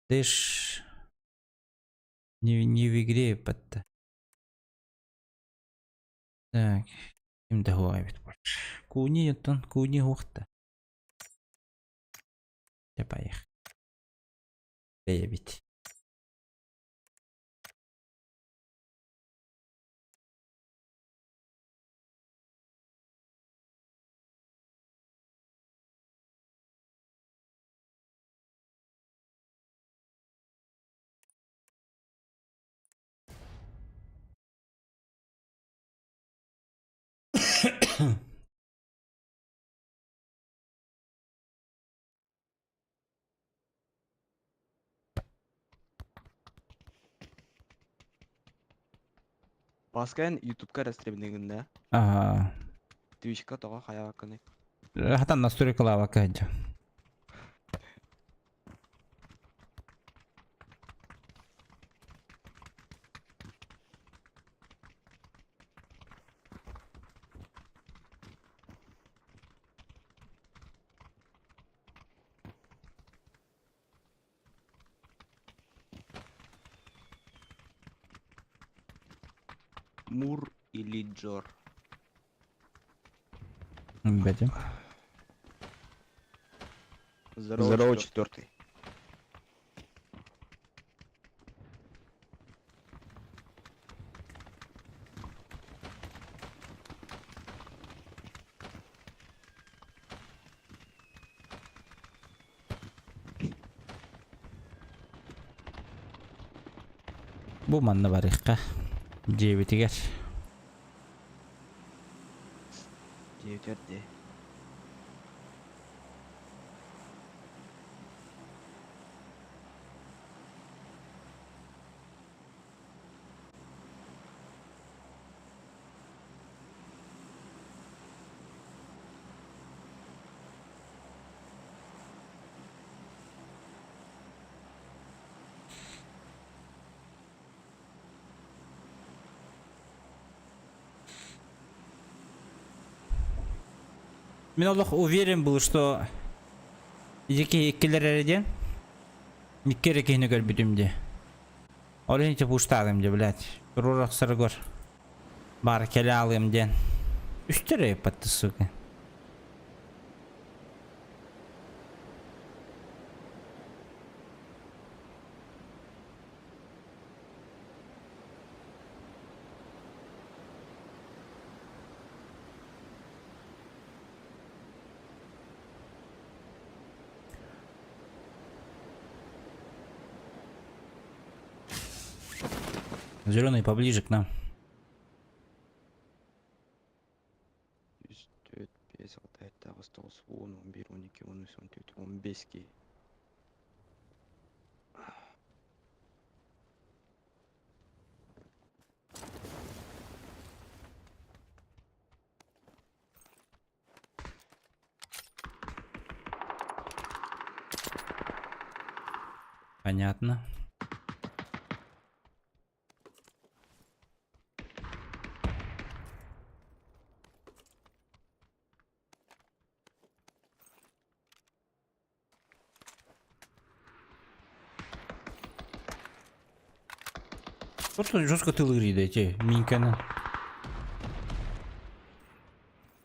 Дэш не в игре подта. Так, ким да эбит больше. Куни оттон куни хуохта. Дьэ поехали. Бэйэбит. Паскайын ютубка растребнегин да? Ага. Твичка тоҕо хайааккыный? Хатан настройкалаабакка сылдьар. Мур или Джор? Бэтим. Здорово, Здорово четвертый. Бу манна барыахха. Дьиэбитигэр. Дьиэбитигэр дии. Мин олох уверен был, что ити иккилэр эрэ диэн. Икки эрэ киһини көрбүтүм дии. Ол иһин типа дии, блядь. Туруорахсарыгар баар кэлэ аалыам диэн. Үстэр ыйыппатты, сука. Зеленый поближе к нам. Үс, түөрт, биэс, алта, сэттэ, аҕыс, тоҕус, уон, он биир, он икки, он үс, он түөрт, он биэс киһи. Понятно. Просто жестко тылы эти Миньканы.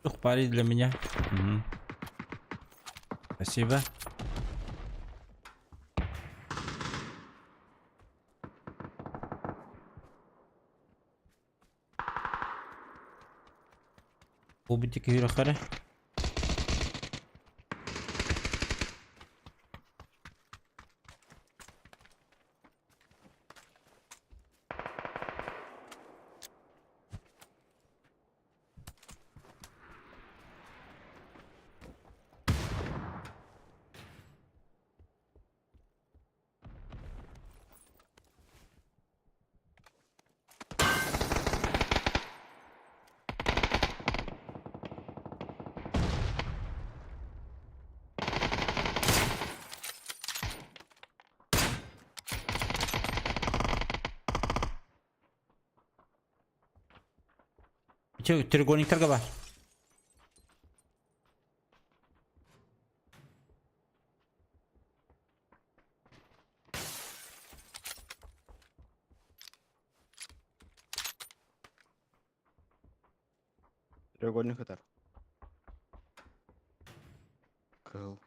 Ух, парень для меня. Угу. Спасибо. Кубитик юрахары. Че, треугольниктарга бар. Треугольник ытар. Кыл.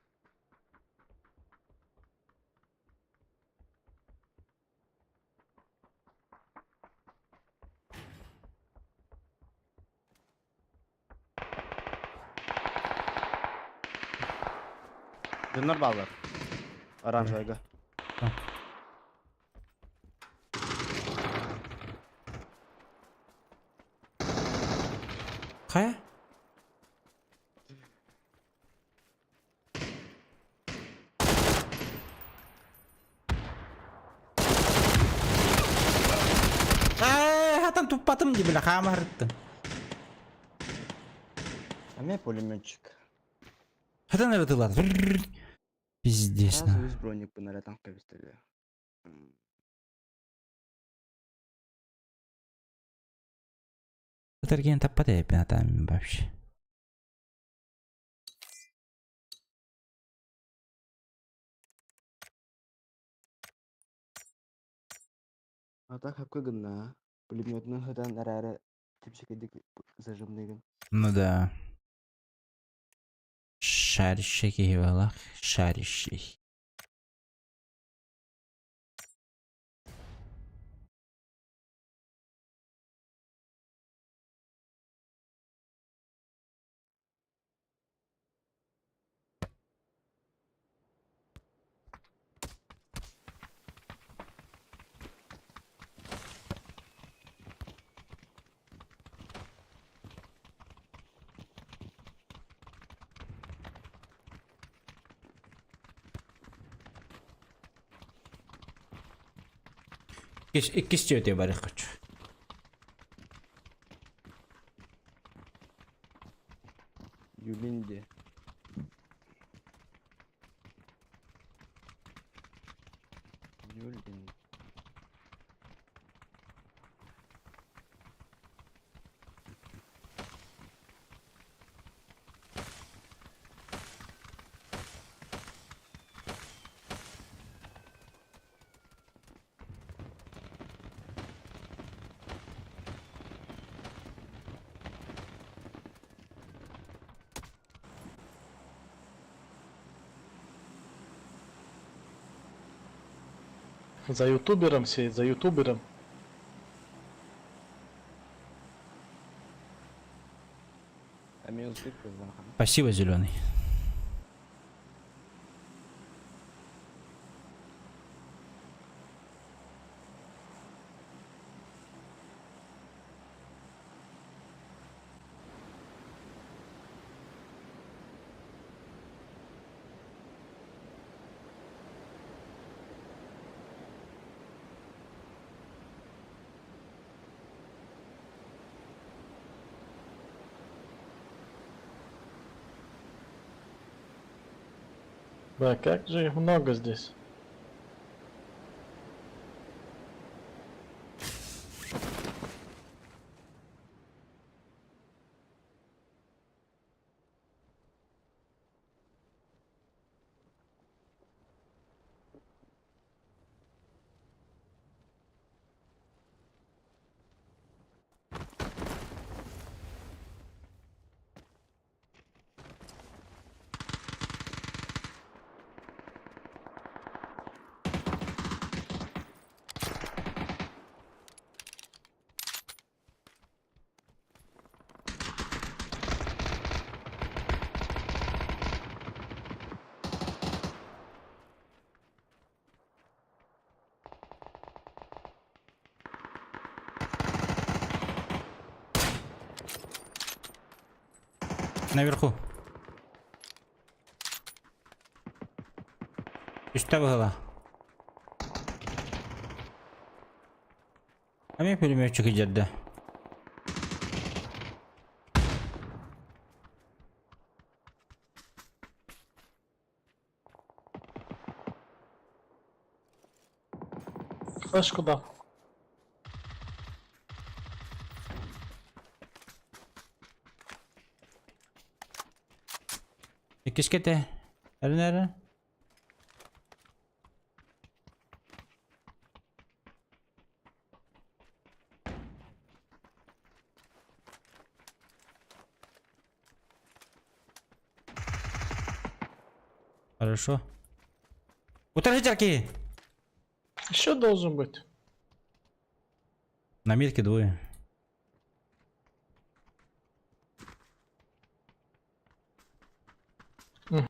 Дьоннор бааллар. Оранжевайга. Хайа? Хатан туппатым дии бile хаамарыттын. Эмиэ пулеметчик. Хатан эрэ тыллаат. Пиздец. Сразу үс броникпын эрэ таҥха кэбистэлэ. Ытарген таппат эппин атааммын вообще. А так хапка гынна. Пулеметынан хытан эрээри чэпчэкидик зажимныгын. Ну да. Шарищий киһи буоллах, шарищий. Иккис, иккис түөтүө барыаххыт. Юлинди. Юлин. За ютубером сидит, за ютубером. А мен узбек кыздан. Спасибо, зеленый. Да, как же их много здесь. Наверху. Үстэ быһыла. Эмиэ пулеметчик дьэрдэ. Флешку дал. Иккискэ этэ. Эрин эрэ. Хорошо. Утары киһи. Еще должен быть. На метке двое. Угу.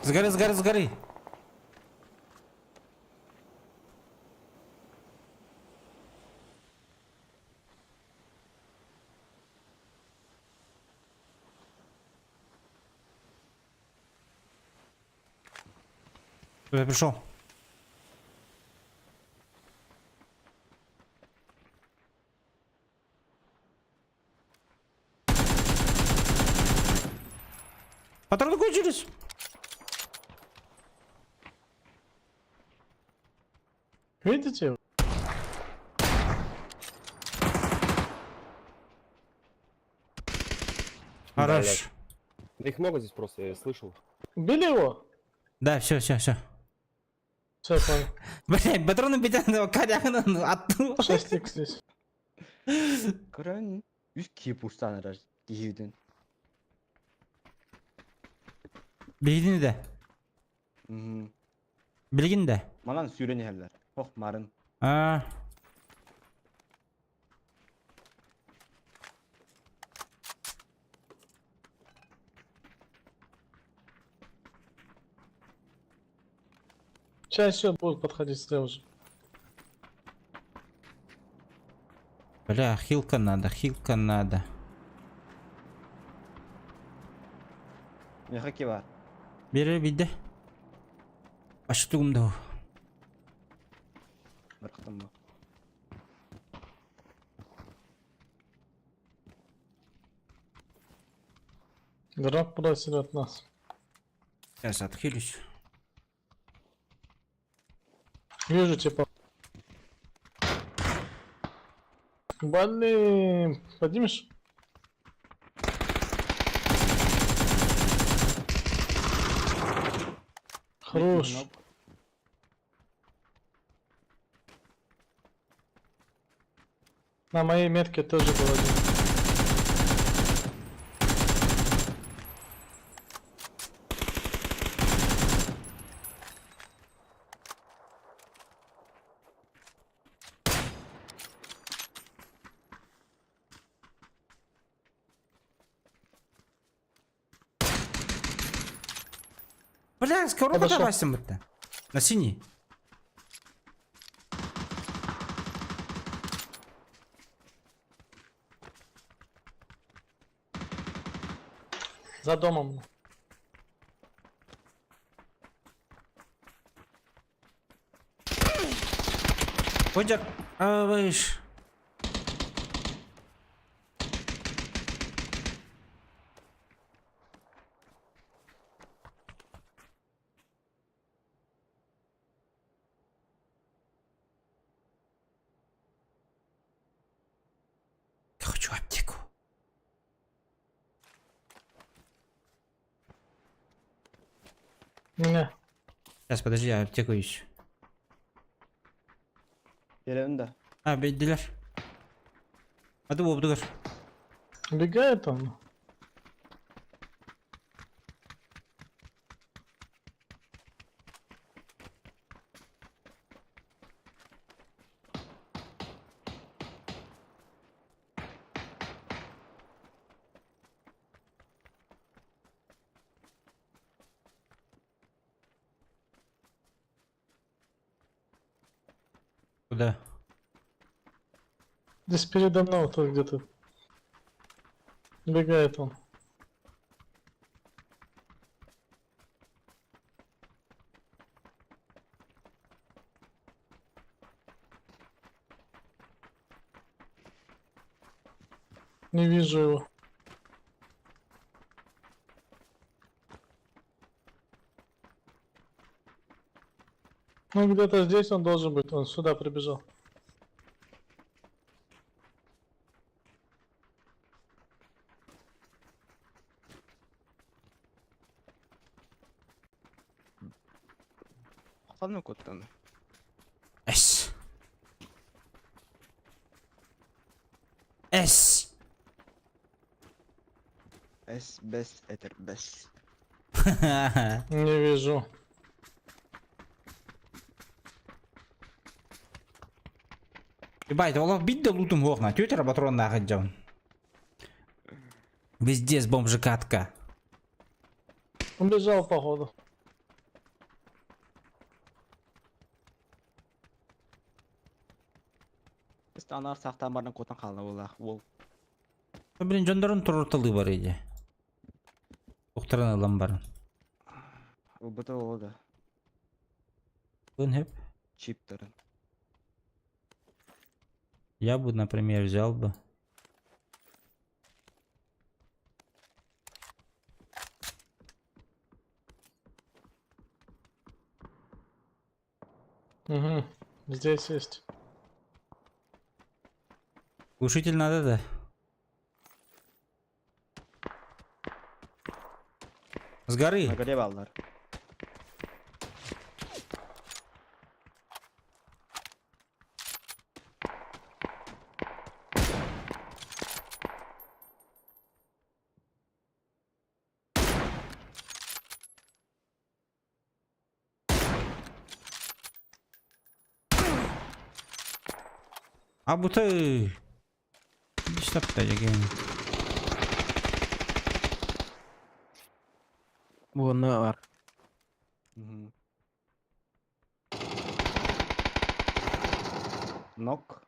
С горы, с горы, с горы. Я пришел. Патроны кончились. Видите? Хорош. Да их много здесь просто, я слышал. Убили его? Да, все, все, все. Все, понял. Блять, патроны битен корягын аттым. 6 здесь. Көрөн үс киһи пустан эрэр киһибитин. Билгин да. Мм. Билгин да. Манан сүүрэн иһэллэр. Ох марын. А. Сейчас еще будут подходить слева же. Бля, хилка надо, хилка надо. Миэхэ киһи баар. Бери биде. Аштугум да. Бырахтым бу. Дроп бросили от нас. Сейчас отхилюсь. Вижу, типа. Блин, поднимешь? Хорош. На моей метке тоже был один. Бля, скоро Подошел. давайся это. На синий. За домом. Ходят. А, выш. Я хочу аптеку. Меня. Сейчас, подожди, я аптеку ищу. Кэлэбин да. А, бедилер. А ты обдугар. Убегает он. Куда? Здесь передо мной вот тут где-то. Убегает он. Не вижу его. Ну где-то здесь он должен быть, он сюда прибежал. Ханна куттан. С. С. Эс бэс этэр бэс. Не вижу. Ебать, олох биир да лутум суох Тетя патрон нахуй дьон. Везде с бомжекатка. Убежал походу. Анар сахтан баран куотан хаалла буоллаах уол. Блин, дьоннорун турурталыы бар иди. Ухтаран ылан баран. Ылбыта ол да. Бын хөп. Чиптарын. Я бы, например, взял бы. Угу. Здесь есть. Глушитель надо, да? С горы. На горе бааллар. А будто... Стоп, Вон бар. Мгм. Нок.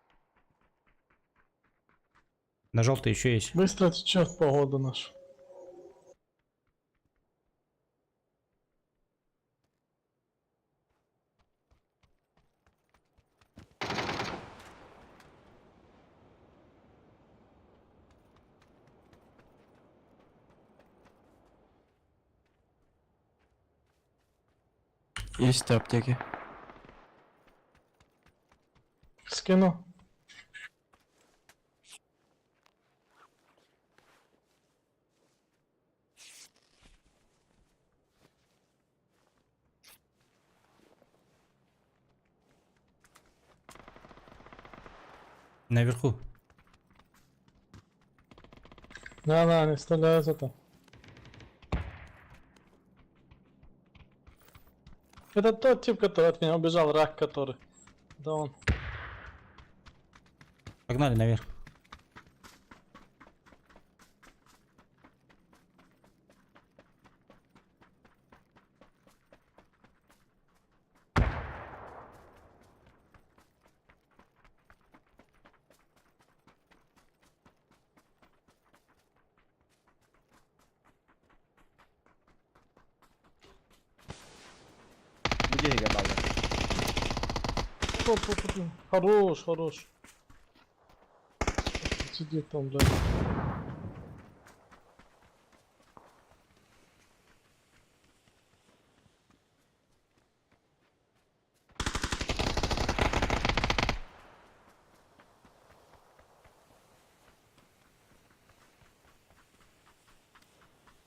На желтый еще есть. Быстро течет погода наша. Есть аптеки. Скину. Наверху. Да-да, они стреляют это. Это тот тип, который от меня убежал, рак который. Да он. Погнали наверх. Бу дьиэҕэ бааллар. Оп, оп, оп. Хорош, хорош. Сидит там, блядь.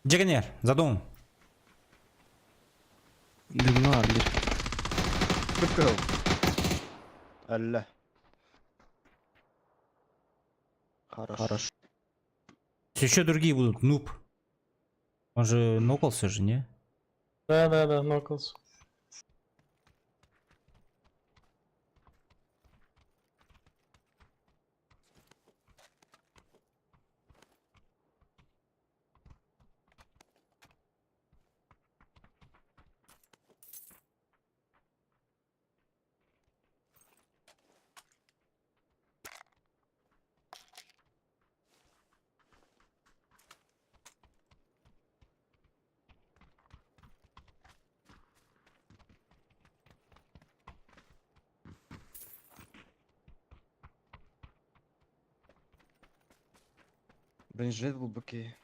Джигнер, за домом. Дымно бир. Кып-кызыл. Әллә. Хорош. Хорош. Еще другие будут. Нуб. Он же нокался же, не? Да-да-да, нокался. Бронежилет был быки.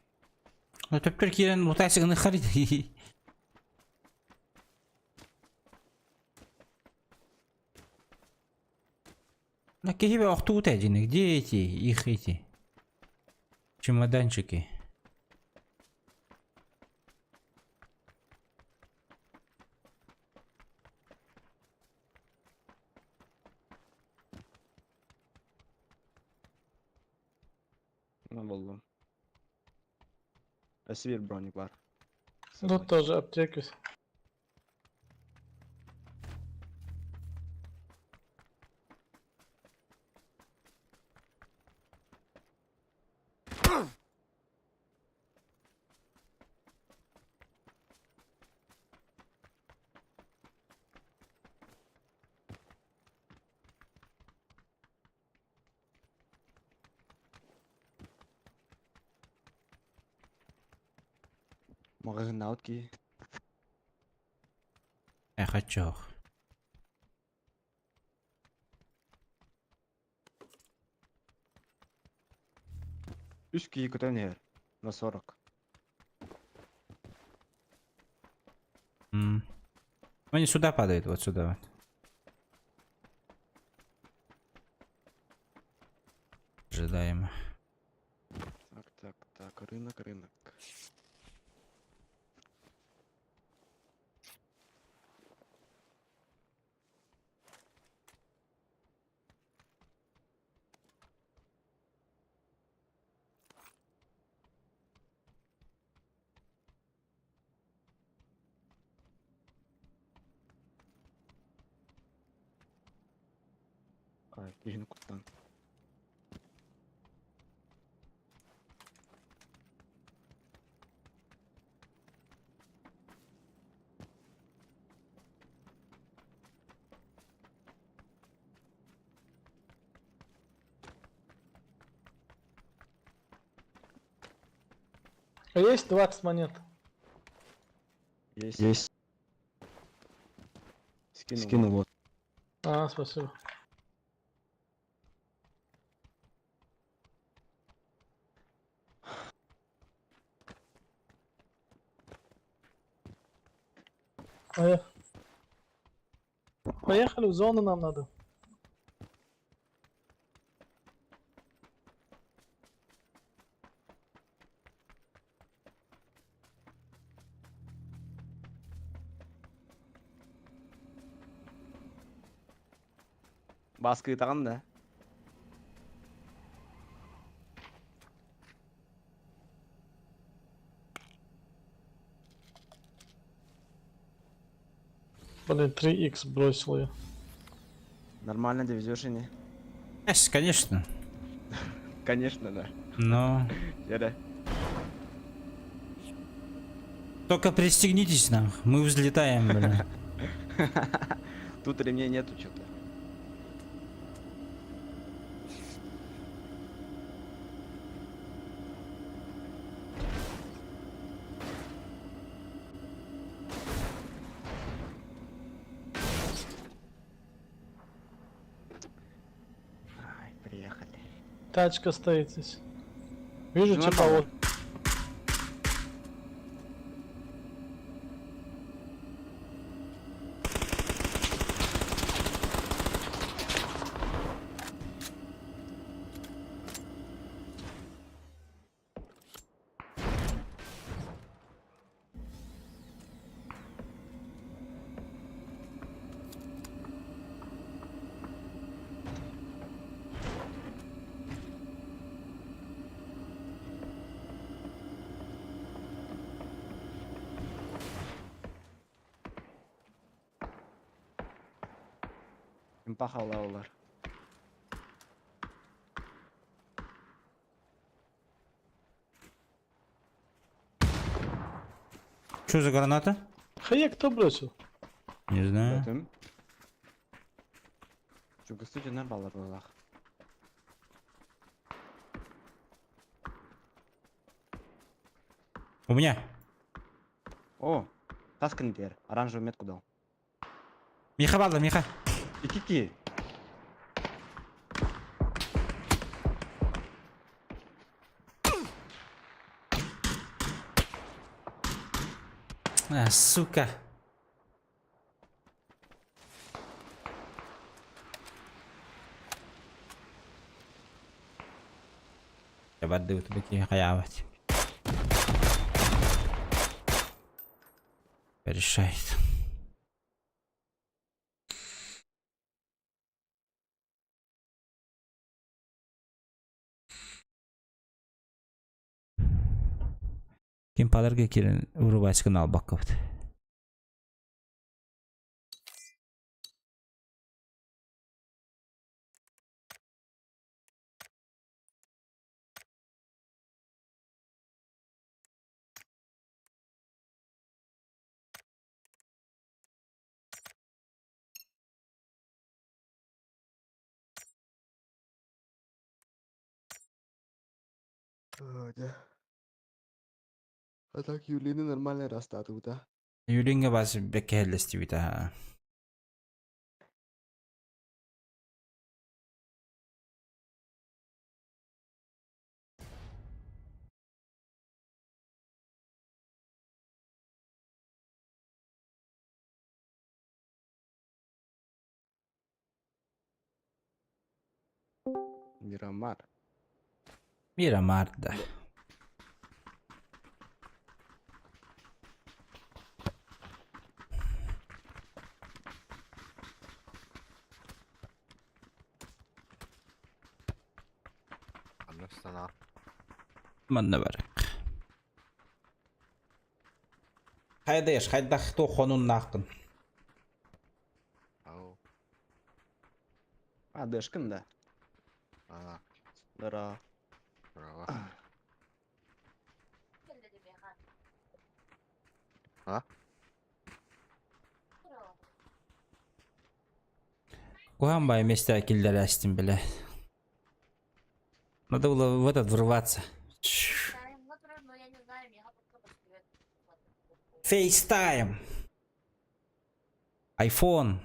Ну, төптөр киирэн лутайсыгыны харит. На киһи охтуут эдини, где эти, их эти чемоданчики? Ну буллум. Өссө биир броник баар. Тут тоже аптеки. Маҕаһыыннаабыт киһи. Эхо чох. Үс киһи көтөн иһэр. На 40. Они сюда падают, вот сюда вот. Ожидаемо. Так, так, так, рынок, рынок. Ай, киһини куттан. А есть 20 монет? Есть. Есть. Скинул. Скинул вот. А, спасибо. Поехали. Поехали, в зону нам надо. Баскы тагын да. Блин, 3х бросил я. Нормально довезешь и не? Конечно. Конечно, да. Но... Я Только пристегнитесь нам, мы взлетаем, блин. Тут ремней нету что-то. Ай, приехали. Тачка стоит здесь. Вижу, Ну, типа нормально. вот. Импахалаулар. Что за граната? Хае, кто бросил? Не знаю. Көтүм. Чугусту дьоннор баллар буоллах. У меня. О, таскан дер. Оранжевую метку дал. Миха балла, Миха. Икики. А, сука. Барды бики хаявать. Решает. Ким паларга кирен урубайскын албаккабыт. Да. А так Юлины нормально растатыбыта. Юлиҥҥа бас бэккэһэллэстибит аһа. Мирамар. Мирамар да. Анна санаа. Манна бар. Хайдаш, хайдах туох хонуннааххын? Ау. А, Дэшкин, да? А, Здорово. браво. А? Куһаҕан баайы миэстэ киллэрээстим бile. Надо было в этот врываться. FaceTime. Айфон.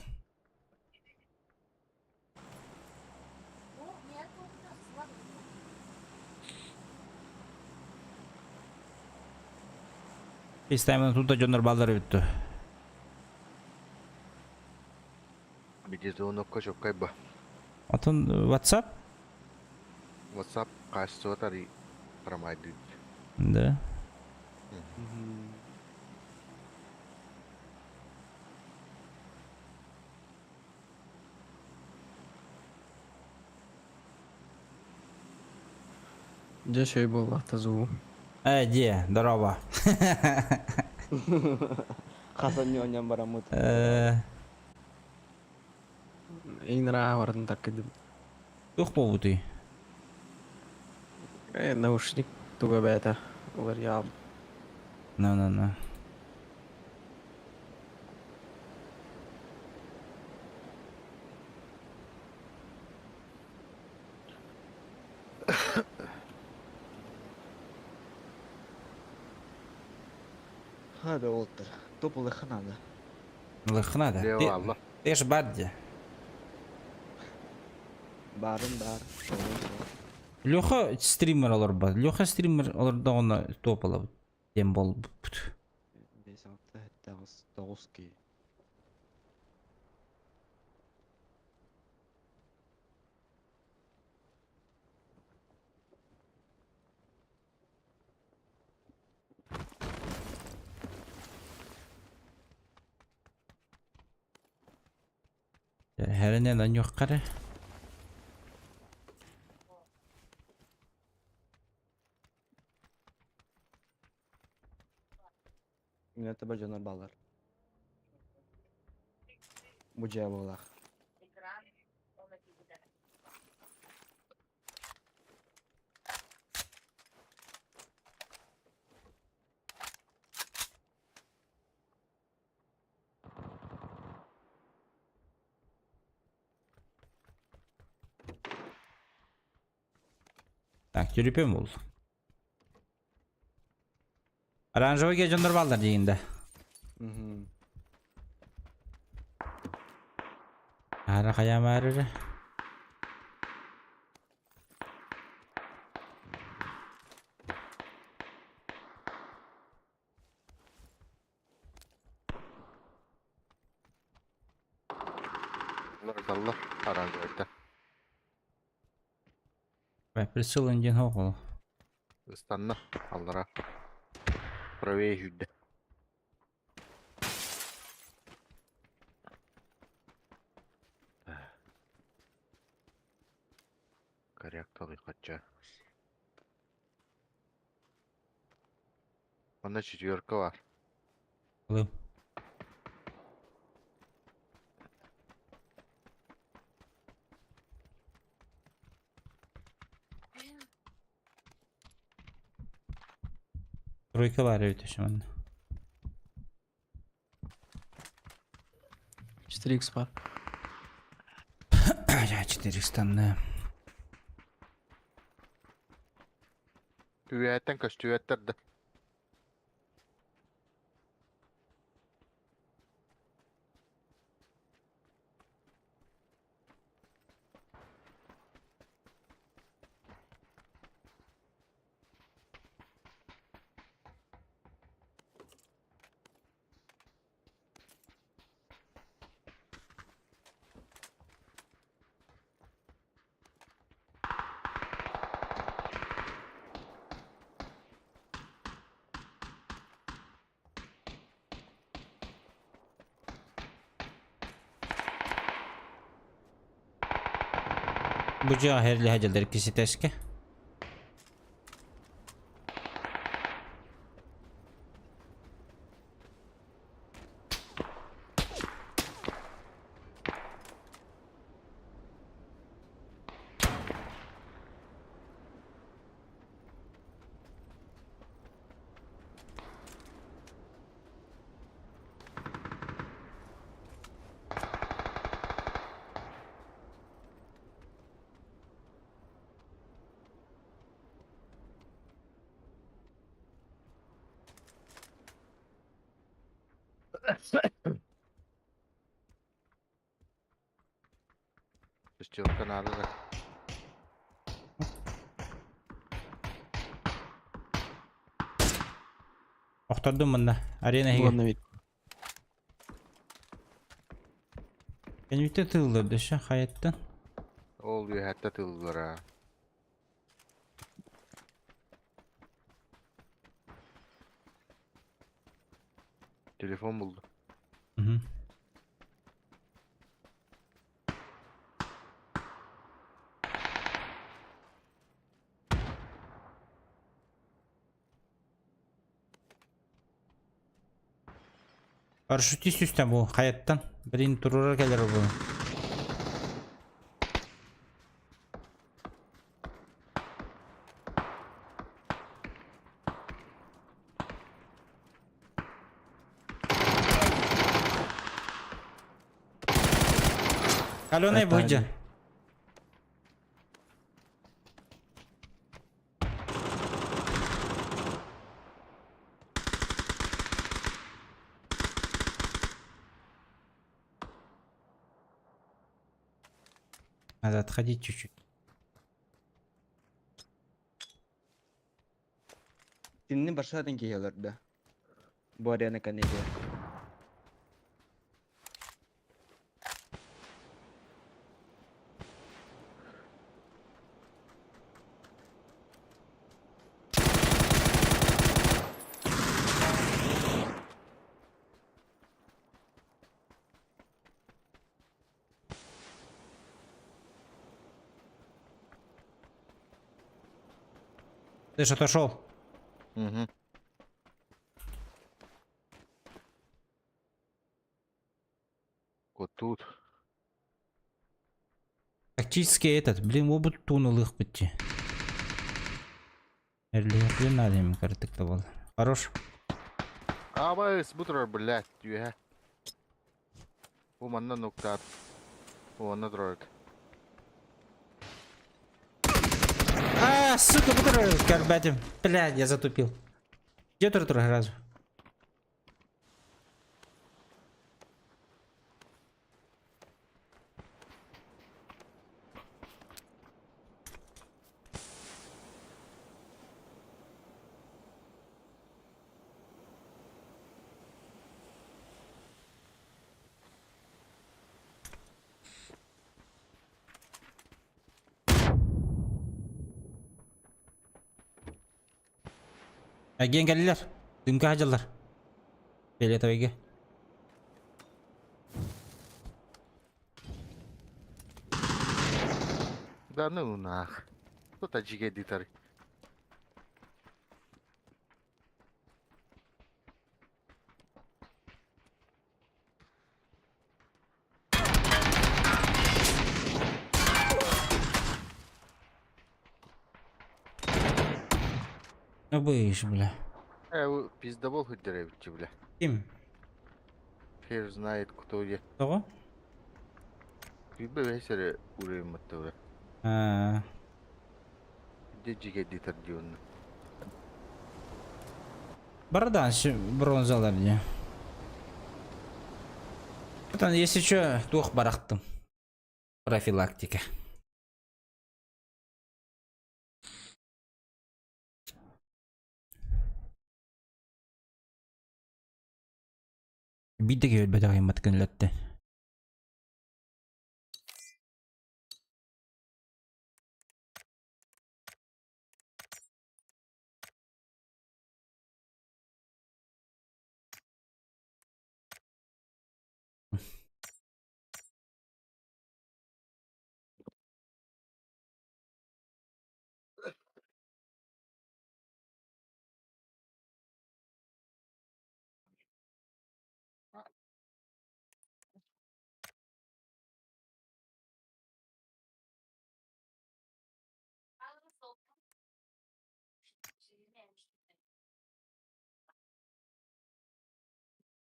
FaceTime'dan тут дьоннор бааллар эбит дуо? Видеозвонокка чоккай ба. Отон WhatsApp? WhatsApp хаачыстыбата арый харамайдыыр. Да. Дьэ шөй буолла тазуу. Э, дьиэ, дорообо. Хас онньонньон бараммыт. Э, Иҥнэраа барытын таккыдым. туох буолбутуй? Э, наушник туга бэйэтэ уларыйаал. На-на-на. Хада уолаттар. Топ ылыахха наада. Ылыахха наада. Лео алла. Ты ж бар дии. Баарым баар. Суоҕум суох. Леха стример олорбот. Леха стример олордоҕуна топ ылабыт диэн буолбуппут. 5, 6, 7, 8, 9 киһи. Хэрэнэн аньуохха эрэ. Мин өттүбэр дьоннор бааллар. Бу дьиэ буоллах. Так, түрүпүөн буол. Оранжевый дьоннор бааллар диигин да. Мгм. Аара хайаамаар эрэ. Алла, оранжевайта. Прицел диэн суох ол. Ыстанна, аллара. Правее сүүрдэ. Коряк талыйхачча. Онно четверка бар. Ылым. Тройка баар эбит өссө манна. 4х бар. Я 400 Үөһэттэн көстүбэттэр да. Бу дьиэҕэ иһэрлэһэ дьаллар киситэскэ. Шестерка надо так. Охтордум манна. Арена иһигэр. Ладно ведь. Кэнниттэн тыыллар дөссө хайаттан. Ол үөһэттэ тыллара. Телефон булду. Мгм. Парашютист үстэн бу хайаттан. Блин турурар кэлэр бу. Каленый быдьа. Надо отходить чуть-чуть. Кинини барсаатын киһи олордо. Бу арена кэннигэр. Ты ж отошел. Угу. Вот тут. Тактический этот, блин, оба тунул их пути. Блин, надо им картык был. Хорош. Абай, сбутер, блядь, юэ. Бу манна нуктаат. Уонна турар. А, сука, который карбатим. Блядь, я затупил. Где тур сразу? Эргийэн кэллилэр. Дыҥка сылдьаллар. Фиолетовыйга. Да ну нах. Кто таджик эдитор? Ну быш, бля. Э, пиздобол хоть деревья, бля. Ким? Хер знает, кто где. Тоҕо? Билбэ бэсэре уровень бля. А, Таджик эдитор дион. Бородан бронзалар дии. Потом, если что, туох барахтым. Профилактика. Биирдэ өлбөтөх аймат күнлэтте.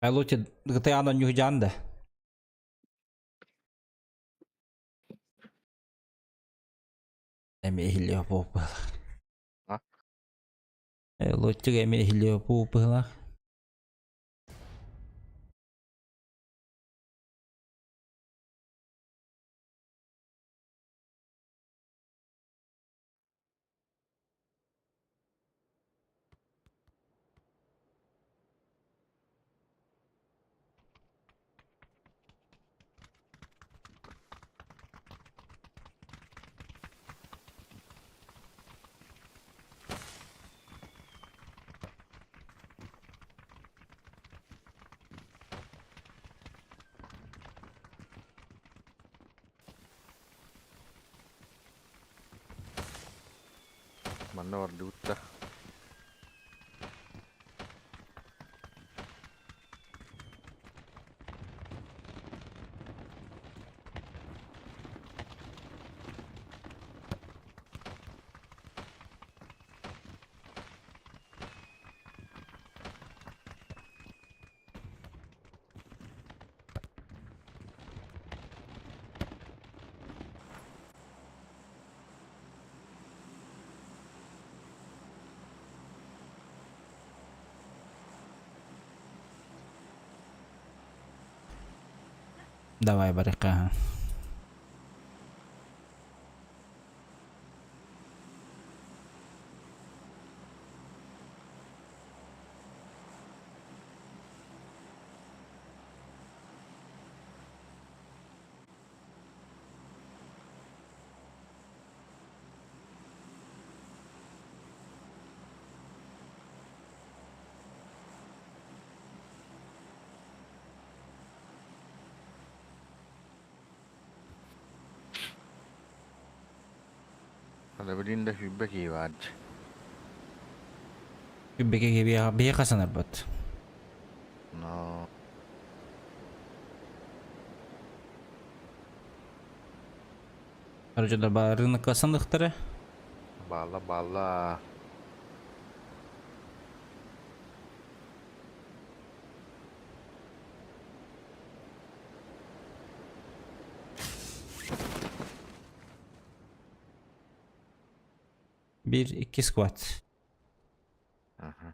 Айлути GTA ньуһдьаан да. Эми иһиллиэ буолбалах. А? Лоттик эми иһиллиэ буолбалах. Манна бардыбыт да. Давай барыха. Аны билин да сүүрбэ киһи баар дии. Бэгэ биһи хасанарбыт. Но Короче, ба рынокка саныхтары. Баалла баалла. Bir iki squat. Aha.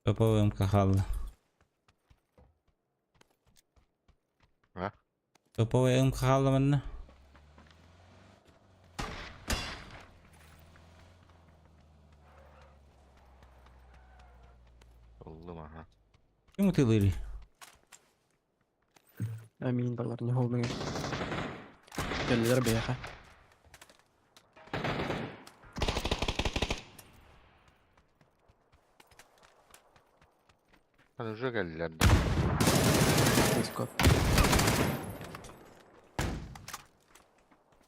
Топовый МК А? Топовый МК манна. Ыллым аха. Ким ытыылыырый? Амин балар не холдуҥ. Кэллилэр биһиэхэ. Hadi уже geldiler de. Let's go.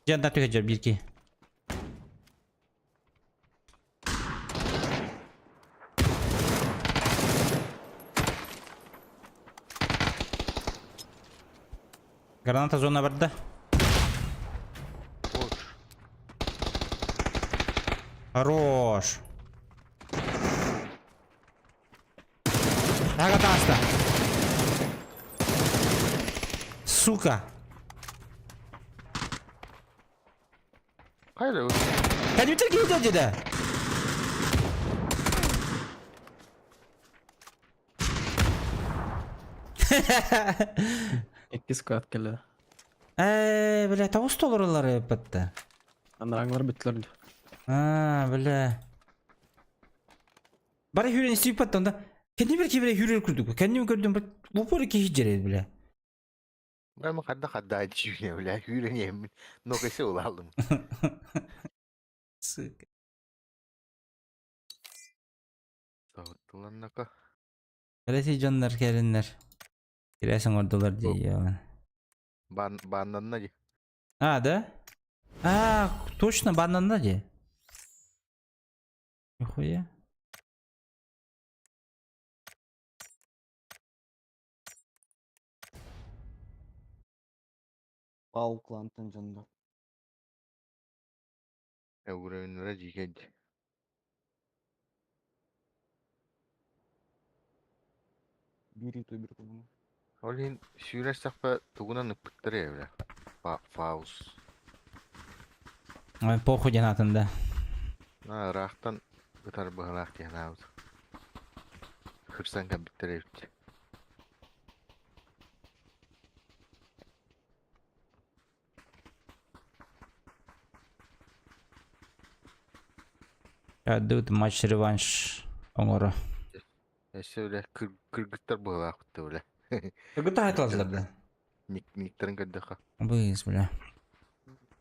Дьэ, түһэдьэр биир киһи. Граната зона барда. Бош. Хорош. Таста. Сука. Хайда Компьютер киһи деді. Иккис кат кэллэ. Э, бля, тоҕус толорулар эппэтте. Анараңлар бүттүлэр. А, бля. Бары хүрен истибиппат онда. Кэнни бір кибре хүрер күрдүк. Кэнним көрдүм бір бупор киһи жерет, бля. Ben хадда хадда ачыйым бля, хүрен емин. Но кесе улалым. Сука. Соһуттуланнака. Кэлэси дьоннор кэлиннэр. Кирээс оҥордулар дии. Бан баннанна дии. А, да? А, точно баннанна дии. Нихуя. Пау клантан дьоннор. Уровеннара дьиикэй дии. Биир ютубер по-моему. Ол иһин сүүрэр сахпа тугунан ыппыттар ээ бля. Фаус. Ой, похуй диэн аатын да. А, ыраахтан ытар быһалаах диэн аабыт. Хырсан кэлбиттэр эбит. Дут матч реванш оҥоро. Өссө бля кыргыттар быһалаах бля. Кыргыттар айтылаллар бля. Никтерин көрдөхө. Быыс бля.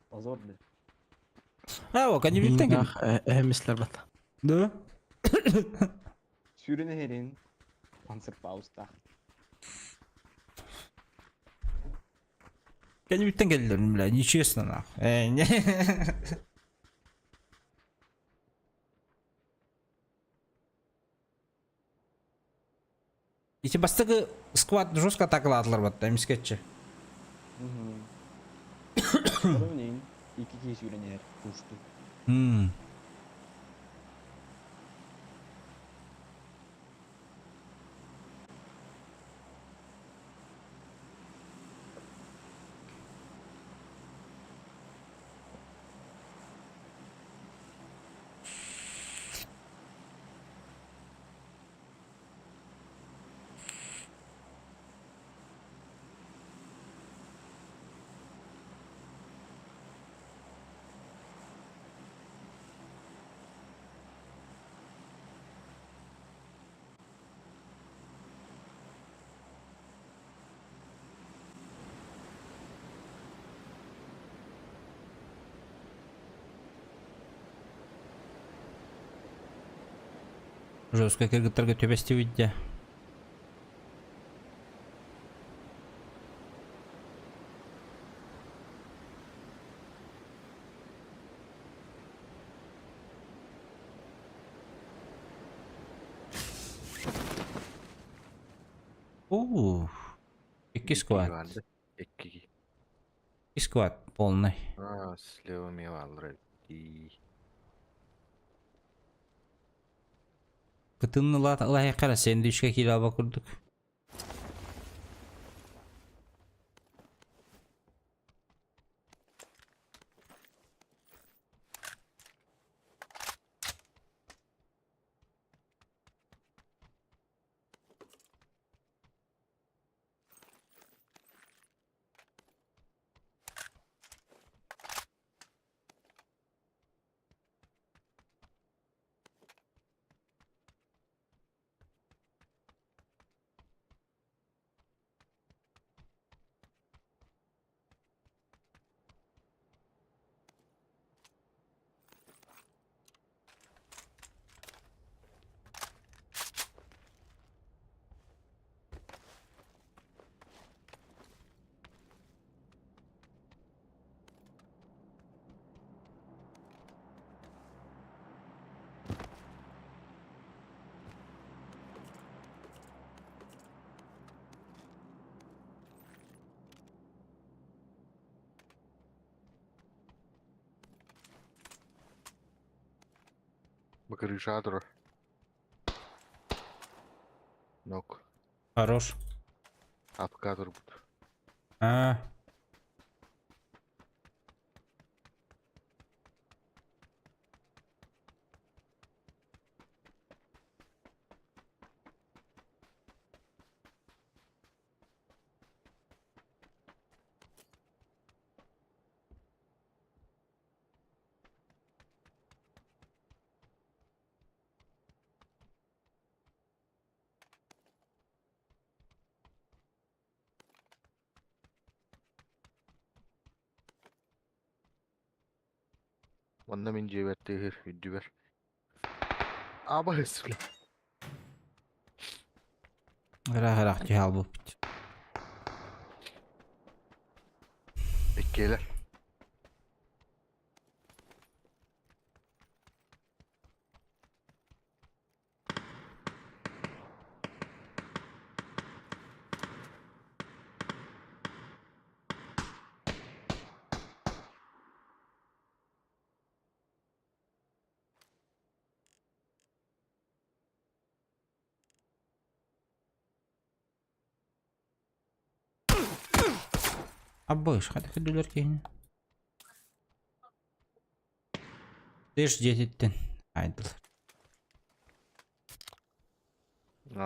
Позор, бля. А, о, конъюнктен кел. Эһэмислер бат. Да? Сүүрэн иһэрин. Панцерфаустаах. Конъюнктен келдилер, бля, нечестно нахуй. Э, не. Ити бастакы сквад жестко атакалаатылар батта, эмискетчи. Ону икки киһи сүүрэн иһэр. Куусту. Жестко кыргыттарга түбэстибит дьэ. Уу, икки сквад. Икки. Икки сквад полный. А, слева мне алры. И Кытынны лаһыххара сэндвичкэ киирэ курдук. Крышатор. Нок. Хорош. Апкатор будет. А. Онно мин дьиэбэр тыаһыыр үрдүбэр. Абыс, бля. Ыраах-ыраах түһэ албыппыт. Иккиэлэр. Абыш, хата күндүлэр киһини. Тыш дьиэтиттэн айдылар.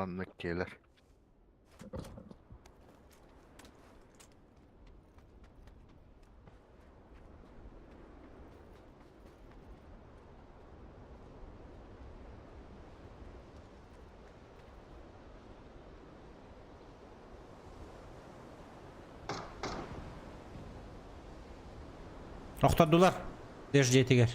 Аннык кэлэр. Охтордулар. Тыш дьиэтигэр.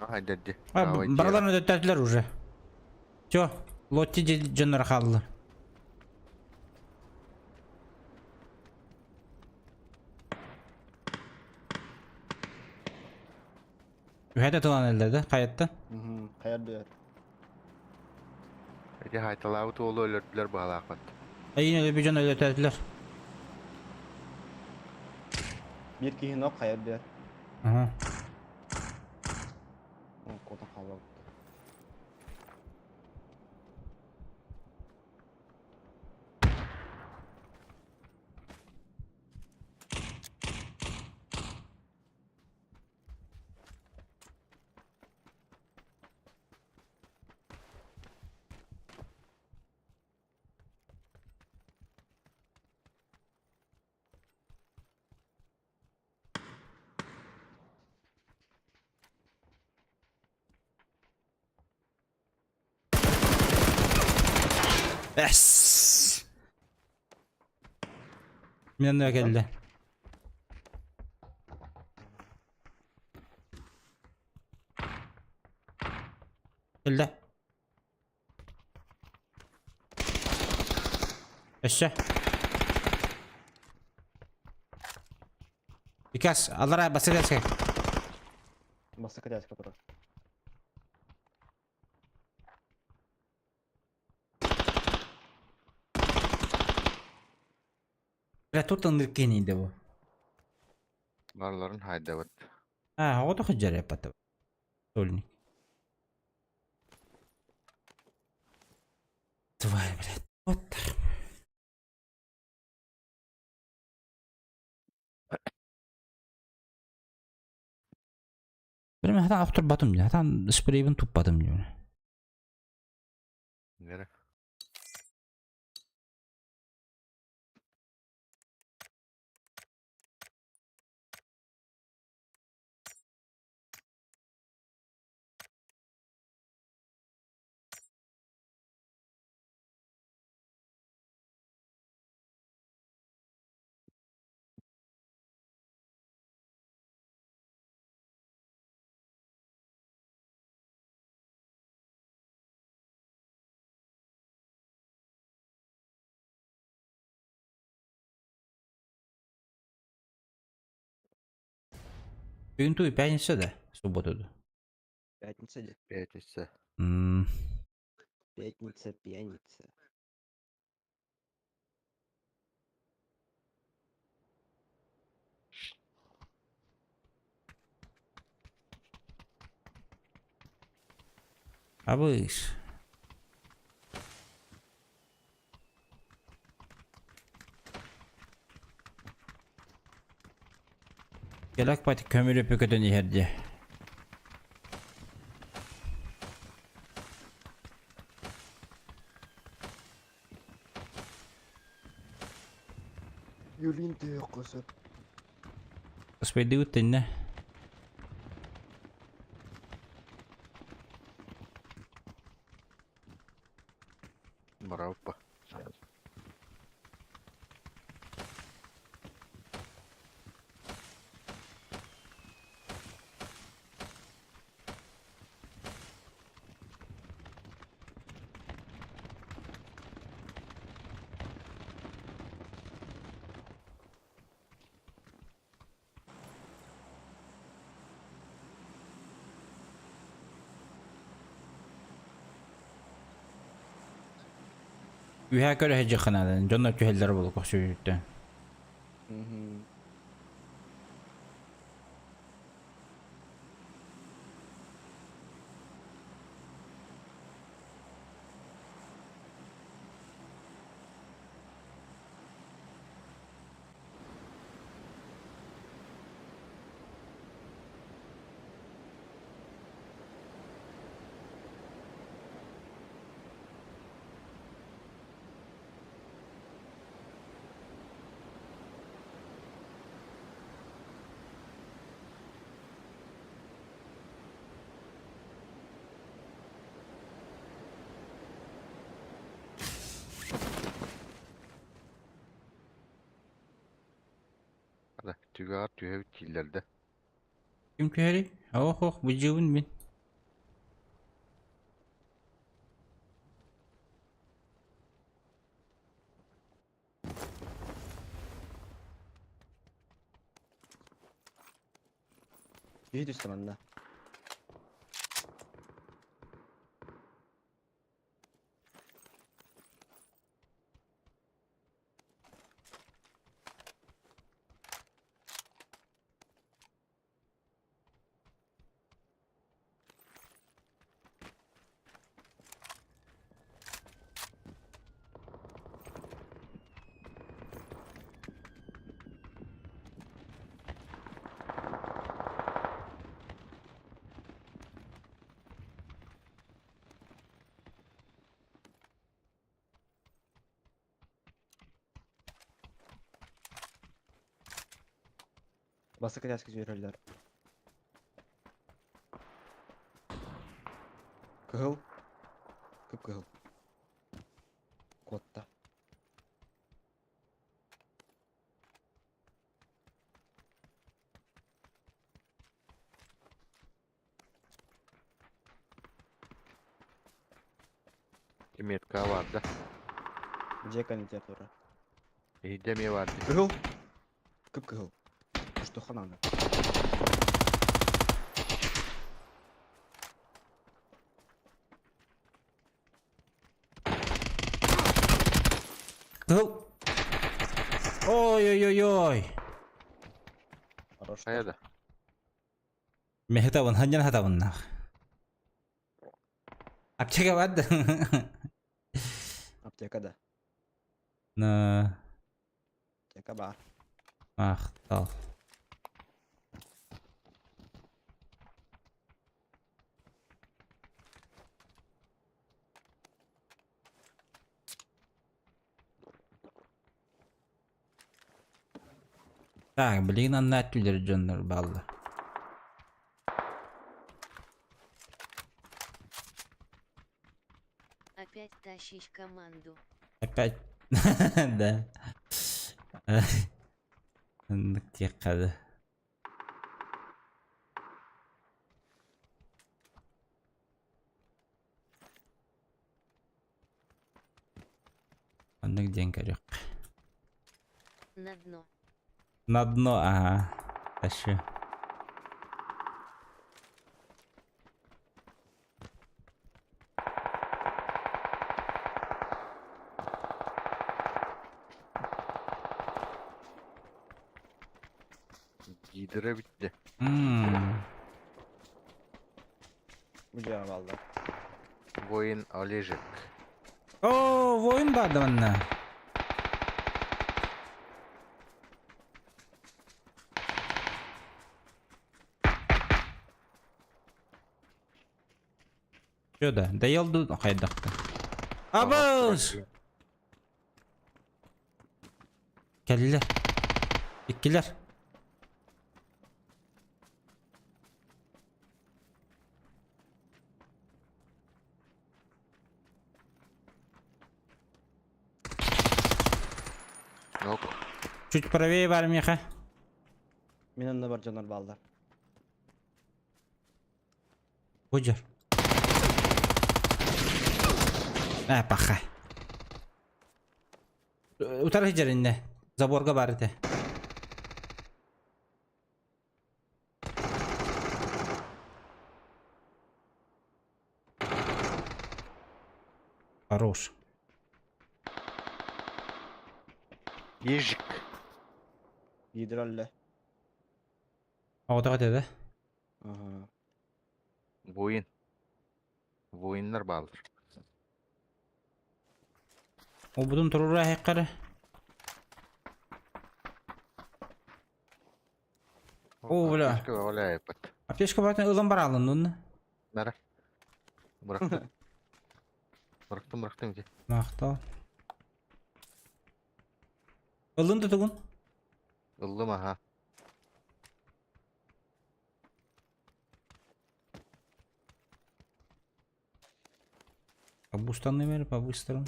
Айдерди. Барыларын өтөттөтүлэр уже. Все, Лотти дьоннор хааллылар. Үһэтэ тылан эллэ да, хайатта? Хайар дыар. Эти хайталаабыт уолу өлөрдүлэр баалаахпат. Эйин өлө дьон өлөтөтүлэр. Биир киһи нок хайар дыар. Ага. Куотан хаалбыт. Yes! Мин кэллэ. Кэллэ. Өссө. Викас, аллара басыр эске. Бастакы дядька турар. Бля, тут ынырык киһини бу. Барыларын хайдабыт. А, оҕото сылдьар эппата. Сольник. Тварь, блядь. Вот так. Билим хатан охторбатым дии, хатан спрейбин туппатым дии. Нere? Бүгүн туй пятница да, суббота да. Пятница де. Пятница. М, Пятница, пьяница. Абыш. Келек бат көмүрү көтөн иһэр дии. Юлин төйө сөп. Спайдыбыт тэннэ. Үһэ көрө сылдьыахха наада, дьоннор түһэллэрэ буолуо көхсүбүтүттэн. Да, түгэҕэр түһэбит дииллэр да. Ким түһэрий? Ох ох, быдьыыбын мин. Киһи түстэ манна. Бастакы этээскэ сүүрэллэр. Кыһыл. Кып-кыһыл. Куотта. Метка бар да. Дьиэ кэннитигэр турар. Иһирдьэ эмиэ баар дии. Кыһыл. Кып-кыһыл. Что надо? Кыһыл. Ой-ой-ой-ой. Хорош. Хайа да. Мехетабын, ханньан хатабыннаах. Аптека бар да. Аптека да. На. Аптека бар. Махтал. Так, билигин анна өттүлэр дьоннор бааллар. Опять тащишь команду. Опять. Да. Оннук диэххэ да. Оннук диэн көрүөххэ. На дно. На дно, ага. Тащу. Giydire bitti. Бу дьиэҕэ бааллар. Воин Олежек. О, воин баар да манна. Что да, доел ду хайдахта. Абыс! Кэллилэр. Иккилэр. Нок. Чуть правее бар миэхэ. Мин онно бар дьоннор бааллар. Бу дьор. Э, паха. Утары сылдьар иннэ. Заборга баар этэ. Хорош. Ежик. Гидролле. Оҕотох этэ да? Ага. Воин. Воиннар бааллар. Олбутун турура эһэххэрэ. О, бля. Аптечка валяет. Аптечка баатын ылан бараалын нунна. Нара. Бырахтым. Бырахтым, бырахтым ити. Махтал. Ылын да тугун? Ыллым аха. Побустанный мэр, по-быстрому.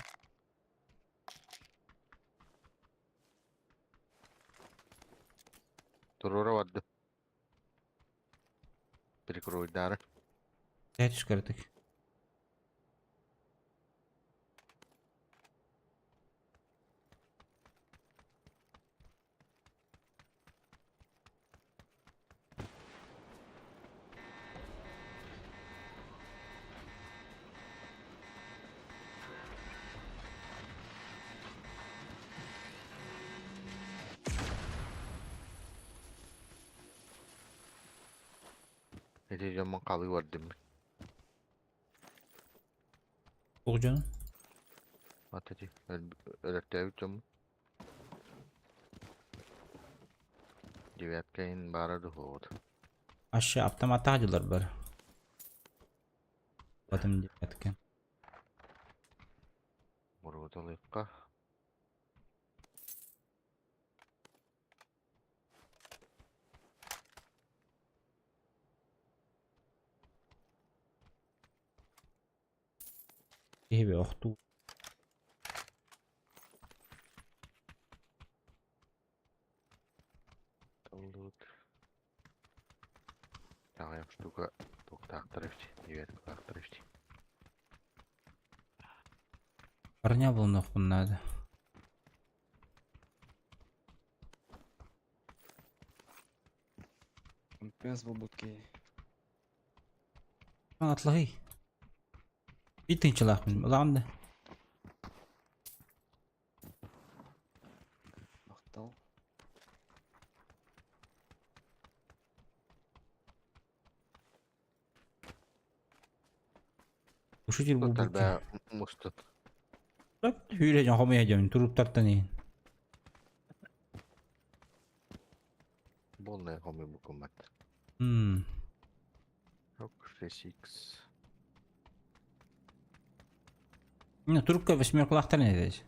Туруора барды. Прикройдары. Дайте скоротык. Ити дьоммун халыы бардым. Туох дьоно? Ат ити өлөртөөбүт дьоммун. Девятка иһин баара духуобут. Аша автоматтаах дьыллар бар. Батым девятка. Мурууталыахха. Киһи охтуу. Таллыбыт. Аҕыйах штука туохтаахтар эбит, девяткалаахтар эбит. Парня булунуохпун наада. Пес был будки. Атлаһый. Биир тыһыынчалаахпын. Улаҕам да. Махтал. Ушутил Тут булбут. элбээ мустут. Hүүрэ дьон хомуйа дьон туруптартан иһин. Буолнай хомуй букуммат. Ок, 6x. Ну, трубка восьмеркалаахтар этэ.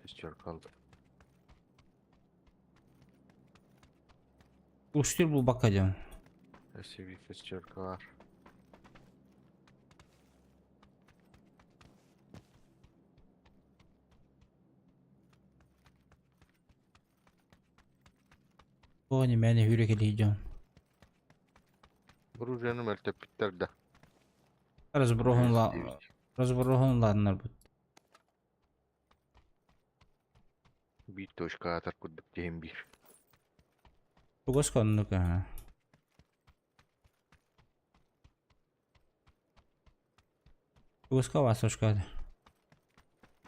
Шестерка алды. Ушутил булбакка дьон. SUV шестерка бар. Тоҕо мээнэ hүүрэ кэлии дьон. Оружиены мөлтөппүттэр да. Разброһун ла разброһун лааннарбыт. Биир точка атар курдук диэн биир. Тугас коннук аха. Тугаска васошка.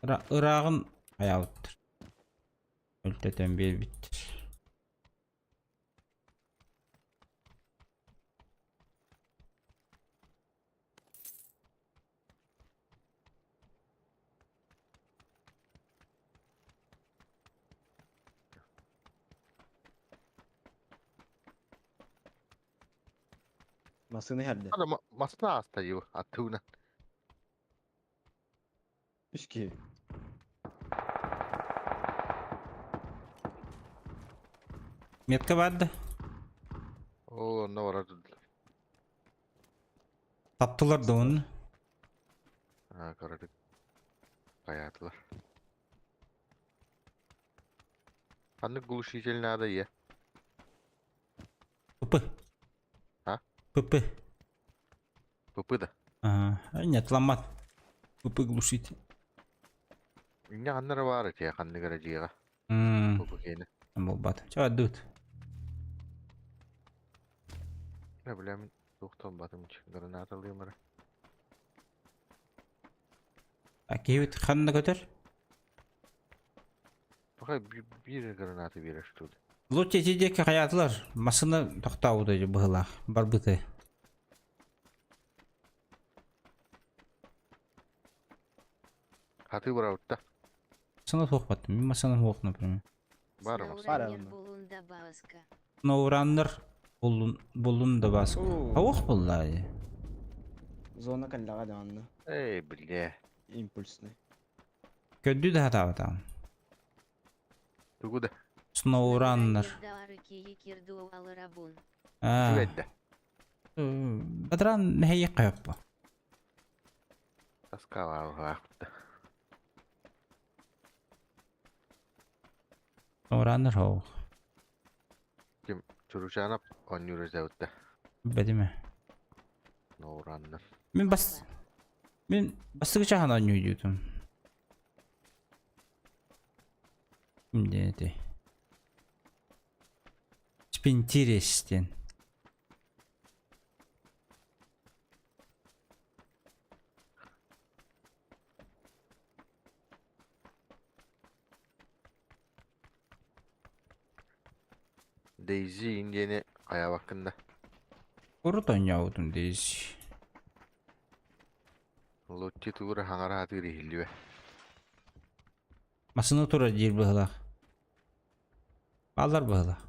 Ырааҕын айаабыттар. Өлтөтөн биэрбиттэр. Массыына иһэрдэ. Ада масна астайы аттыына. Үс киһи. Метка бар да? Ол онно барар дылар. Таптылар да оны. Аа, карадык. Каятылар. Ханнык глушитель надо е? ПП. А? ПП. ПП да. А, нет, ломат. ПП глушитель. Инне ханна эрэ баар этэ, ханнык эрэ дьиэҕэ. ПП киэнэ. Буолбат. Чэ, отдут. Э, бля, мин туохтан батым гранаталыым эрэ. А киһибит ханна көтөр? Пока биир граната биэрэр тут. Лучше ити диэки хайаатылар. Массыына тохтообута быһыылаах. Барбыты. Хатыы барабытта. Массыына суох баттым. Мин массыына суох, например. Бар массыына. Сноураннер булун да бааска. Сноураннер буллун, буллун да бааска. Ауах булла. Зона кэллэҕэ даҕаны. Эй, бля. Импульсный. Көрдүү да хатаабатаҕым. Тугу да. Сноураннер. Аа. Үчүгэйдэ. Бадран мэһэйиэххэ сөп Таскалаабыһаахпыт. Сноураннер хоох. Ким Чуручанап оонньуур этэбитте. Бэтимэ. Ноураннар. Мин бас Мин бастакы чаһан оонньуу Ким диэн этэй? Спинтирес диэн. Дейзи диэни хайаабаккын да. Урут оонньообутум Дейзи. Лотти туура хаҥара сатыыр иһиллибэ. Массыына турар диир быһыылаах. Бааллар быһыылаах.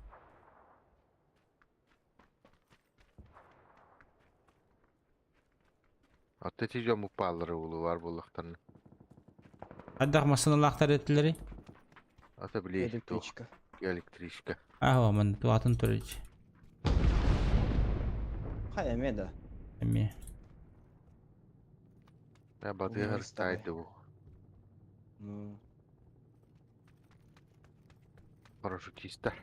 Оттон ити дьоммут бааллара буолуо баар буоллахтарына. Хайдах массыыналаахтар этилэрий? Ата били туох Электричка. электричка. Аһа, манна туатын турар Хайа эмиэ да. эмиэ. Э, батыһар Университет. бу. Ну, Парашютистар.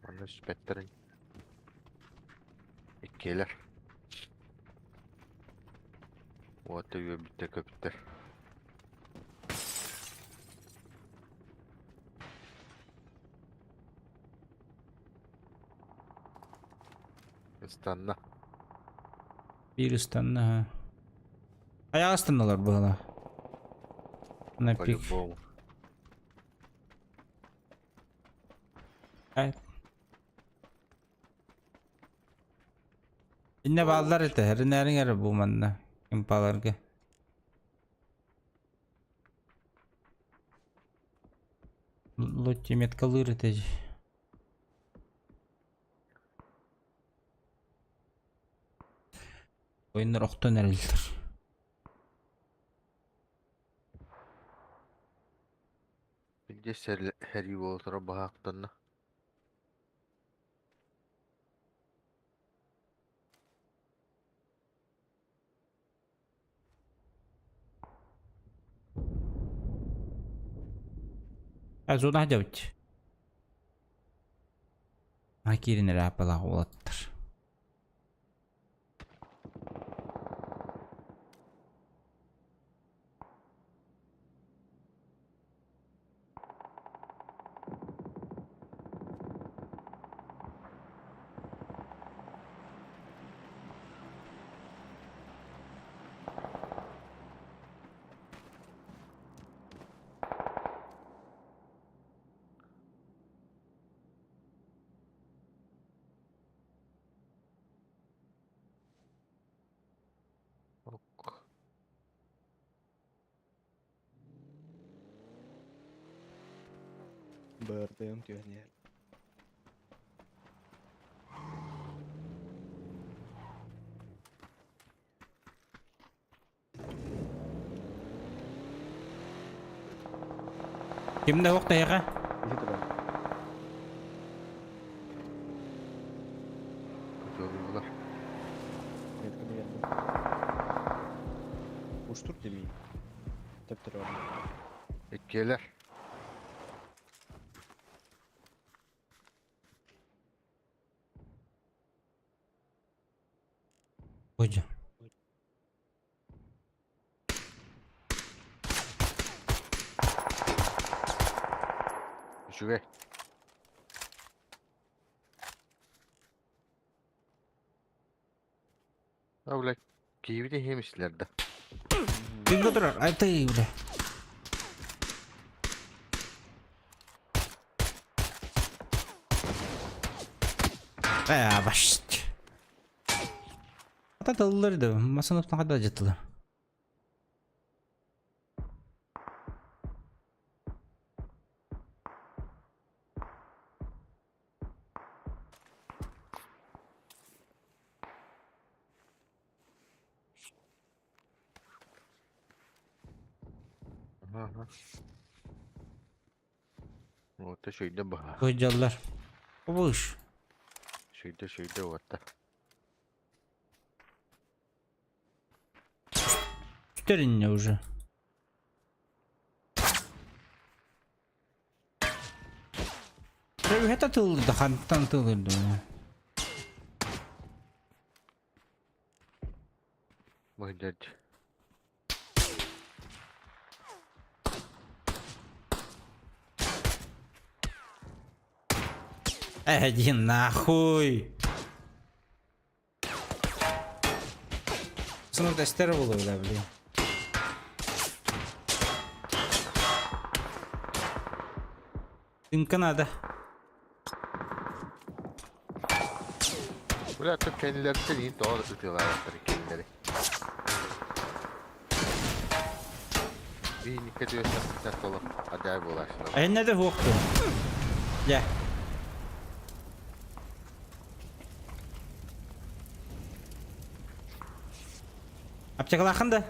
Манна сүпэттэрин. Иккиэлэр. Уота үөрбүттэр көпүттэр. Ыстанна. Биир ыстанна ха. Айаҕа ыстанналар быһыылаах. На пик. По-любому. Иннэ бааллар этэ, эринээриҥ эрэ бу манна импаларга. Лотти меткалыыр этэ дии. Ойуннар охтон эрэллэр. Билдьэ сэрии буола турар баһаахтанна. А зона дьабыт. А киирин эрэ ааппалаах уолаттар. Ок. Бырдыым түһэн иһэр. Ким да суох тэһиэхэ? Иһи турар. Көтүөлүүлэр. Метканы бердим. Пуштур дии Төптөрө Иккиэлэр. Ой. Үчүгэй. А, бля, киһибит иһимислэр да. Күнгө турар. Ай ты, бля. Э, башт. Ата тыллар да, масаны хада жаттылар. Ага. Вот шүйде баха. Көйдьаллар. Обыш. Шүйде шүйде уотта. Үстэринне уже. Это тылды, хантан тылды. Мыйдать. Иди нахуй. Сынок тестер было, бля, блин. Дымка надо. Бля, тут кэннилэриттэн иһин тоҕо ытыалаабаттар кинилэри. Биһиниккэ түөстэхпитинэ толох адьай буолааччылар. Эһиннэ да хуохту. Дьэ. Аптекалаахын да?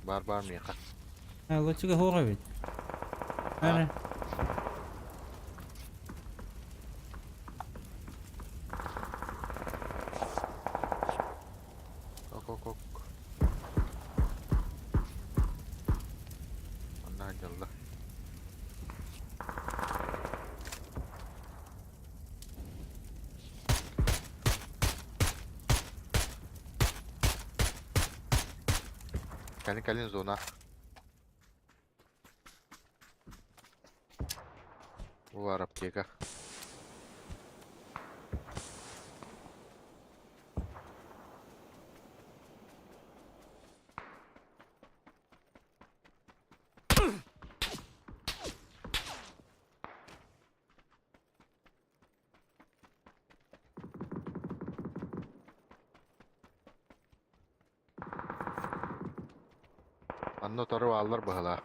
Бар бар миэхэ. Лучше хуох эбит. Ары. Ок ок ок. Онно дьолло. Кэлин кэлин зона. Улар аптека. Анна тору аллар быһалаа.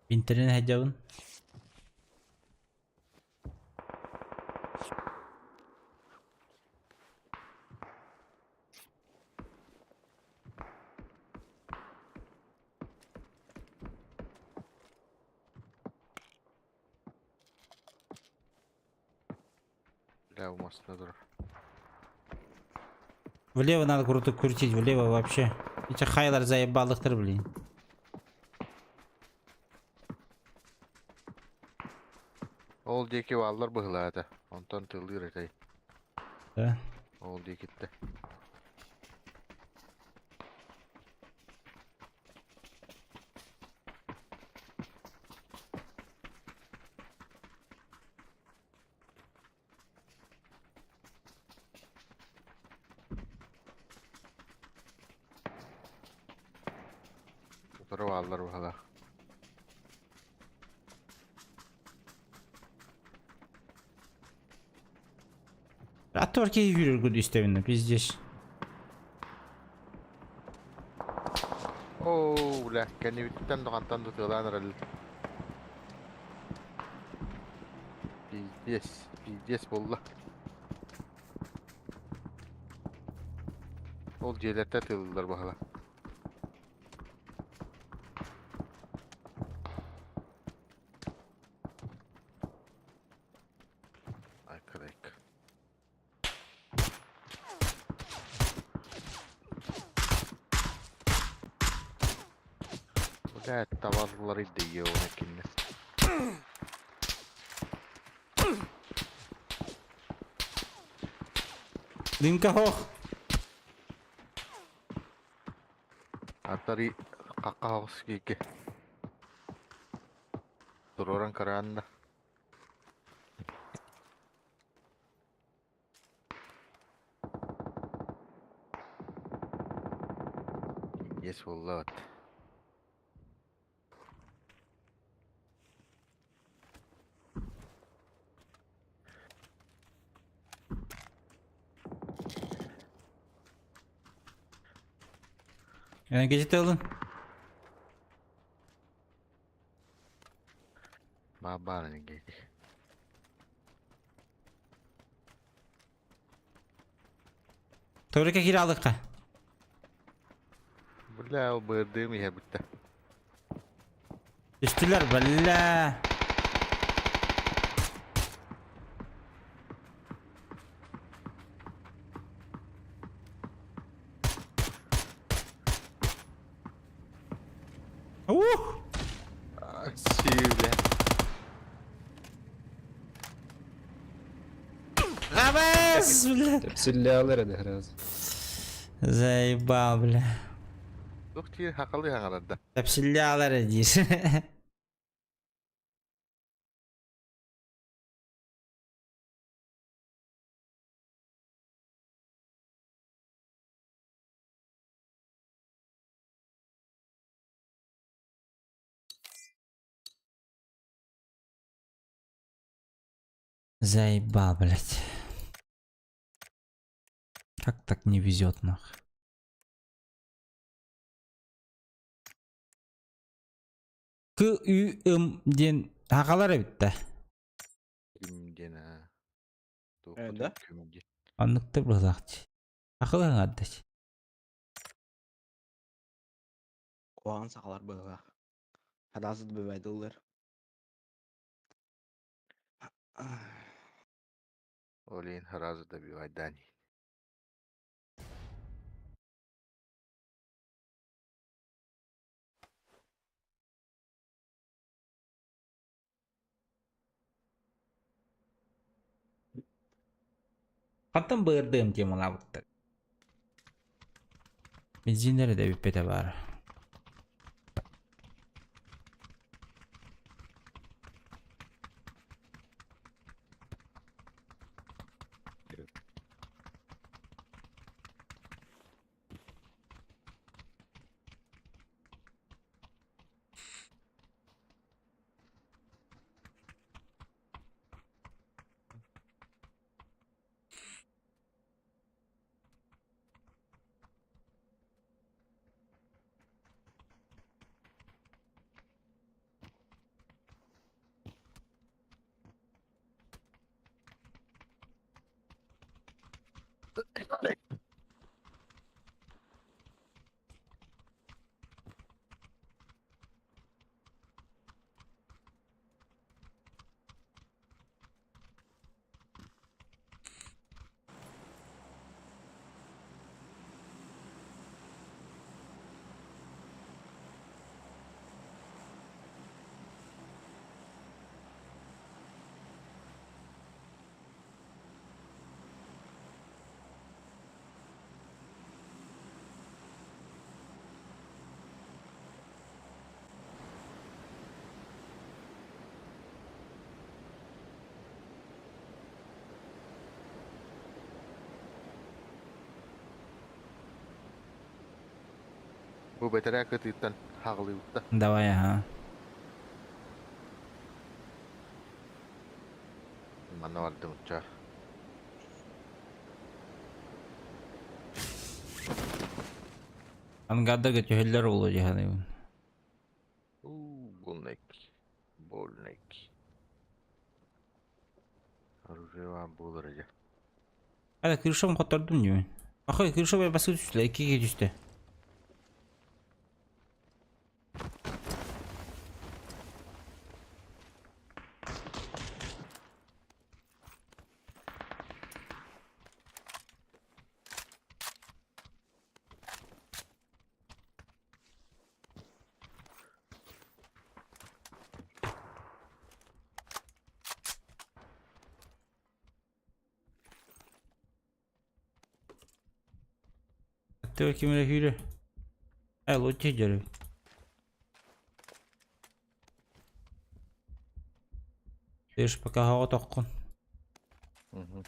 Интернет хәдәбын. Бля, умастына турар. Влево надо круто крутить, влево вообще. Эти хайлар заебалыктыр, блин. Ол диэки бааллар быһылаата. Онтон тыллыыр этэй. Да. Ол диэкиттэ. Утары бааллар быһылаах. Аттор киһи yürür истэбинэ, пиздец. Оо, бля, кэннибиттэн доҕантан тутуолаан эрэл. Пиздец, пиздец буолла. Ол дьиэлэртэ тыыллар баһыла. Айкырайк. Блядь, табаллары дөйө кинне. Дымка хох. Атари какаос кике. Туроран караанда. Есть воллат. Gecite alın. Бабарни геки. Торика kiralıkka. Бля, ол бырдым иһэ бүтте. Түстүлэр бля. Ух! Си, бля. Габес, бля. Тэпсиллээлэр эдэ раз. Заебал, бля. Тух тиир хакалы хаңарарда. Тэпсиллээлэр диир. Заебал, блядь. Как так не везет, нах? К Ü М диэн хакалар эбит Ким диэн а. Тух Да? ким диэн. Анныктыр быһылаахчы. Акыл аңардыч. Куаҕан сахалар быһыылаах. Хадаасыт бывайдыллар. Олин сразу добивать Дани. Хантан быырдыым темалаабыттар. Бензиннери да бүппете бар. Бу бэтэрээ кытыыттан хаҕылыыбытта. Давай, ага. Манна бардым ча. Ангардарга түһэллэр буолуо дии саныыбын. Уу, больник. Больник. Оружие вам буолар дьэ. Ада крышам хоттордум дии. Ахай крыша басып түстүлэр, иккиге түстэ. Аттыга ким эрэ күүрэр. Э, лучше дьөрү. Ты ж пока оҕотоххун. Мгм.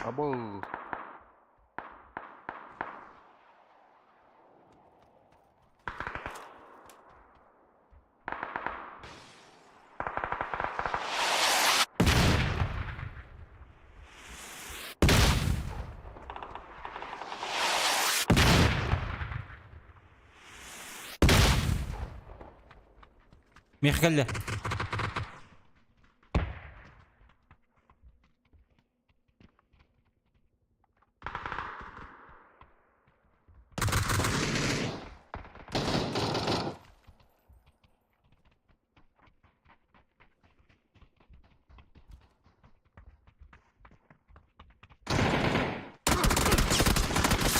Абыл. Миэхэ кэллэ.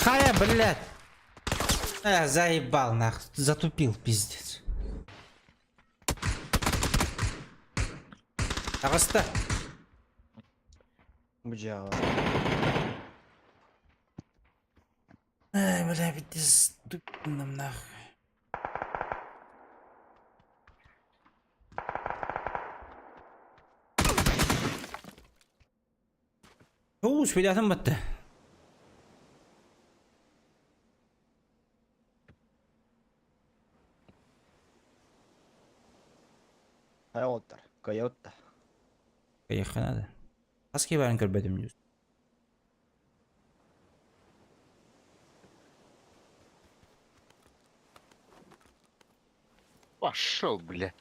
Хая, блядь! Э, заебал нах, затупил, пиздец. Таҕыста. Бу дьиэҕэ Эй, бля, пиздец, тупим нахуй. Уу, спилятым батты. Хайа уолаттар, кыайа Кыайыахха наада. Хас киһи баарын көрбөтүм дьус. Пошел, бля.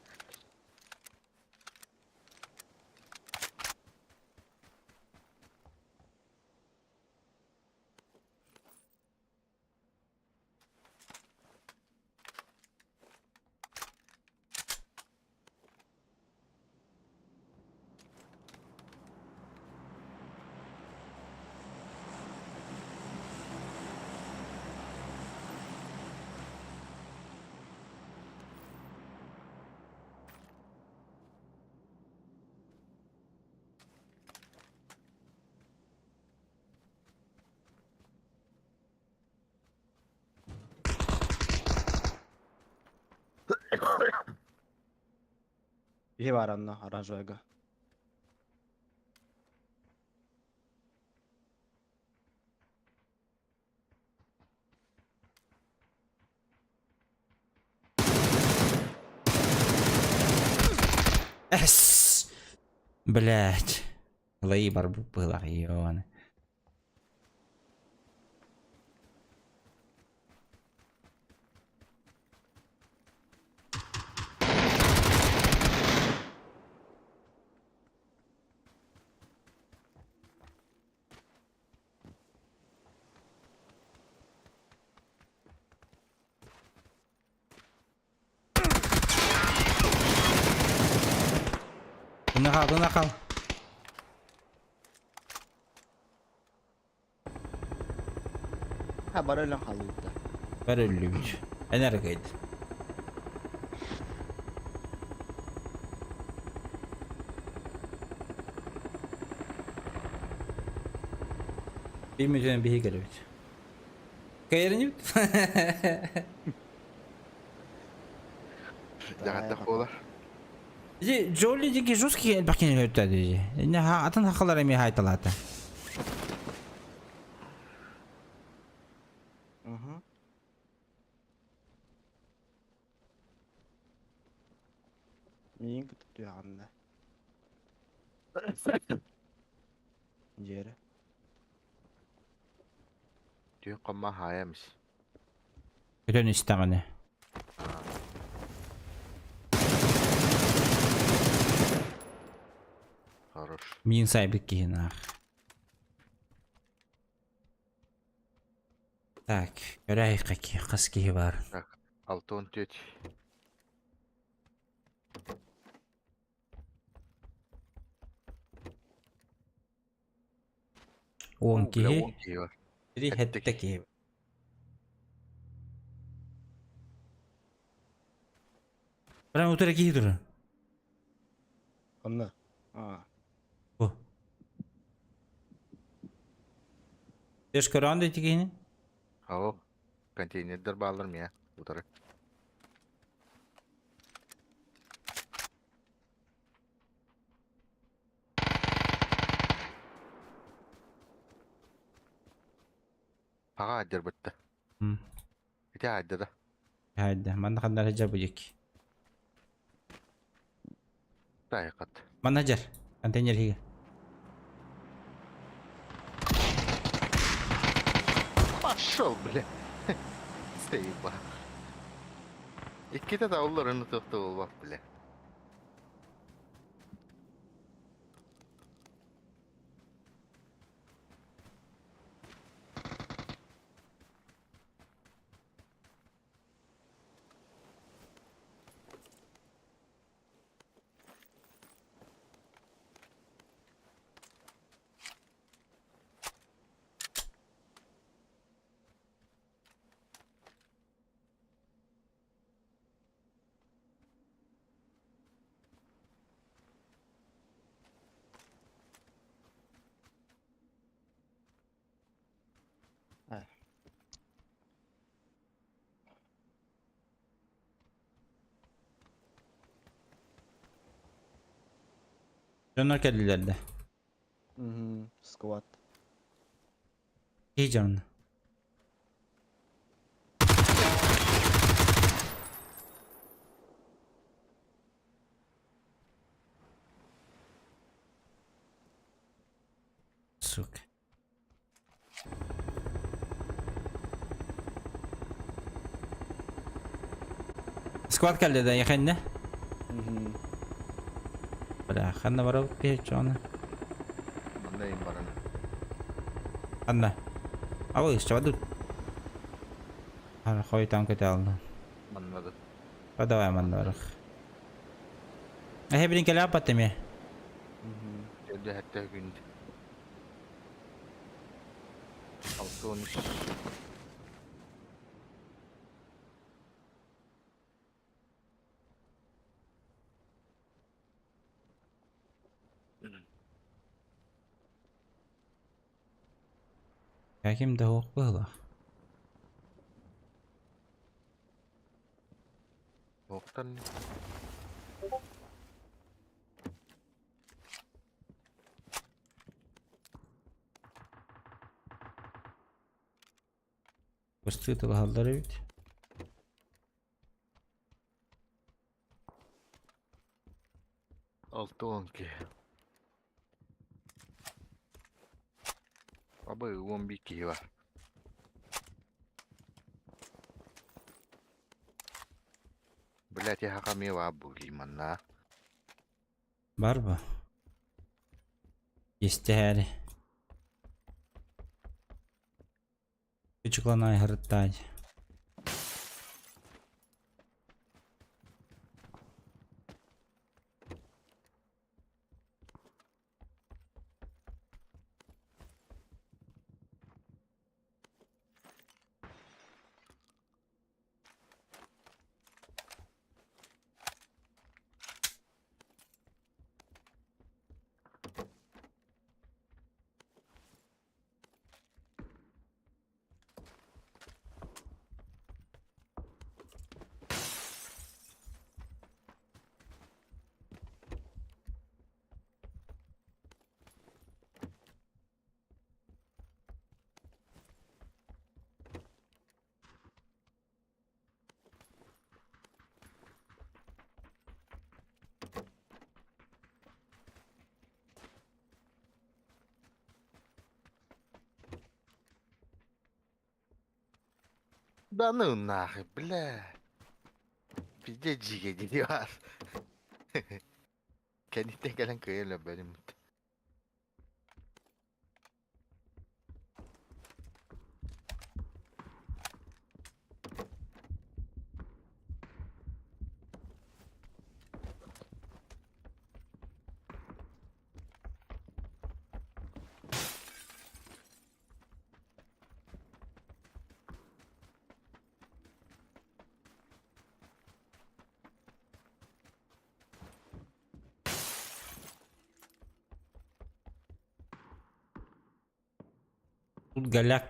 Киһи баар онно оранжевайга. Эс! Блять. Лаи барбыт быһыылаах ебаный. Тына хал, тына хал. Ha бары өлөн хаалбыт да. Бары өллүбүт. Энергейд. Биир мүнүүтүнэн биһи кэлэбит. Кэйэринибит. Дьаҕаттах буолар. Ити Джоли диэки жесткий элбэх киһини өлөртө дии. Атын хахалар эмиэ хаайталаата. Миигин кытта түһэҕин да. Дьиэрэ. Түүн хомма хаайа эмис. Көтөн истэҕинэ. Хорош. Миин сайбыт киһи наах. Так, көрөйхэ хас киһи бар. Так, 64. 10 Уу, бля, киһи. 10 киһи бар. Бiri Хэттэ хэттэ киһи. Прям утары киһи турар. Анна. А, Бу. Тэш көрөн да ити киһини? Ау, контейнердер бааллар мия, утары. Аҕа аадьарбытта. Ити аадьа да. Хайда, манна ханна эрэ дьабыйык. Таайхат. Манна дьар. Контейнер иһигэр. Пошел, бля. Заебал. Иккитэ да олларын тохто болбат, бля. Дьоннор кэллилэр да. Угу, склад. Киһи дьон. Сука. Склад кэллэ да яхэннэ? Бля, ханна барабыт киһи чоҕуна? Манна им баран. Ханна? Абы, чабадут. Хара хойтан көтө ална. Манна да. А давай манна барах. Эһэ билин кэлэ аппат эмиэ. Дьэ хэттэ күн. 63. Ким да суох быһыылаах. Октан Быстыы тылаһаллар эбит. 62. Абы 11 киһи бар. Блять, я хакамева були манна. Бар бу. Истээри. Күчүкланай харыттаай. Да ну нахуй, бля. Пиздец жиге диyor. Кэнниттэн кэлэн кыайан өлөрбөтүм. Тут голяк.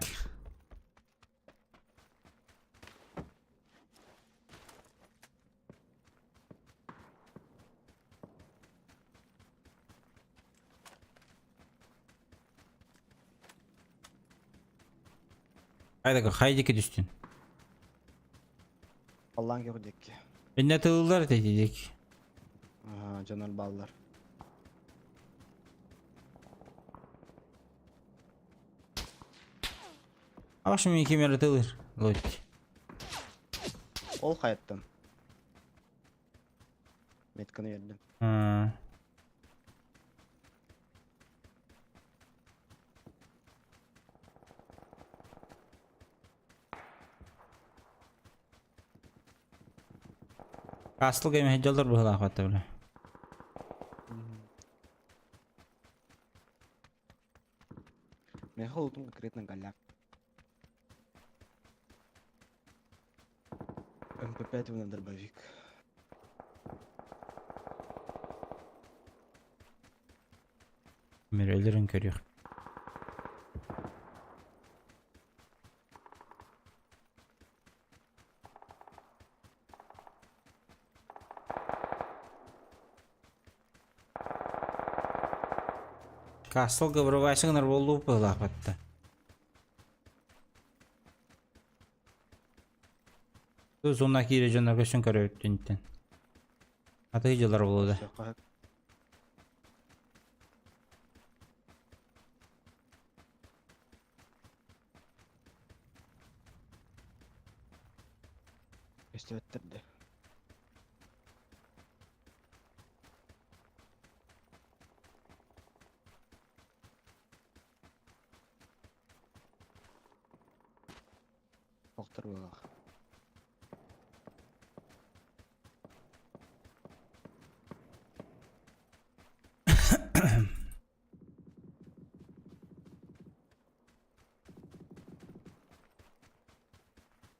Хайда хайдики түстүн. Аллаан көх диэкки. Инне тылылар этидик. Дьонор бааллар. Абаш мен кемер тылыр. Лотти. Ол хайаттан. Метканы бердим. Кастл кеме хеджалар быһылаах батта биле. Меха лутум конкретно голяк. МП5 на дробовик. Мир өлөрүн көрүөх. Кастл гыбырбайсыңар болду быһылаах батта. Зона киире дьоннор көсөн көрөбүттүнтен. Аты жылар болду. Өстөттөрдө. Доктор булах.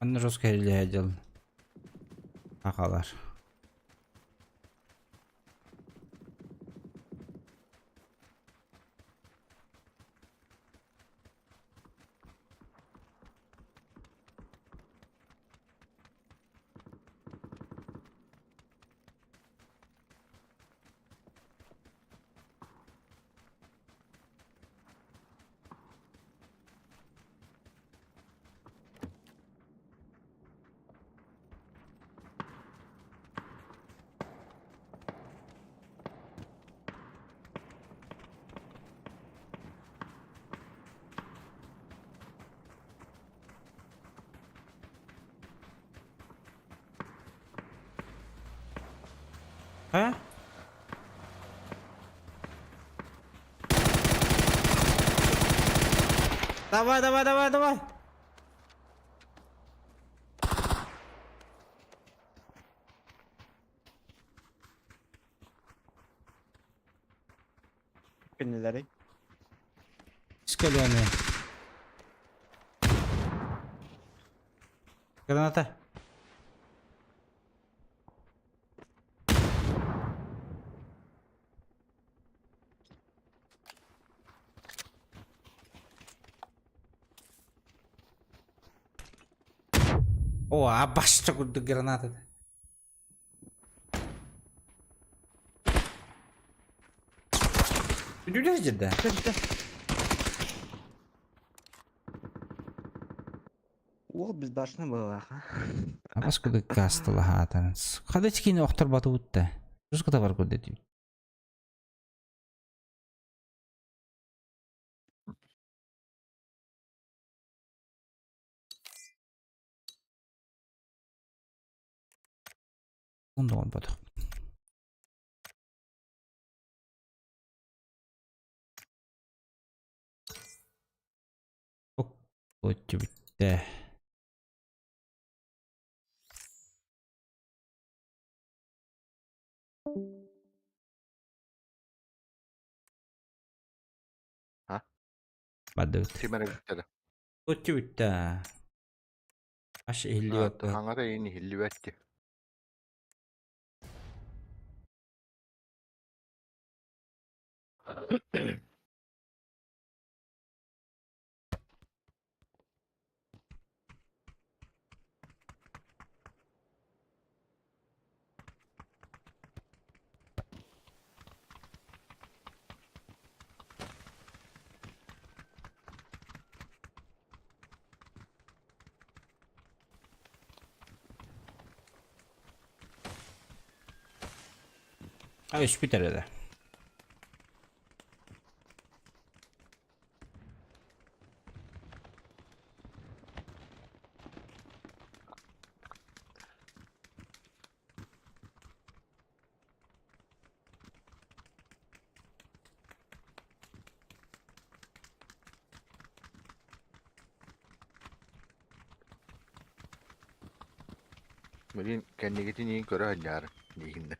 Анны жестко дел. Акалар. А? Давай, давай, давай, давай. Кинилери. Скаленые. Граната. О, а башта курдук граната. Бүдүлэр жерде. Ол безбашенный была, а? Абас курдук гастыла хаатан. Хада чикини охтор батыбытта. Жуската бар курдук. Онда батых. Отчу бүтте. А? Бадыбыт. Тимер бүттэ. Отчу бүтте. Аш илли отты. Хаңара ини хиллибэтти. А үспүт эрэ да. Билин кэннигитин иин көрө сылдьаар диигин да.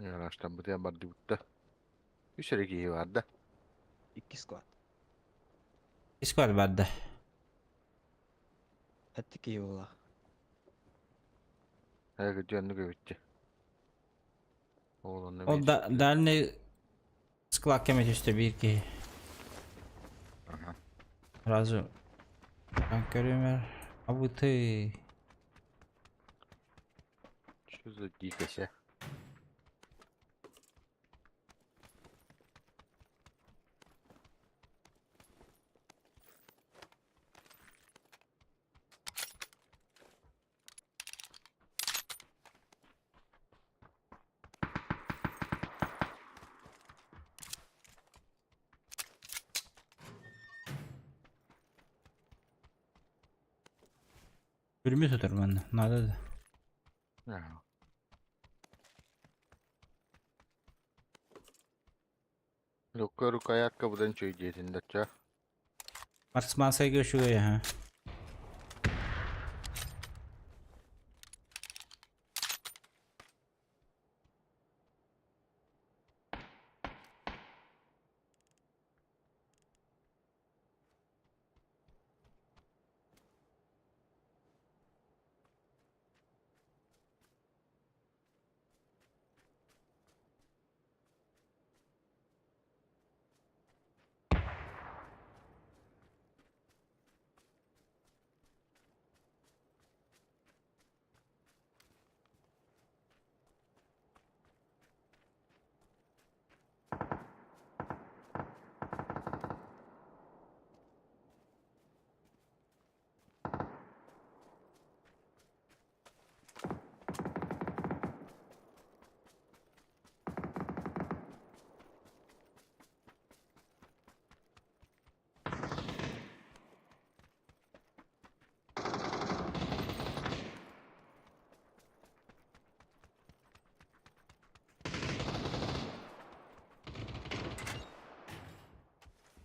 Ыраастаммытыгар бардыбыт да. Үс эрэ киһи баар да. Икки склад. Искар барда. Сэттэ киһи буоллах. Ээ кырдьык оннук эбит дии. Ол онно Ол биир да дальний склад кэмэ түстэ биир киһи. Аха. Сразу көрүмэр. А вы ты. Что за дикость, а? Бүрүмү тутар манна. Надо да. Ага. Лукка рукоятка будан чөй диэтин дачча. Марсманскайга үчүгэй аһа.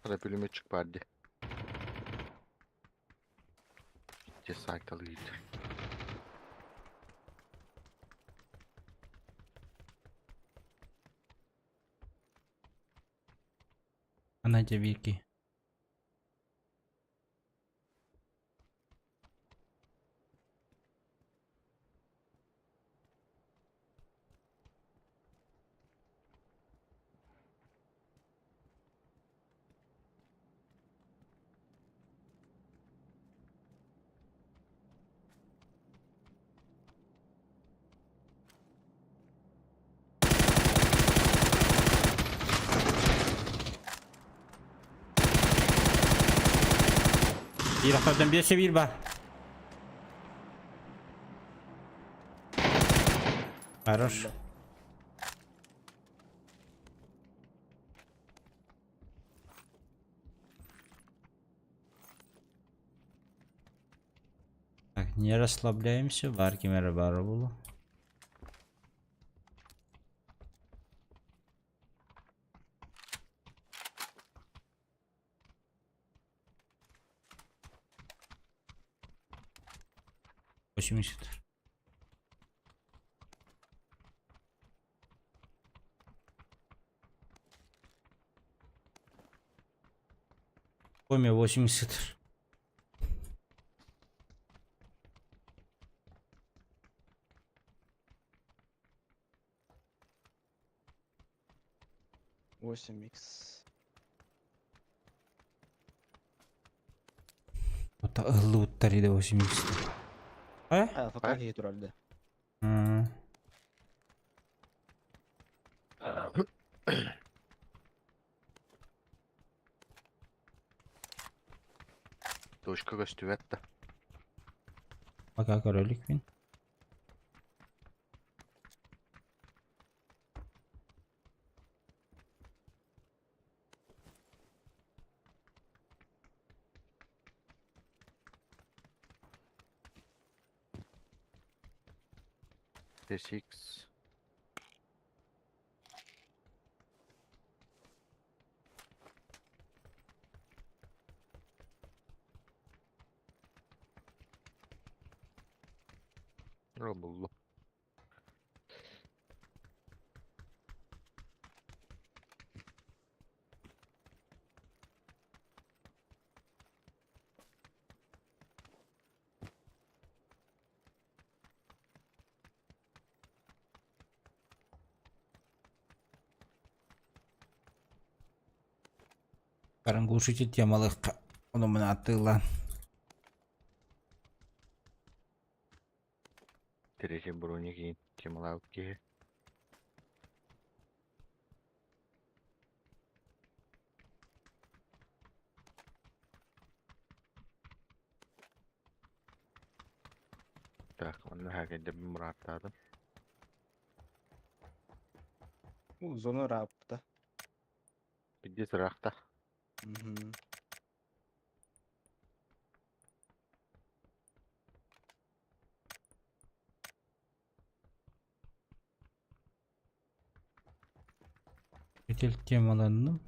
Хара пулеметчик баар дии. Дьэ саайталыыр. Ана дьэ биир киһи. Биир охтордон биэсэ биир бар. Хорош. Так, не расслабляемся, бар кимэрэ баара буолуо. 80. Коме 80. 8 икс. Ота ыллыбыттар иде 8 икс. Э? А, фотография турар да. Точка көстүбэт да. Пока королик мин. T6. Буллум. Баран глушитель темалык. Ону мына аттыылаан. Третий броник темалаабыт киһи. Так, онно хакенде мураттаадым. У, зона рапта. Пиздец ырахта. Угу. Глушитель темаланным.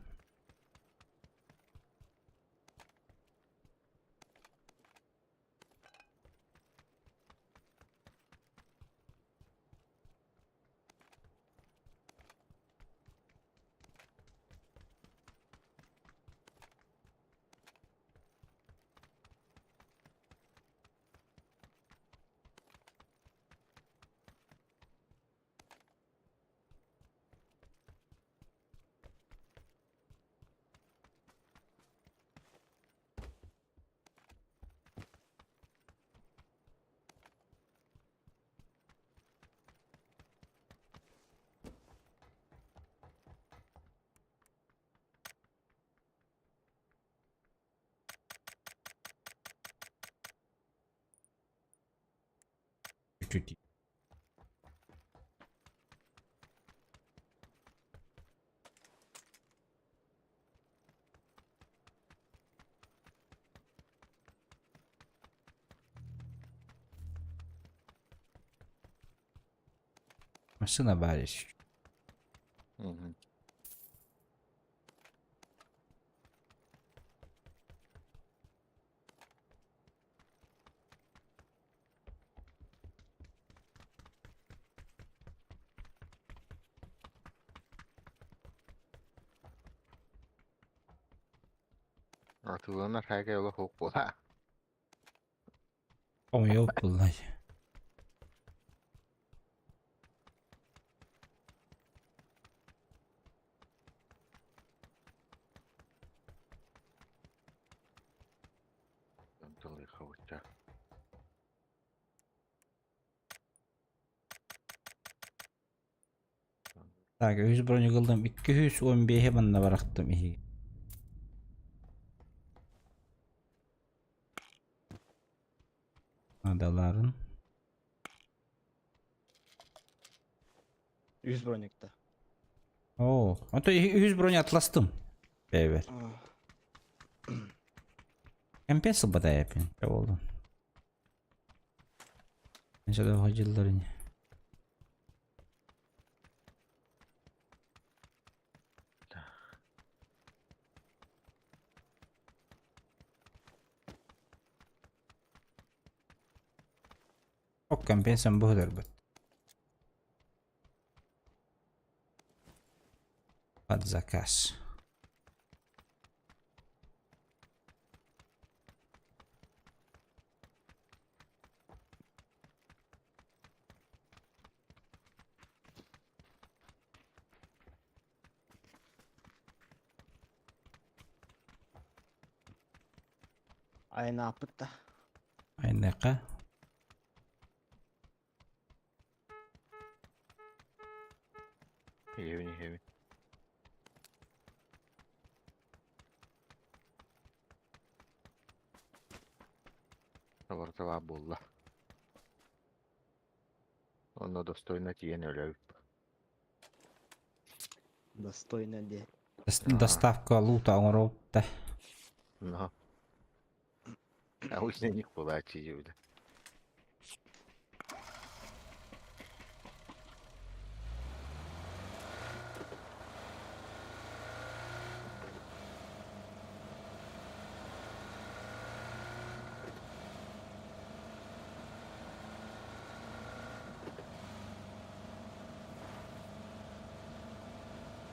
Чуть-чуть. Машина бариш. Мгм. Атыланар хайга yola хоқ бола. Омойоп буллай. Тылы хавыча. Так, 100 броник ылдым, 215 манна барахтым иһи. Адаларын. 100 броникта. О, а то 100 брони атластым. Бэйбер. Компенсыл бадай апин. Болду. Нече хожилларын. компенсам быһыдарбыт. Под заказ. Айнааппыт да. Айныка. Иһэбин иһэбин. Барыта буолла. Онно достойно тиийэн өлөбүт. Достойно диэн. Доставка лута оҥоробут да. Но. Обычно не кулачи бля.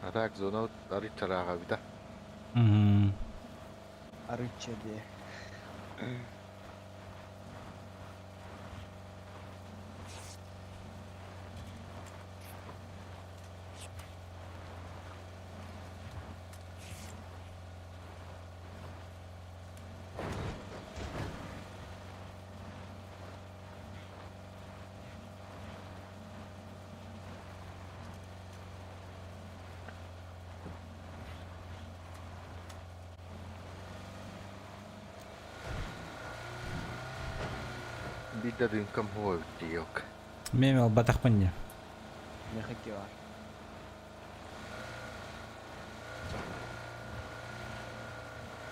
А так зона арыт да. Мгм. Арычча диэ. Биир рынком хуой диок. Мемел батахпын дии. Мехаки бар.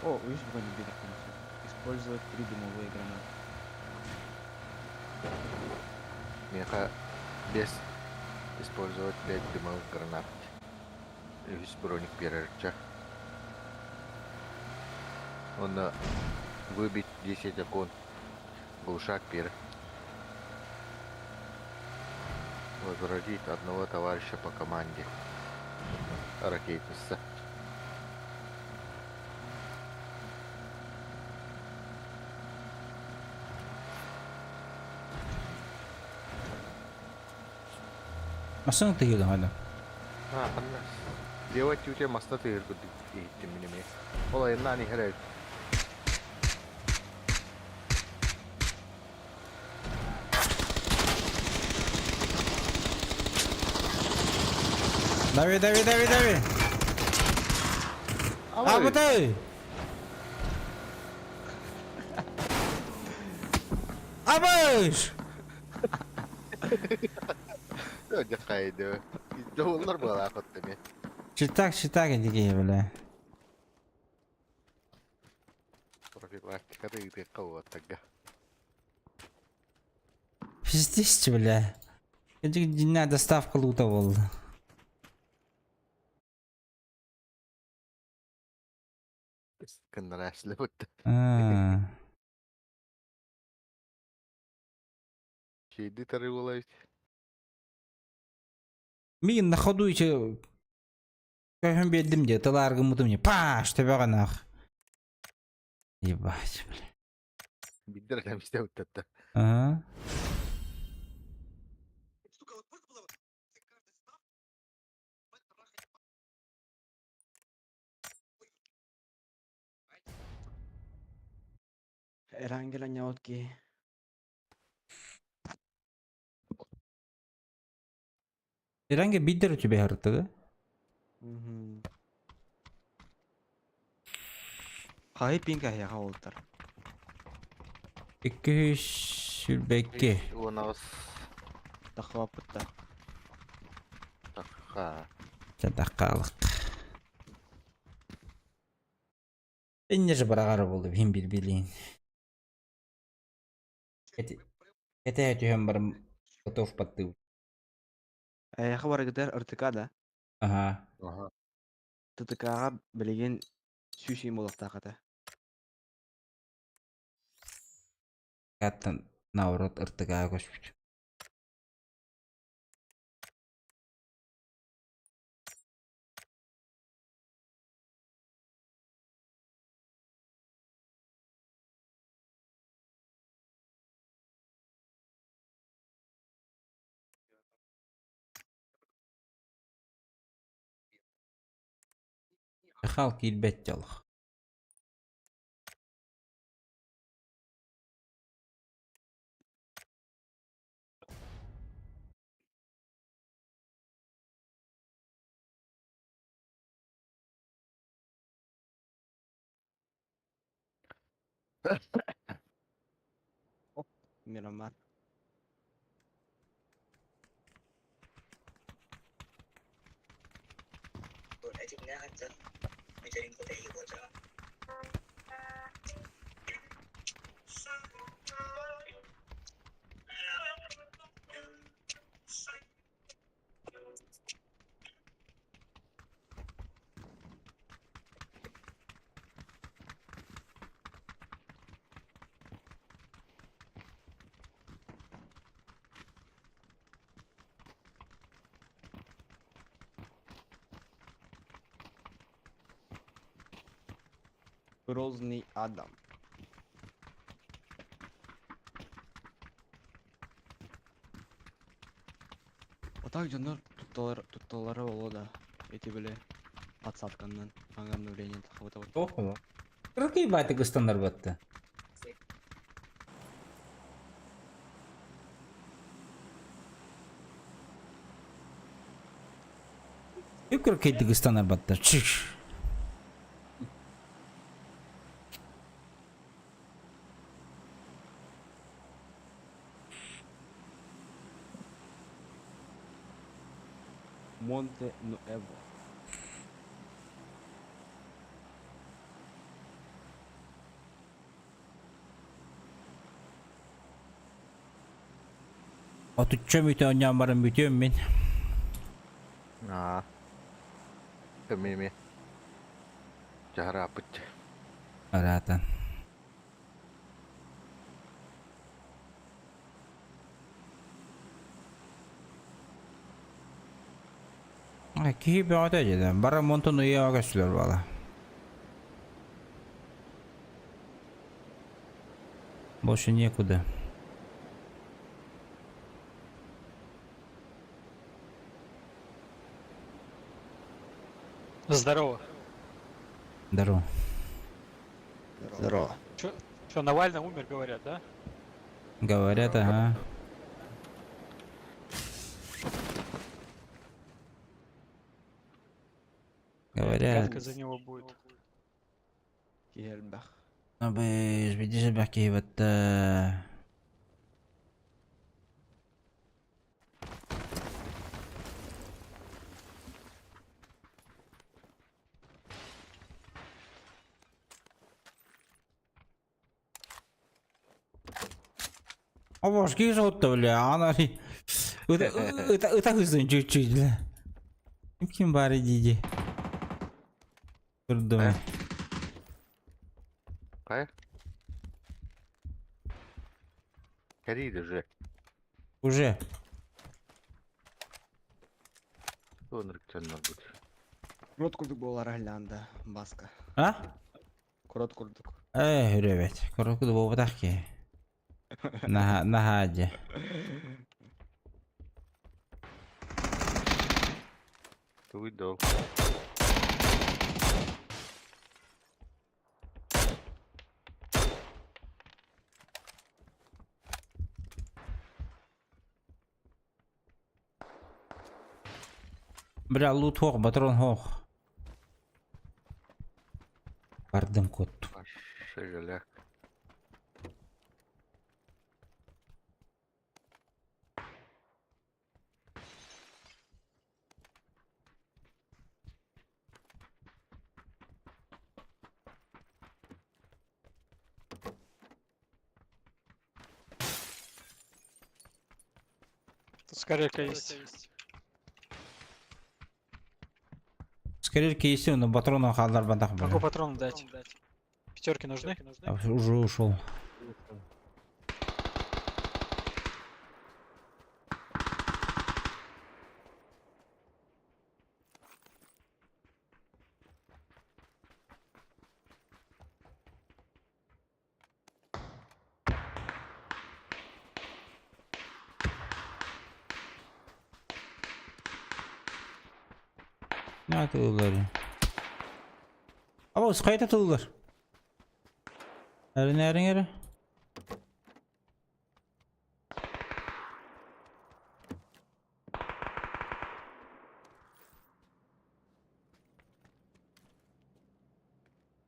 О, видишь, вроде берег Использовать три дымовые гранаты. Меха без использовать 5 дымовых гранат. Үс броник перерча. Он выбить 10 окон. Глушак пир. Возродить одного товарища по команде. Ракетница. Массыына тыйылын хана. А, ханна. Делать у тебя маста ты иһиттим минеме. Ол айыннан иһэр Дави, дави, дави, дави. Абытай! Абыш! Дьахайды. Доллар была хотами. Читак, читак, дикие, бля. Профилактика ты кого-то. Пиздец, бля. Дня доставка лута был. Кыннарашлы бутта. А. Şeydi tarı olay. Мин на ходу еще Көһөн биэрдим дии, тылааргыммытым дии. Паш, төбөҕө Ебать, бля. Биддер кем исте уттатта. Ага. Эрангел ньоотки. Иранге биддер у тебя харта, да? Мгм. Хай пинка яха олтар. Икки сүрбекке. Уонаас Тахвапытта. такка. Садаққалық. Инне же барағары болды, бин bir билейін. Эте түһэн барым готов подтыл. Яха барыгыдар РТК да. Ага. Ага. ТТК-га билеген сүүсүйін болуқтақата. Каттан наоборот РТК көспүт. Хал киирбэт дьолох. Мирамар. Грозный Адам. Вот так дьоннор тутталар тутталлара буолуо да ити били подсадканнан аҥа обновление тахабыта Туох буолуо? Кыракый баатык ыстаннар батта. Үп-кыракыйдык ыстанар батта. Чш. Монте Нуэво. Отучча мүтэ оонньоон баран бүтүөм мин. Аа. Кэмиэми. Дьаһарааппыт. Араатан. Киһи бөҕөтө дьэ бары онтон ыйыаҕа көстүлэр буола. Больше некуда. Здорово. Здорово. Здорово. Че, Навальный умер, говорят, да? Говорят, ага. Говорят. Катка за него будет. Киһи элбэх. Абы, видишь, вот. О, башки жолтто, бля, ана ыта хызын чуть-чуть, бля. Ким бары диди. Турдум. Кай? Кэриир уже. Уже. Онрыктан будет. Курот курдук буолар Айланда, Баска. А? Курот курдук. Э, ребят, короче, буолбатах ки. Наха, наха дьэ. Ты дол. Бля, лут суох, патрон суох. Бардым кот. Шегаляк. Тут скорейка есть. Скорее есть, но патронов хаалларбатах Могу бля. патроны дать. Пятерки нужны? А, уже ушел. Ne atıyorlar? Абы хайта тыллар. Эрин эрин эрэ.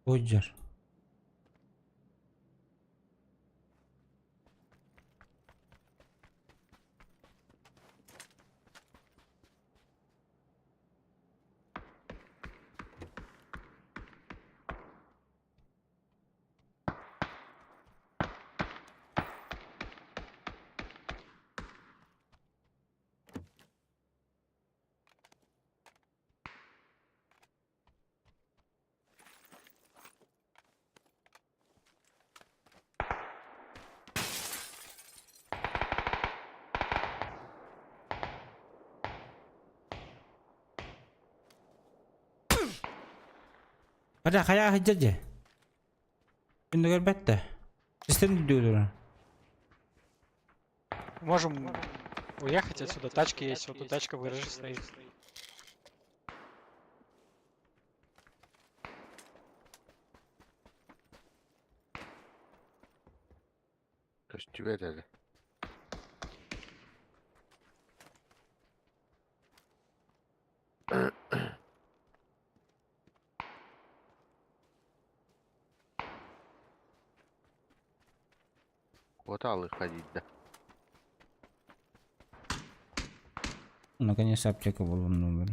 Уйдьар. Бля, хайа сылдьар дьэ. Күндү көрбөт да. Систем үрдүгэр Можем уехать отсюда, тачки есть, вот тут тачка в гараже стоит. Көстүбэт эрэ. Вот алы ходить да. Наконец аптека буллум номер.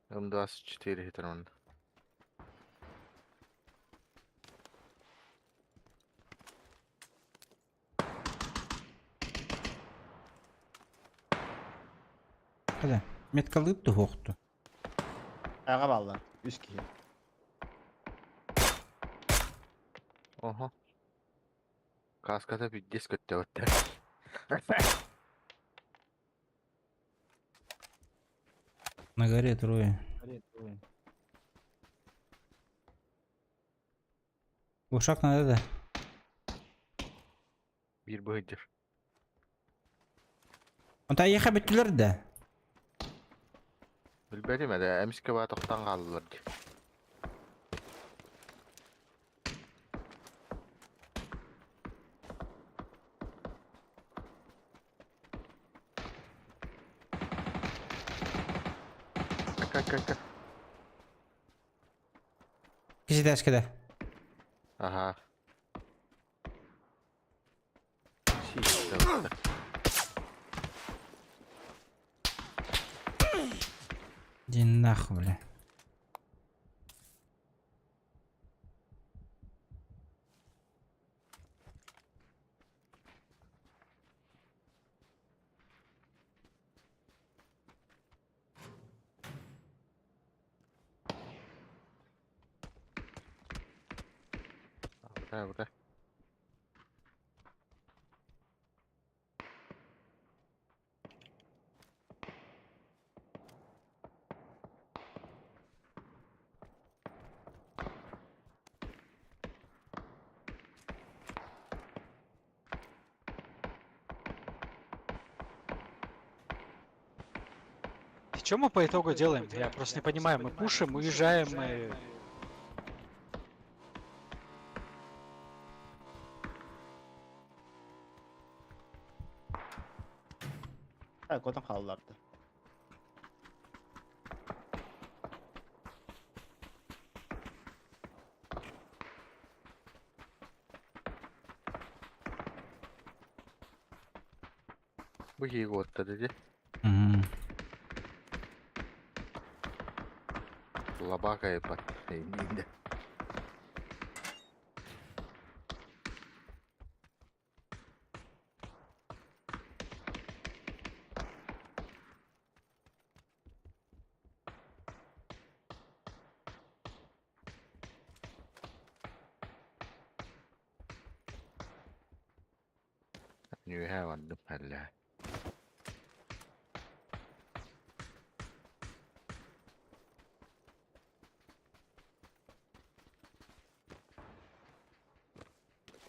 М24 хитрон. Hadi. Меткалыып туһуохту. Аға баллар. Үс киһи. Ого. Каската пиздец көттө На горе трое. Ушак надо да. Биир быһыдыр. Онта ехе бүттүлэр да. Билбэтим эрэ, эмискэ баа тохтон хааллылар дии. Акка, акка, акка. Киси тәскеде. Аха. Сиistä. Иди нахуй, бля. Бра, бра. И что мы по итогу делаем? Я просто не понимаю. Мы пушим, уезжаем, мы... Так, отан хаалларды. Бу киһи уотта дии. Мгм. Лабака ебать. Инде. Нүһэ бардым әллә.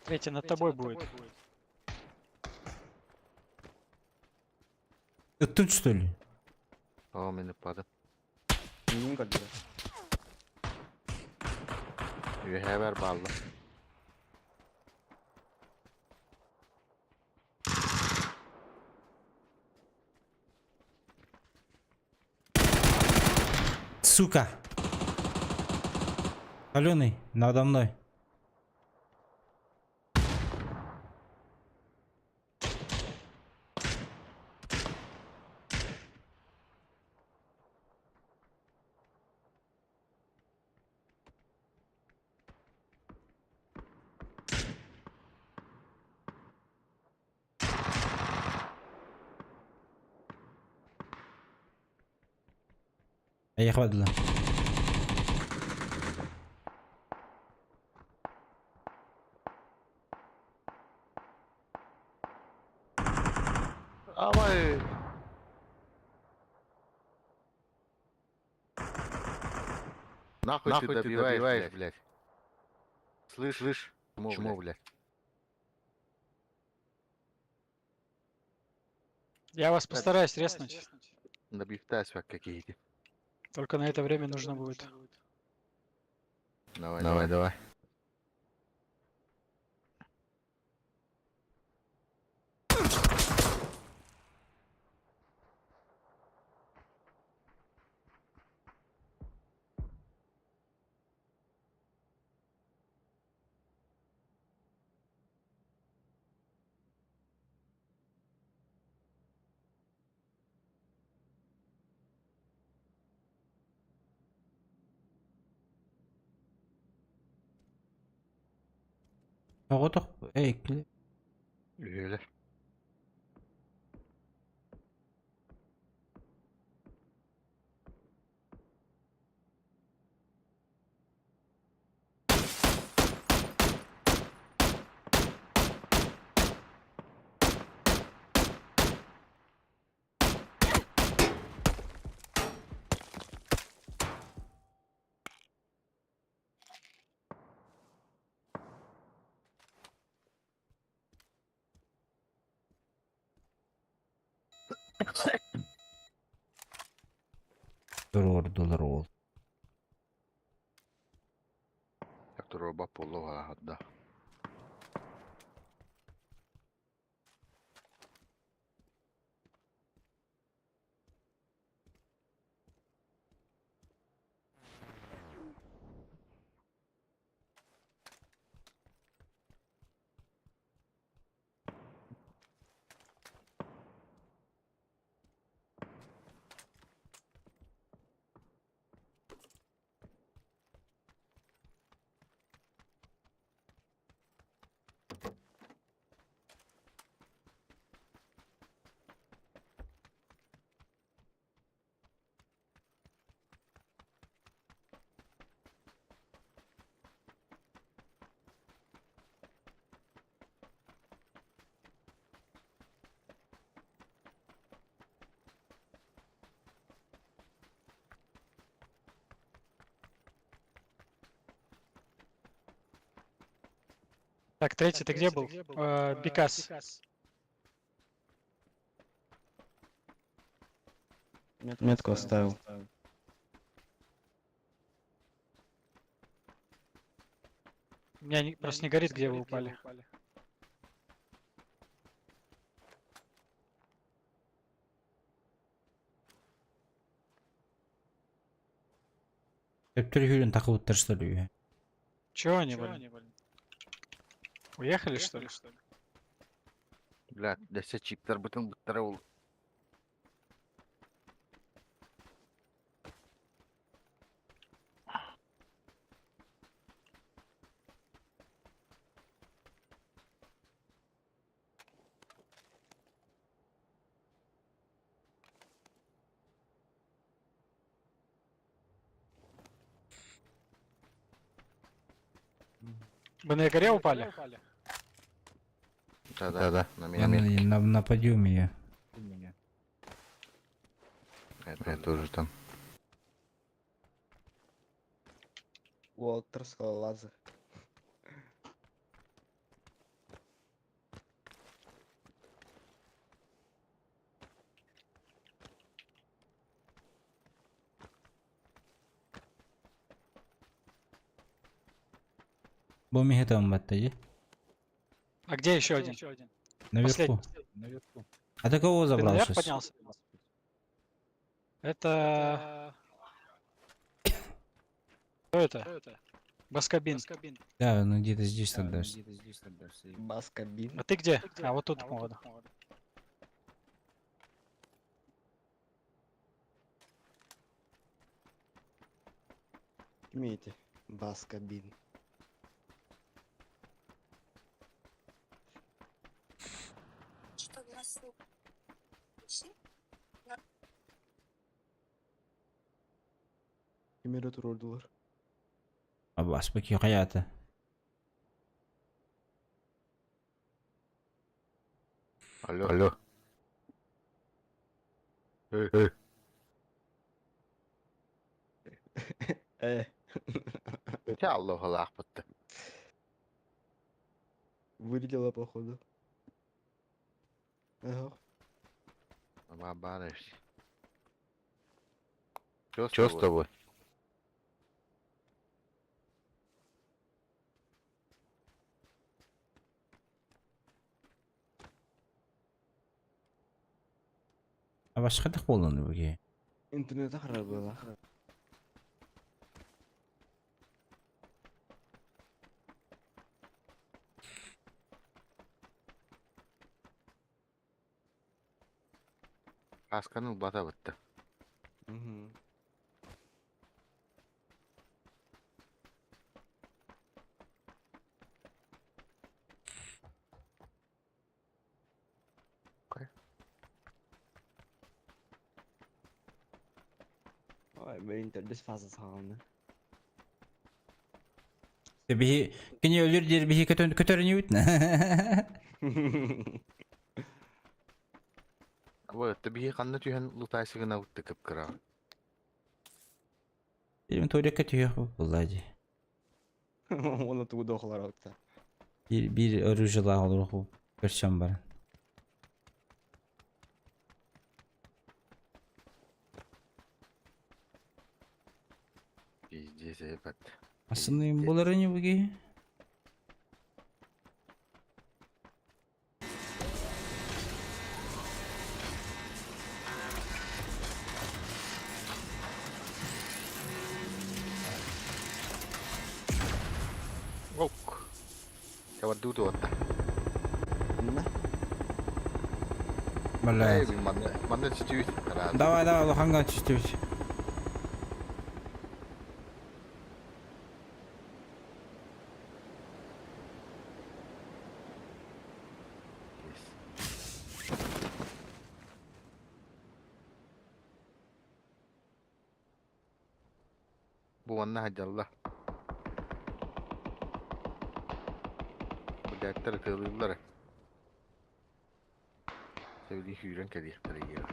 Третий над тобой будет. Ыттын что ли? О, мин падым. Миигин көрдүлэр. Үөһэбэр баалла. Сука! Аленый, надо мной. Поехала. Давай! Нахуй, ты добиваешь, блядь? Слышь, слышь, чмо, блядь? Я вас постараюсь резнуть. Набивтась какие-то. Только на это время нужно будет. Давай, давай, давай. Оҕотох эй, Үһүөлэр. Туруордулар уол. Туруба полуга да. Так, третий, ты где был? Бикас. Метку оставил. У меня просто не горит, где вы упали. Өптөр хүрүн такыбыттар что ли? Чего они, блин? Уехали, что ли? Бля, десе чиптер бүтүн буттара ол. Вы на горе упали? Да, да, да, на меня На, метки. на подъеме я. У меня. Я тоже там. Уолтер скалолазы. Бу миһэ тымматта дии. А где еще один? Наверху. Последний. А ты кого Ты забрал наверх сейчас? поднялся? Это... Кто это? Баскабин. Да, ну где-то здесь тогда. Баскабин. А ты где? А вот тут, походу. Имейте. Баскабин. Кимери турордулар. Абас бу хайата. Алло. Алло. Эй, эй. Э. Эти Аллах Аллах бытты. Вылетела, походу. Ага. Бабарыш. Чё с тобой? Абас хайдах буолан бу киһи? Интернет охрана была. Асканыл бата бытты. Угу. Ой, блин, интернет фаза сағалны. Биһи кини өлөр диэр биһи көтөн көтөрүнүбүт. Абы, биһи ханна түһэн лутайсыгына бытты кыпкыра. Билим туалекка түһүөх буолла дии. Оны тугу дохлар акта. Биир биир оружиелаах олоруох көрсөн баран. Пиздец, ебать. Ассыны болар ини бу киһи. Ок. Чабар дуду отта. На. Бля. Эй, манна, манна чуть-чуть. Давай, давай, лоханга чуть-чуть. Бу манна хаджалла. Блядтар кылылар. Севли хүйрен кәдихтер егер.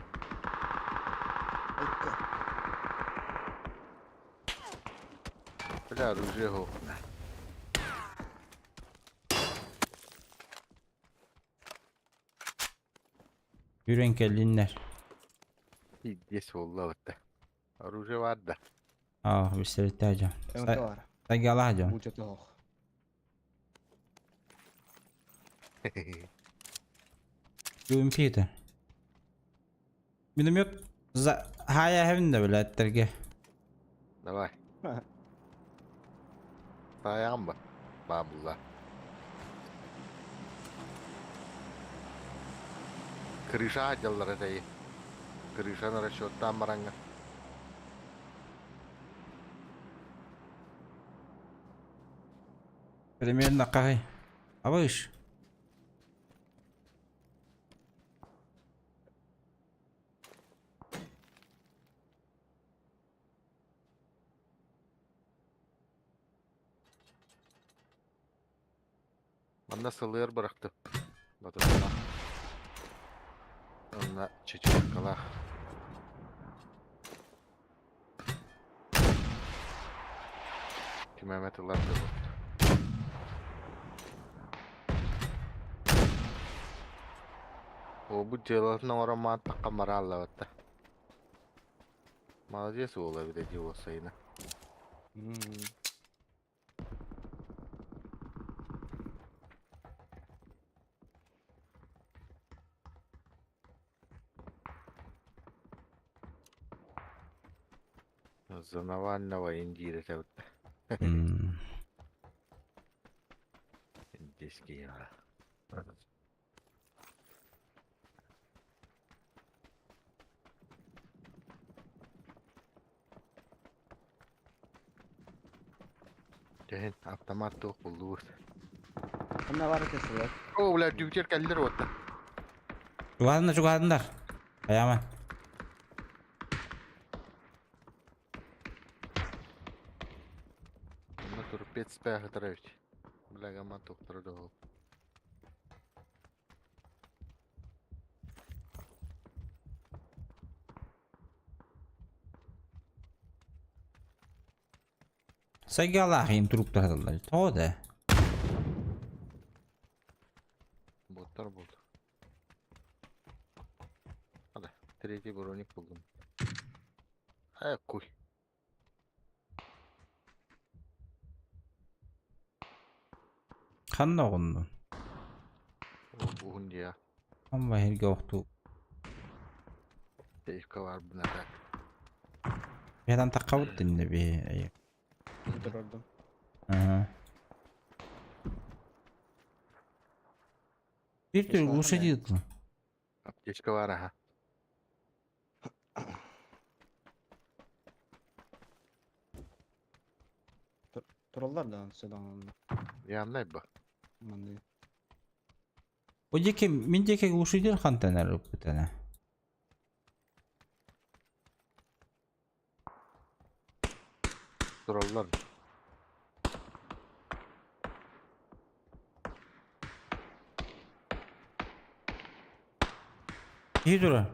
Бля, оружие хо. Үрен кэллиннэр. Пиздец болла бытты. Оружие бар да. Аа, билсэбитте дьон. МК бар. Тагала дьон. Бу чөтө ох. UMP-ти. Миномет за хая хевин да билеттерге. Давай. Таягым ба. Бабулла. Крыша дяллар этэй. Крышаны расчеттан баранга. Примерно кахай. А выш. Манна сылыыр бырахты. Батырма. Онна чечеркалах. Кимемет ылар да бут. О, бу делатын оромаан такка мараллабатта. Молодец уола бит дио сайына. За Навального Индире это М. Индийский я. Дьэ, автомат туох буллубут. Онно бар кесилер. О, бля, дьүгдэр кэллэр уотта. Чугаһыннар, чугаһыннар. Хайаама. Онно турпец спяхатарович. Бля, гамма туохтара доо. Сайгалаах им туруктаһаллар. Тоҕо да? Боттар болды. Hadi. Третий броник булдум. Э, куй. Ханна оҕуннун? Уһун дия. Амма иһиргэ охтуу. Сейфка бар бuna так. Бэйэтэн таххабыт диннэ би. Турордум. Ага. Bir tür глушитель. Аптечка бар, ага. Тураллар да сюда. Явно ба. Манды. Бу диэки мин диэки глушитель хантан эрэ ыппытана. Тураллар. Киһи турар.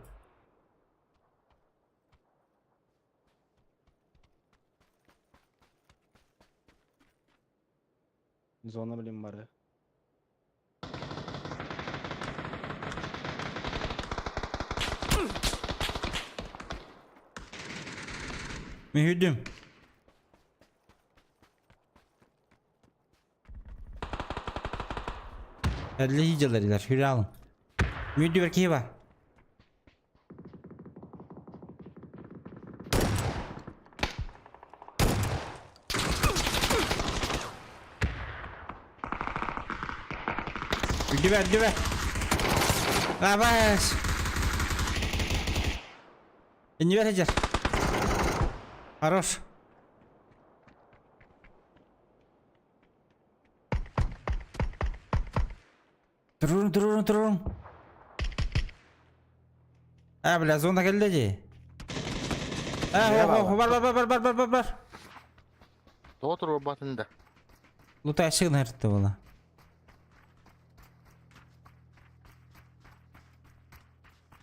Зона блин бары. Мин сүүрдүм. Элли сылдьаллар сүүрэ аалым. Мүрдүбэр киһи бар. Үрдүбэр, үрдүбэр. Абас. Иннибэр сылдьар. Хорош. Турун, турун, турун. А, бля, зона кэллэ дии. А, бар, бар, бар, бар, бар, бар, бар. Тоҕо туруорбатын да. Лутайчыгын эртэ буола.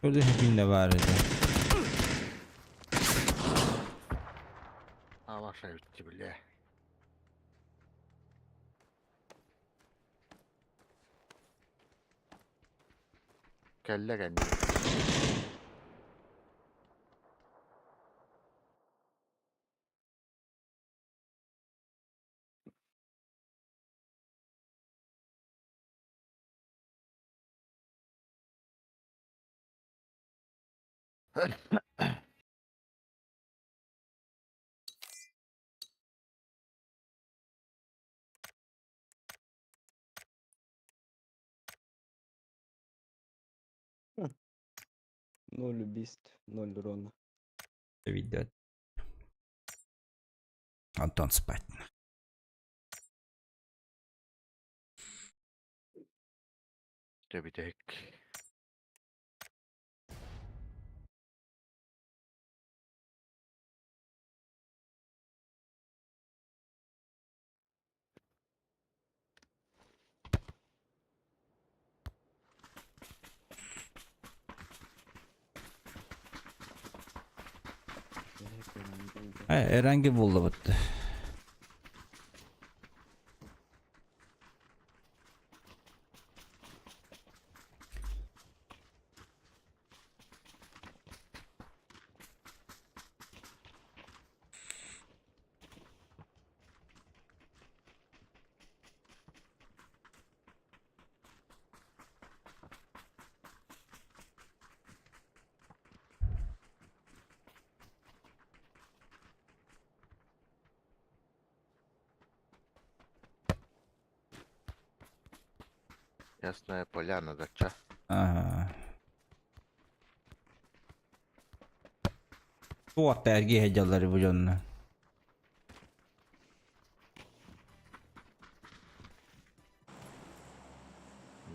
Көрдөһө күндэ баар этэ. А ваша ведь, бля. Кэллэ кэннэ. Ноль убийств, ноль урона. Видео. Антон спать. Дьэ бүтэһик. Э, Эранги буллубут. Ясная поляна, дача. Ага. Туох эргиэ дьаллары бу дьонно.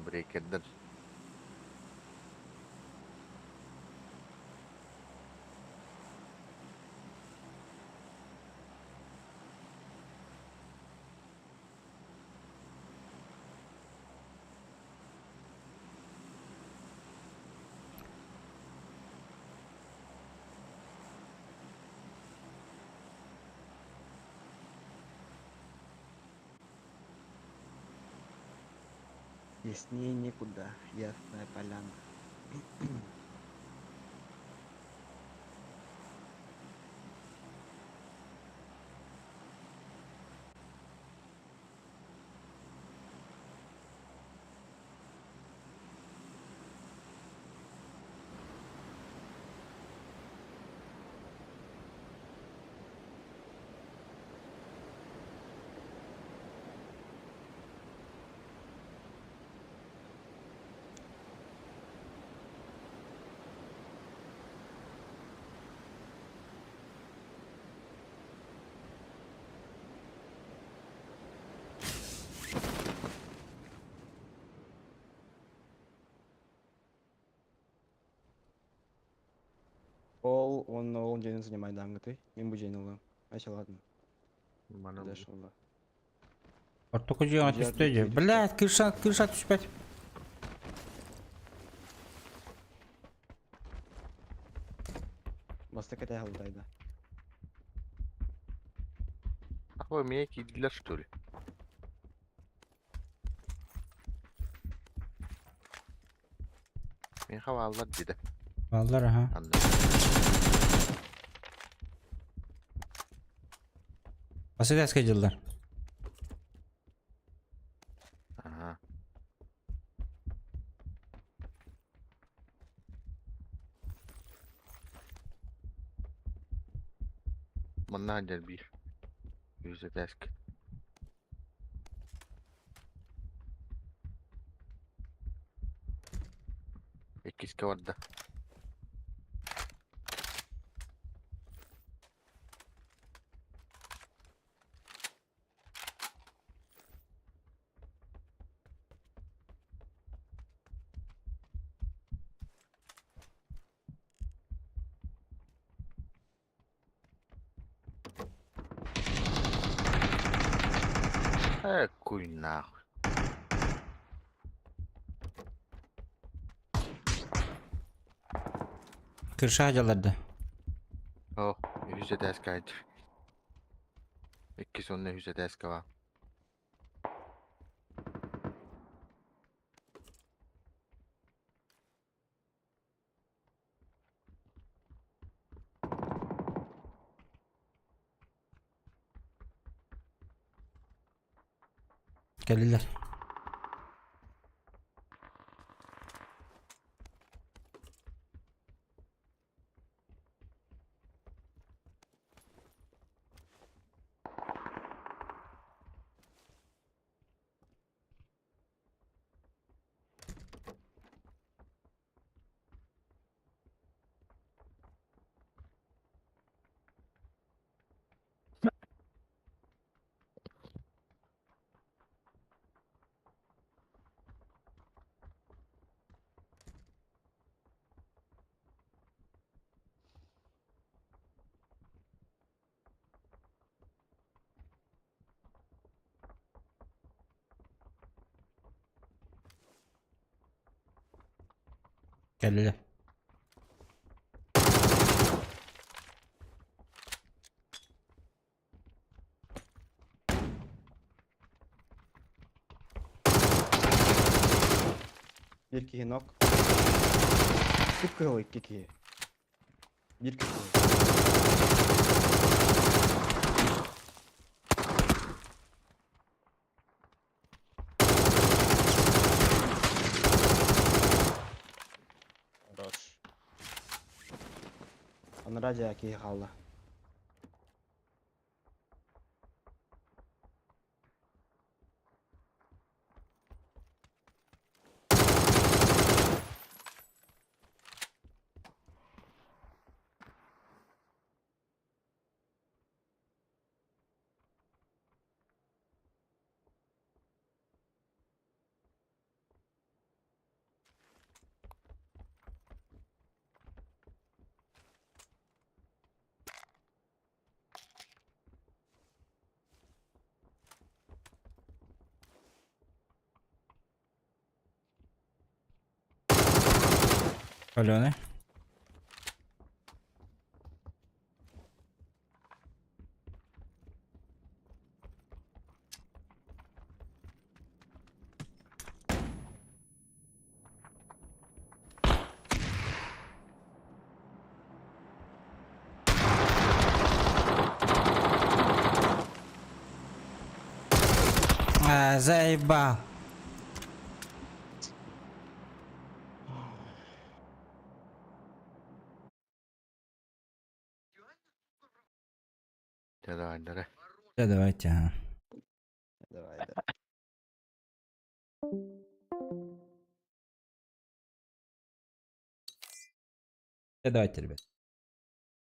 Брейкердер. Яснее некуда, ясная поляна. Ол, он ол дьиэни занимайдаангыты. Мин бу дьиэни ылыам. Айча ладно. Маны Дальше ылла. Ортоку дьиэҕэ Дьиэ түстэ дьэ. түстэ. Блядь, крыша, крыша түспэт. Бастакы этээһи ылтайда. А вы меня кидали, что ли? Мен хаваллар диде. Баллар, аха. Анна. Басы дәске дьыллар. Ага. Манна дер бир. Yüzde desk. Иккиске барда. Э, куй нахуй. Крыша дьалларда. О, yüzde desk aydır. Иккис онна yüzde desk var. Кэллилэр. Кэллилэр. Биир киһи нок. Кып-кыһыл икки киһи. Биир киһи. Хорош. Анараа дьэ киһи хаалла. Паленый. А, заебал. Да, давай, давай. Да, давайте. Ага. Давай, да. Да, давайте, ребят.